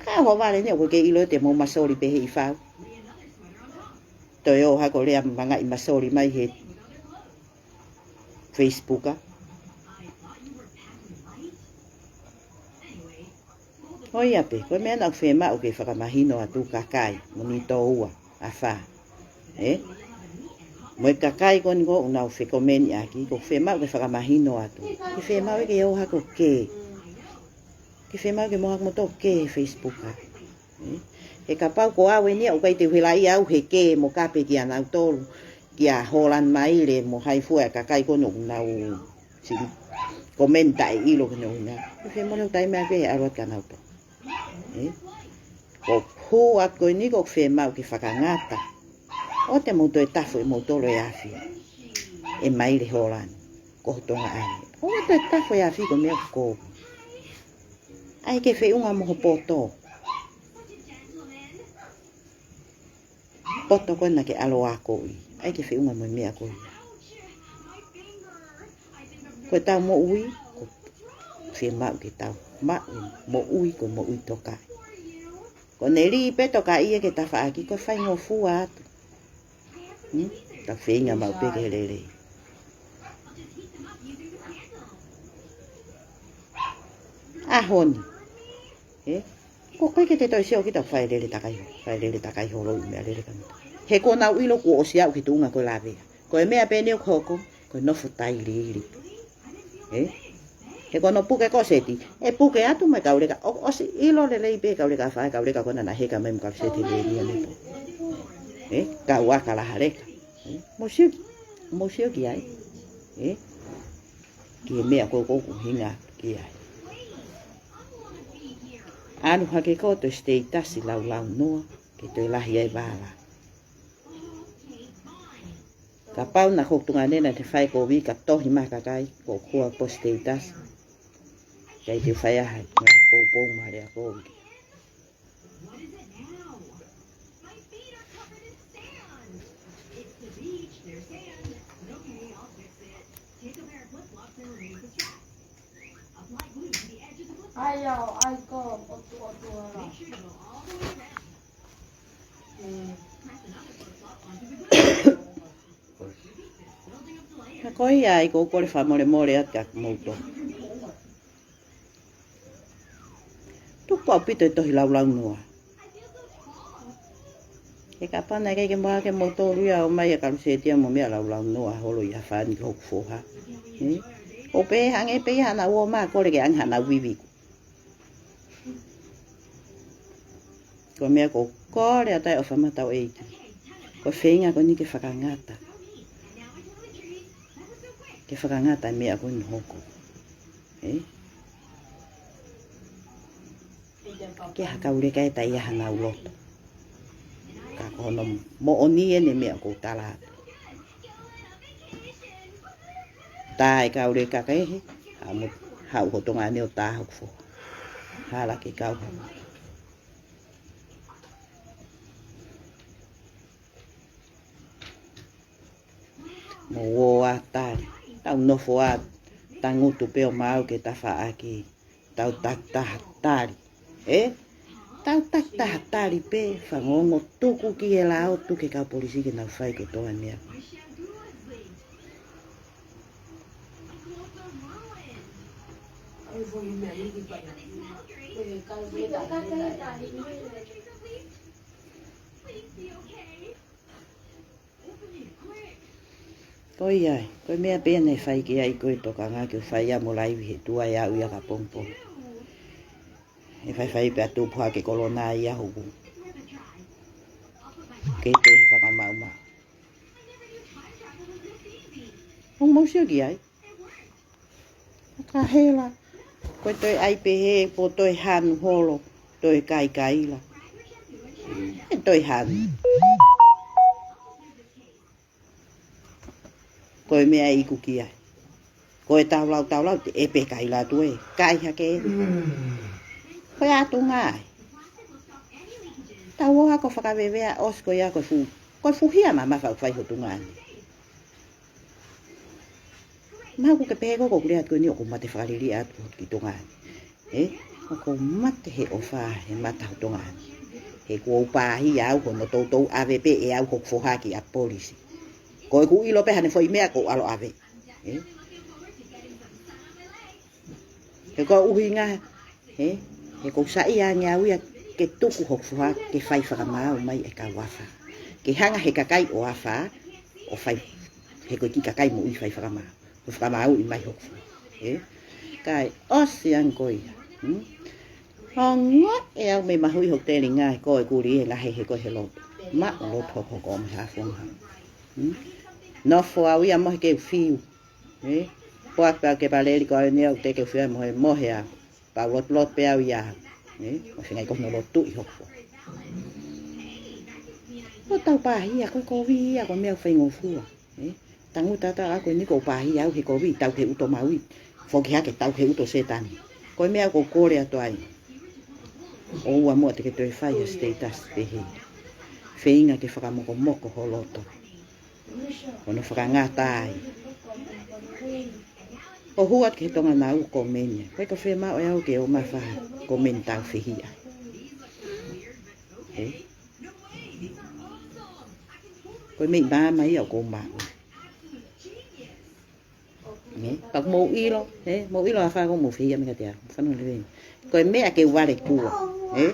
Ka ʻohovale ni ʻoku ke ʻilo te mou masoli pē he ʻi fau. Toe ō hake ʻo lea mangaʻi masoli mai he Facebook ā. ʻO ia pē, ko e meʻa naʻa ku fiemaʻu ke fakamahino atu kakai, mo nitoua, afā. Ē? Mo e kakai ko eni ʻoku nau fekomeni ʻaki, ʻoku fiemaʻu ke fakamahino atu. Ke fiemaʻu ke ō hake ʻo kē. Ke fiemaʻu ke mou hake mo tō kē he Facebook ā. Ē? He kapau ko au eni ʻoku ʻikai te u helaʻia au he kē mo kape kia nautolu. Kia Holan Maile mo hai fua e kakai ko eni ʻoku nau sili komeni taʻeʻilo ke nau hina. Ke fiemaʻu ʻoku taimi ake he ʻalu atu kia nautolu. Ē? Ko e hū atu ko eni ʻoku fiemaʻu ke fakangata. ʻOua te mou toe tafo ʻe moutolu e afi. ʻE Maile Holan. Ko ho Tonga ʻaʻani. ʻOua toe tafo e afi ko e meʻa ko ē. ʻAi ke feʻunga mo ho poto. Poto ko ena ke ʻalu ʻo akoʻi. ʻAi ke feʻunga mo e meʻa ko ia. Ko ʻetau moʻui, ʻoku fiemaʻu ke tau maʻu e moʻui, ko e moʻui tokaʻi. Ko ʻene lī pē tokaʻi ia ki he tafaʻaki, ko e faingofua atu. Hmm? Tau feinga maʻu pē ke lelei. ʻAho ni. Ē? ʻOku ʻikai ke te toe sio kita fai lele takai, fai lele takai holo ʻi meʻa lele kamata. He kuo nau ʻilo kuo ʻosi aʻu ki he tuʻunga ko e lavea. Ko e meʻa pē eni ʻoku hoko, ko e nofo tailiili. Ē? He ko hono puke Kaluseti, ʻe puke atu mai Kauleka, ʻo, ʻosi ʻilo lelei pē Kauleka afā, Kauleka ko ena naʻe heka mai mo Kaluseti lelei ʻa nepo. Ē? Kau ʻa Kalahaleka. Ē? Mou sio, mou sio ki ai. Ē? Ki he meʻa ko ē ʻoku hinga ki ai. ʻAlu hake ko ē ʻo toe status Lealaunoa, ke toe lahi ai e vala. Kapau naʻa ko e tuongaʻane naʻa te fai kovi ka tohi mai kakai, ko e hua posi teitasi. Kae te fai ai ha poupou mo ha lea kovi. Ai, au, ai, ko, o tu, o tu, ala. Ka ko ia ai ʻoku ou kole fakamolemole atu kia kimoutolu. Tuku ʻaupito e tohi laulaunoa. He kapau naʻe ʻikai ke maʻu ʻe kimoutolu ia ʻo ʻomai ʻa e kaluseti ia mo e meʻa laulaunoa holo ʻi he afā ni ki hoku foha. Ē? ʻO pehē hangē pē ia haʻanau ō mai ʻo kole ke ʻange haʻanau viviku. Ko e meʻa ʻoku ou kole atu ai ʻofa mai ki he ʻEiki. Ko e feinga ko eni ke fakangata. Ke fakangata e meʻa ko eni ʻoku hoko. Ē? Ke ha kau leka ʻe taʻe ʻi ai hanau loto. Ka ko hono moʻoni eni e meʻa ʻoku ou tala atu. Tā e kau leka kehe, haʻu mo, haʻu ho tuongaʻane ʻo tā hoku foha. Hala ke kau hama. Mou ō ā tali. Tau nofo ā tangutu pē ʻo maau ki he tafaʻaki. Tau takitaha tali. Ē? Tau takitaha tali pē, fanongo, tuku ki he lao, tuku ki he kau polisi ke nau fai kotoa e meʻa. Ko ia ai, ko e meʻa pē naʻe fai ki ai ko e tokanga ke u fai ʻa e laivi he tuʻa ʻe aʻu ia ki ʻapongipongi. ʻE faifai pē ʻa tupu hake kolona ia hoku. Ke te fakamaʻumaʻu. ʻOku mou sio ki ai. Ka hela, ko e toe ʻai pehē, pe toe hanu holo, toe kaikaila. ʻE toe hanu. Ko e meʻa ʻe iku ki ai. Ko e taulau, taulau, te ʻe pē kaila atu ē. Kai hake ē. Ko e ʻatunga ai. Tau ō hake ʻo fakavevea ʻosi ko ia ko e fu-, ko e fuhia mamafa ʻoku fai ho tuongaʻane. Mahalo ʻoku ke pehē ko ʻeku lea atu ko eni ʻoku ou mate fakaliliʻa atu ki tuongaʻane. Ē? ʻOku ou mate he ʻofa he mata ho tuongaʻane. He kuo u pāhia au hono toutou ʻave pē ʻe au hoku foha ki ʻa polisi. Ko ʻeku ʻilo pē haʻane foʻi meʻa ʻoku ou ʻalu ʻo ʻave. Ē? He ko e ʻuhinga, ē? He ʻoku ou saiʻia ange au ia ke tuku hoku foha ke fai fakamaau mai e kau afā. Ke hanga he kakai ʻo afā, ʻo fai, he ko e kiʻi kakai moʻui fai fakamaau. Ko e fakamaauʻi mai hoku foha. Ē? Kae ʻosi ange ko ia. Hmm? Ongoʻi ʻe au mei mahuʻi hoku telinga he ko e kuli he ngahe he ko e he lotu. Maʻu lotu hokohoko mo e hafonga. Hmm? Nofo au ia mo he ke fiu. Ē? Poaki pē au ke paleli ko au eni au te ke fiu mo he mo he au. Pau lotu lotu pē au ia. Ē? Mo e fingai ko hono lotu ʻi hoku foha. Ko tau pāhia, ko e kovi ia, ko e meʻa faingofua. Ē? Tangutu atu ā ko eni ʻoku ou pāhia au he kovi, tau he uto maui. Foki hake tau he uto Sētane. Ko e meʻa ʻoku ou kole atu ai. ʻOua muʻa te ke toe fai ha status pehē. Feinga ke fakamokomoko ho loto. Hono fakangata ai. ʻO hū atu ki he Tonga Nau komeni. Ko e ka fiemaʻu ʻe au ke ʻomai ha komeni tau fehiʻa. Ē? Ko e meʻi māmā ia ʻoku ou maʻu. Ē? Pea mou ʻilo, ē? Mou ʻilo ʻa e fakaʻosi mou fehiʻa mei kiate au. Fanongo lelei. Ko e meʻa ke u vale kua. Ē?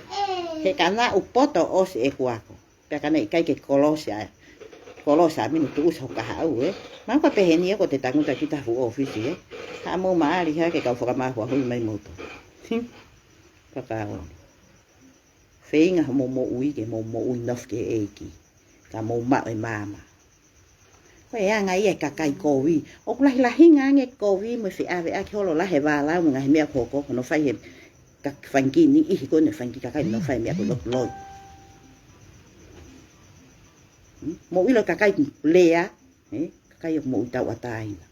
He ka naʻa ku poto ʻosi ʻeku ako. Pea ka naʻe ʻikai ke kolosi ʻa e. Kolosi ʻa e minu tuʻusi ho kahaʻu, ē? Mahalo ko e pehē ni ia ko ʻete tangutu ʻi ha fuʻu ʻōfisi, ē? Haʻamou maʻali hake kau fakamahuahui mai moutolu. Hmm. Fakaʻosi. Feinga hoʻomou moʻui ke mou moʻui nofo ki he ʻEiki. Ka mou maʻu e maama. Ko e anga ia e kakai kovi. ʻOku lahilahi ange kovi mo e feʻaveʻaki holo lahi e vālau mo e ngaahi meʻa ʻoku hoko, hono fai he ka-, fanga kiʻi niʻihi ko eni fanga kiʻi kakai mo fai meʻa ko e lotu loi. Hmm? Mou ʻilo kakai lea, Ē? Kakai ʻoku moʻui tauʻatāina.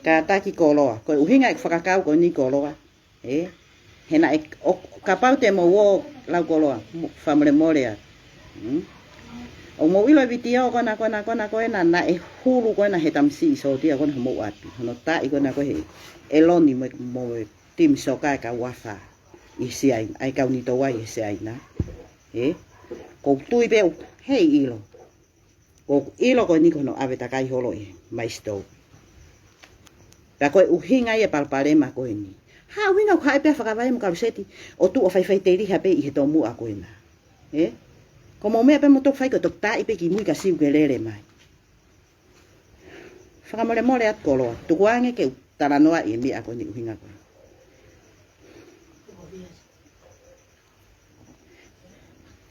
Kātaki koloa. Ko e ʻuhinga ʻeku fakakau ko eni koloa. Ē? He naʻe, ʻo, kapau te mou ō lau koloa, mo, fakamolemole atu. Hmm? ʻOku mou ʻilo e vitiō ko ena, ko ena, ko ena, ko ena, naʻe hulu ko ena he tamasiʻi sōtia ko ena homou ʻapi. Hono taaʻi ko ena ko ē he ʻEloni mo, mo e timi soka ʻa e kau Uafa ʻi Siaina, ʻa e kau Nitoua ʻi Siaina. Ē? ʻOku ou tui pē ʻoku, hei ʻilo. ʻOku ou ʻilo ko eni ko hono ʻave takai holo ʻe Maisitō. Pea ko e ʻuhinga ia e palopalema ko eni. Ha ʻuhinga ʻoku haʻu pē ʻa Fakavaʻe mo Kaluseti ʻo tuʻu ʻo faifaiteliha pē ʻi he tomuʻa ko ena. Ē? Ko hoʻomou meʻa pē mo toki fai ko e toki taaʻi pē kimui ka siu ke lele mai. Fakamolemole atu koloa. Tukuange ke u talanoaʻi e meʻa ko eni ʻuhinga ko ē.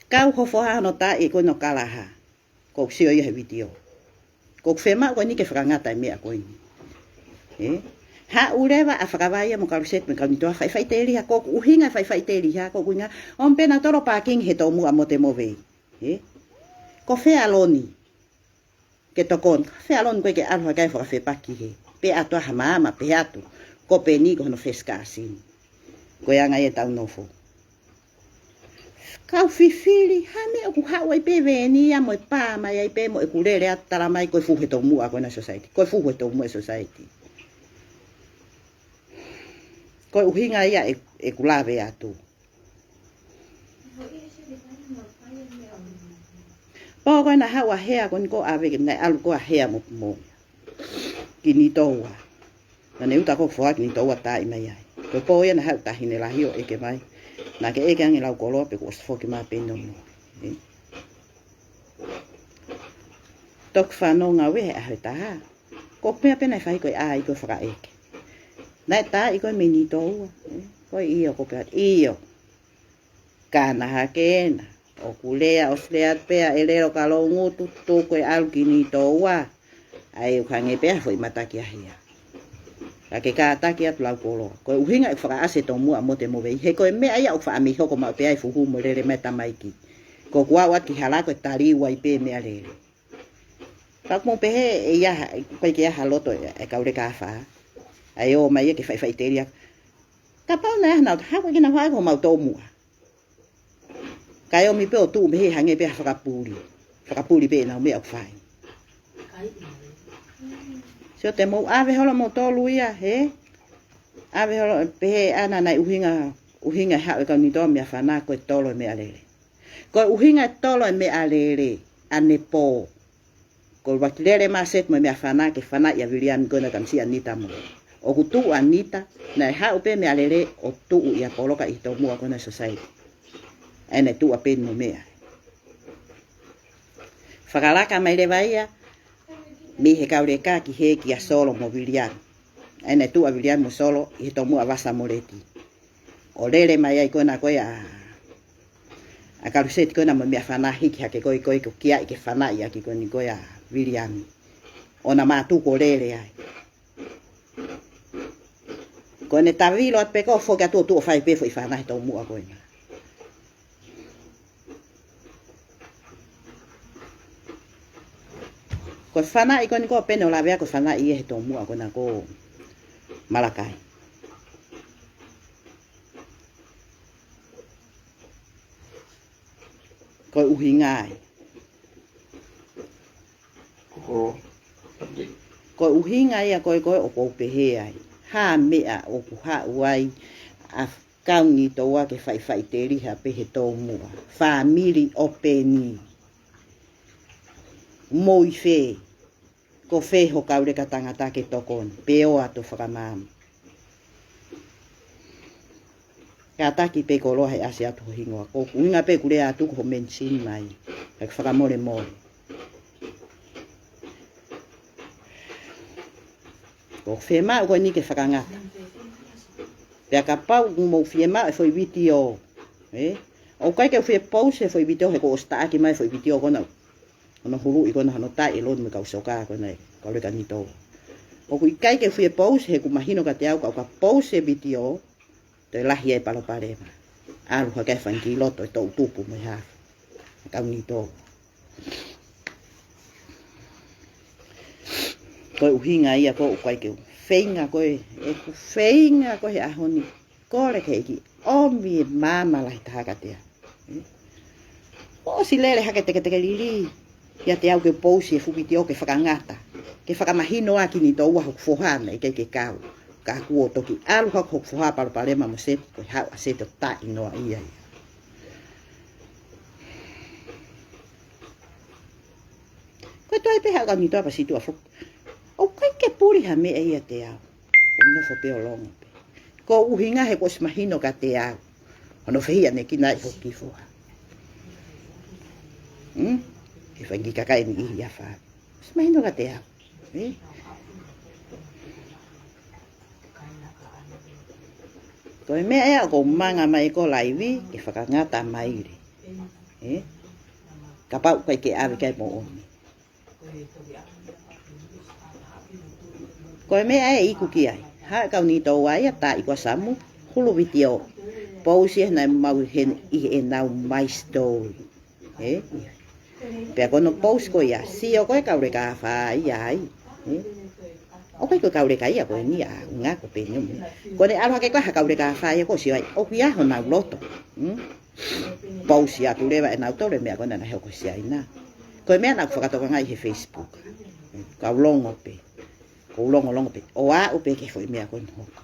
Kau hofo ha hono taaʻi ko ena ʻo Kalaha. ʻOku ou sio ia he vitiō. ʻOku ou fiemaʻu ko eni ke fakangata e meʻa ko eni. Ē? Haʻu leva ʻa Fakavaʻe mo Kaluseti mo e kau Nitoua faifaiteliha, ko ʻeku ʻuhinga e faifaiteliha, ko ʻeku ʻuhinga, ʻomi pē nautolu ʻo pākingi he tomuʻa mo te movei. Ē? Ko fē ʻa Loni? Ke tokoni. Ko fē ʻa Loni ko ē ke ʻalu hake ʻo fakafepaki he. Pea ʻatu ʻa ha maama, pehē atu. Ko Peni ko hono first cousin. Ko e anga ia ʻetau nofo. Kau fifili, ha meʻa ʻoku haʻu ai pē veni ia mo e pā mai ai pē mo ʻeku lele atu tala mai ko e fuhu he tomuʻa ko ena society. Ko e fuhu he tomuʻa society. Ko e ʻuhinga ia ʻe, ʻeku lave atu. Pō ko ena haʻu ʻa Hea ko eni ko ʻave ke naʻe ʻalu ko ē ʻa Hea mo, mo Kinitoua. Naʻa ne uta ko ē foaki Kinitoua taaʻi mai ai. Ko e pō ia naʻe haʻu Taʻahine Lahi ʻo ʻeke mai. Naʻa ke ʻeke ange lau koloa pe kuo ʻosi foki mai pē nono. Ē? Toki fanongo au ē he ʻaho ʻe taha. Ko e meʻa pē naʻe fai ko e ʻai ko e fakaʻeke. Naʻe taaʻi ko ē mei Nitoua. Ē? Ko e ʻio ko pē ʻio. Ka naʻa hake ena. ʻOku lea, ʻosi lea pea ʻe lelo ka lou ngutu, tuku e ʻalu Kinitoua. ʻAi ʻoku hangē pē ha foʻi mataki ʻa Hea. Ka ke kātaki atu lau koloa. Ko e ʻuhinga ʻeku fakaʻasi e tomuʻa mo te movei. He ko e meʻa ia ʻoku faʻa mei hoko maʻu pē ai fuhu mo lele mai tamaiki. Ko ʻeku aʻu atu ki hala ko e tali uai pē meʻalele. Ka ʻoku mou pehē ʻe ʻi ai ha, ʻikai ke ʻi ai ha loto e, e kau leka afā. ʻAi ō mai ia ke faifaiteliha. Kapau naʻe ʻi ai ha nau, haʻu ke nau haʻu ko homau tomuʻa. Kae ʻomi pē ʻo tuʻu mei he hangē pē ha fakapuli. Fakapuli pē ʻenau meʻa ʻoku fai. Sio te mou ʻave holo moutolu ia, hē? ʻAve holo, pehē ʻana naʻe ʻuhinga, ʻuhinga e haʻu e kau Nitoua mei Fana ko e tolo e meʻalele. Ko e ʻuhinga e tolo e meʻalele, ʻanepō. Ko e ʻuluaki lele Maseti mo e meʻa Fana ke fanaʻi ʻa Viliami ko ena tamasiʻi ʻa Nita mo. ʻOku tuʻu ʻa Nita, naʻe haʻu pē meʻalele ʻo tuʻu ʻi ʻApoloka ʻi he tomuʻa ko ena society. ʻAi naʻe tuʻu ʻa Peni mo meʻa. Fakalaka mai leva ia, mei he kau leka ki he kia Solo mo Viliami. ʻAi naʻe tuʻu ʻa Viliami mo Solo ʻi he tomuʻa Vasa mo Leti. ʻO lele mai ai ko ena ko ē ʻa, ʻa Kaluseti ko ena mo e meʻa Fana hiki hake ko ē ko ē ko kia ʻi ke fanaʻi ʻaki ko eni ko ē ʻa Viliami. ʻO na mātuku ʻo lele ai. Ko ʻene tavilo atu pē ko ē foki atu ʻo tuʻu ʻo fai pē foʻi fanaʻi he tomuʻa ko ena. Ko e fanaʻi ko eni ko ē Peni ʻo lavea ko e fanaʻi ia he tomuʻa ko ena ko Malakai. Ko e ʻuhinga ai. Ko, ko e ʻuhinga ia ko ē ko ē ʻoku ou pehē ai. Ha meʻa ʻoku haʻu ai ʻa e kau Nitoua ke faifaiteliha pē he tomuʻa. Fāmili ʻo Peni. Mou ʻi fē. Ko fē ho kau leka tangata ke tokoni, pe ʻoatu fakamaama. Kātaki pē koloa he ʻasi atu ho hingoa. Ko ʻeku ʻuhinga pē ʻeku lea atu ko hoʻo mention mai. Kae fakamolemole. ʻOku ou fiemaʻu ko eni ke fakangata. Pea kapau ʻoku mou fiemaʻu e foʻi vitiō. Ē? ʻOku ʻikai ke u fie post e foʻi vitiō he kuo ʻosi taʻaki mai e foʻi vitiō ko ena. Hono huluʻi ko ena hono taaʻi ʻe Loni mo e kau soka ko ena e kau leka Nitoua. ʻOku ʻikai ke u fie post he ʻoku mahino kiate au ka u ka post e vitiō, toe lahi e palopalema. ʻAlu hake e fanga kiʻi loto e toʻu tupu mo e hā. Kaunitō. Ko e ʻuhinga ia ko ē ʻoku ʻikai ke u feinga ko ē, ʻeku feinga ko ē he ʻaho ni, kole ki he ʻEiki, ʻomi e maama lahi taha kiate au. Kuo ʻosi lele hake teketekelili kiate au ke post e fuʻu vitiō ke fakangata, ke fakamahino ʻa Kinitōua hoku foha naʻe ʻikai ke kau. Ka kuo toki ʻalu hake hoku foha palopalema mo Seti, ko e haʻu ʻa Seti ʻo taʻi noa ia ia. Ko e toe pē haʻu Kaunitō Apasituʻa foki, ʻoku ʻikai ke puli ha meʻa ia kiate au. ʻO nofo pē ʻo longo pē. Ko e ʻuhinga he kuo ʻosi mahino kiate au hono fehiʻanekinaʻi hoku kiʻi foha. Hmm? Ke fai ki he kakai ʻe niʻihi ʻi he afā. ʻOsi mahino kiate au. Eh? Ko e meʻa ia ʻoku ou manga mai ko e laivi ke fakangata mai le. Eh? Kapau ʻoku ʻikai ke ʻave ki ai mo ʻomi. Ko e meʻa ʻe iku ki ai. Haʻu Kaunitōua ia, taʻi ko ā Samu, hulu vitiō. Post ia naʻe maʻu he, ʻi heʻenau my story. Eh? Pea ko hono post ko ia, sio ko ē kau leka afā ia ai. Eh? ʻOku ʻikai ko e kau leka ia ko eni ʻa, ngā ko peni ʻomi. Ko ʻene ʻalu hake ko ē ha kau leka afā ia ko ē sio ai, ʻoku ʻi ai honau loto. Hmm? Post ia atu leva ʻenautolu e meʻa ko ena naʻe hoko ʻi Siaina. Ko e meʻa naʻa ku fakatokangaʻi he Facebook. Kau longo pē. Kau longolongo pē. ʻO aʻu pē ki he foʻi meʻa ko eni hoko.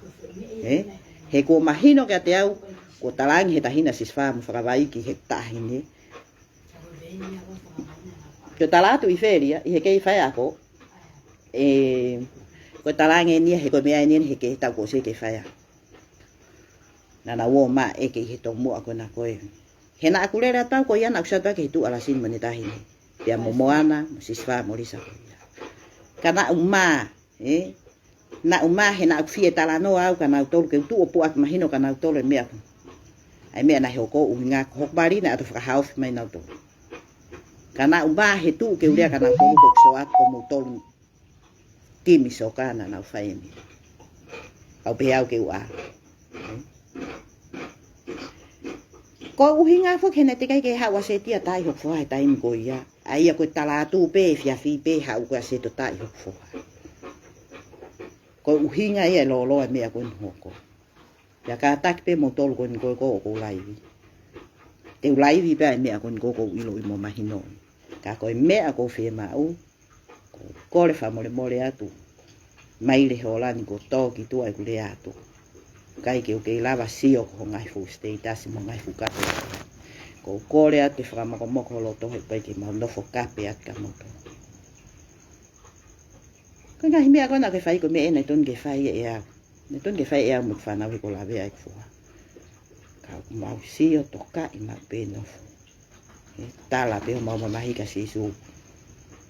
Eh? He kuo mahino kiate au, kuo talaange he taʻahine Sisifā mo Fakavaiki he taʻahine. Kuo tala atu ʻi Felia, ʻi he kei faiako. Eh, kuo talaange eni ia, he ko e meʻa eni ia he kei tau kuo ʻosi kei faiako. Naʻa nau ō mai ʻo ʻeke ʻi he tomuʻa ko ena ko ē. He naʻa ku lele atu au ko ia naʻa ku sio atu ki he tuʻa ʻa Lasini mo ʻene taʻahine. Pea mo Moana, mo Sisifā, mo Lisa ko ia. Ka naʻa ku mā, eh? Naʻa ku mā he naʻa ku fie talanoa au kia nautolu ke u tuʻu ʻo puʻaki mahino kia nautolu e meʻa ko ē. ʻA e meʻa naʻe hoko ʻuhinga ko hoku mali naʻe ʻatu fakahaofi mai nautolu. Ka naʻa ku mā he tuʻu ke u lea kia nautolu ko e sio atu ko moutolu timi soka naʻa nau fai eni. Kau pehē au ke u ʻā. Ko e ʻuhinga foki he naʻe teʻeki ai ke haʻu ʻa Seti ʻo taʻi hoku foha he taimi ko ia. ʻA ia ko e tala atu pē, efiafi pē, haʻu ko ē ʻa Seti ʻo taʻi hoku foha. Ko e ʻuhinga ia e lōloa e meʻa ko eni hoko. Pea kātaki pē moutolu ko eni ko ē ʻoku ou laivi. Te u laivi pē ʻa e meʻa ko eni ʻoku ou ʻiloʻi mo mahino. Ka ko e meʻa ʻoku ou fiemaʻu, ʻoku ou kole fakamolemole atu. Mai le hola ni kuo tō ki tuʻa ʻeku lea atu. ʻIkai ke u kei lava sio ki ho ngaahi fuʻu status mo ho ngaahi fuʻu kape. ʻOku ou kole atu ke fakamokomoko ho loto he ʻikai ke mau nofo kape atu kia moutolu. Ko e ngaahi meʻa ko ena ke fai ko e meʻa ena ʻe tonu ke fai ʻe au. ʻE tonu ke fai ʻe au mo e fānau he ko e lavea ʻeku foha. Ka ʻoku mau sio tokaʻi maʻu pē nofo. ʻE tala pē homau mamahi kia Sīsū.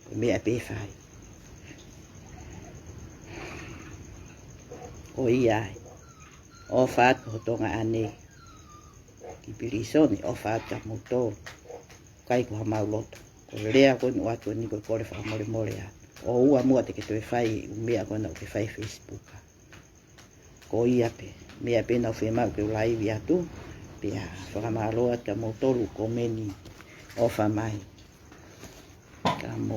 Ko e meʻa pē fai. ʻOiauē. ʻOfa atu ho tuongaʻane ki pilīsone, ʻofa atu kia moutolu. ʻIkai ko hamau loto. Ko e lea ko eni ʻoatu eni ko e kole fakamolemole atu. ʻOua muʻa te ke toe fai e ʻū meʻa ko ena ʻoku ke fai Facebook. Ko ia pē, meʻa pē naʻa ku fiemaʻu ke u laivi atu, pea fakamālō atu kia moutolu ko meni ʻofa mai. Ka mo